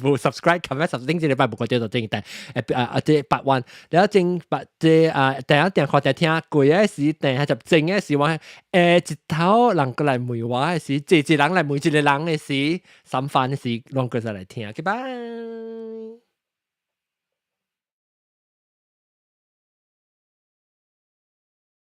無 subscribe comment 頂這禮拜無個叫做正但誒啊啊這8萬，了正八這啊第一定看定聽過的時，定係就正的時，我一頭人過來問我的時，濟濟人來問一個人的時，三番的時，攏過來聽，拜拜。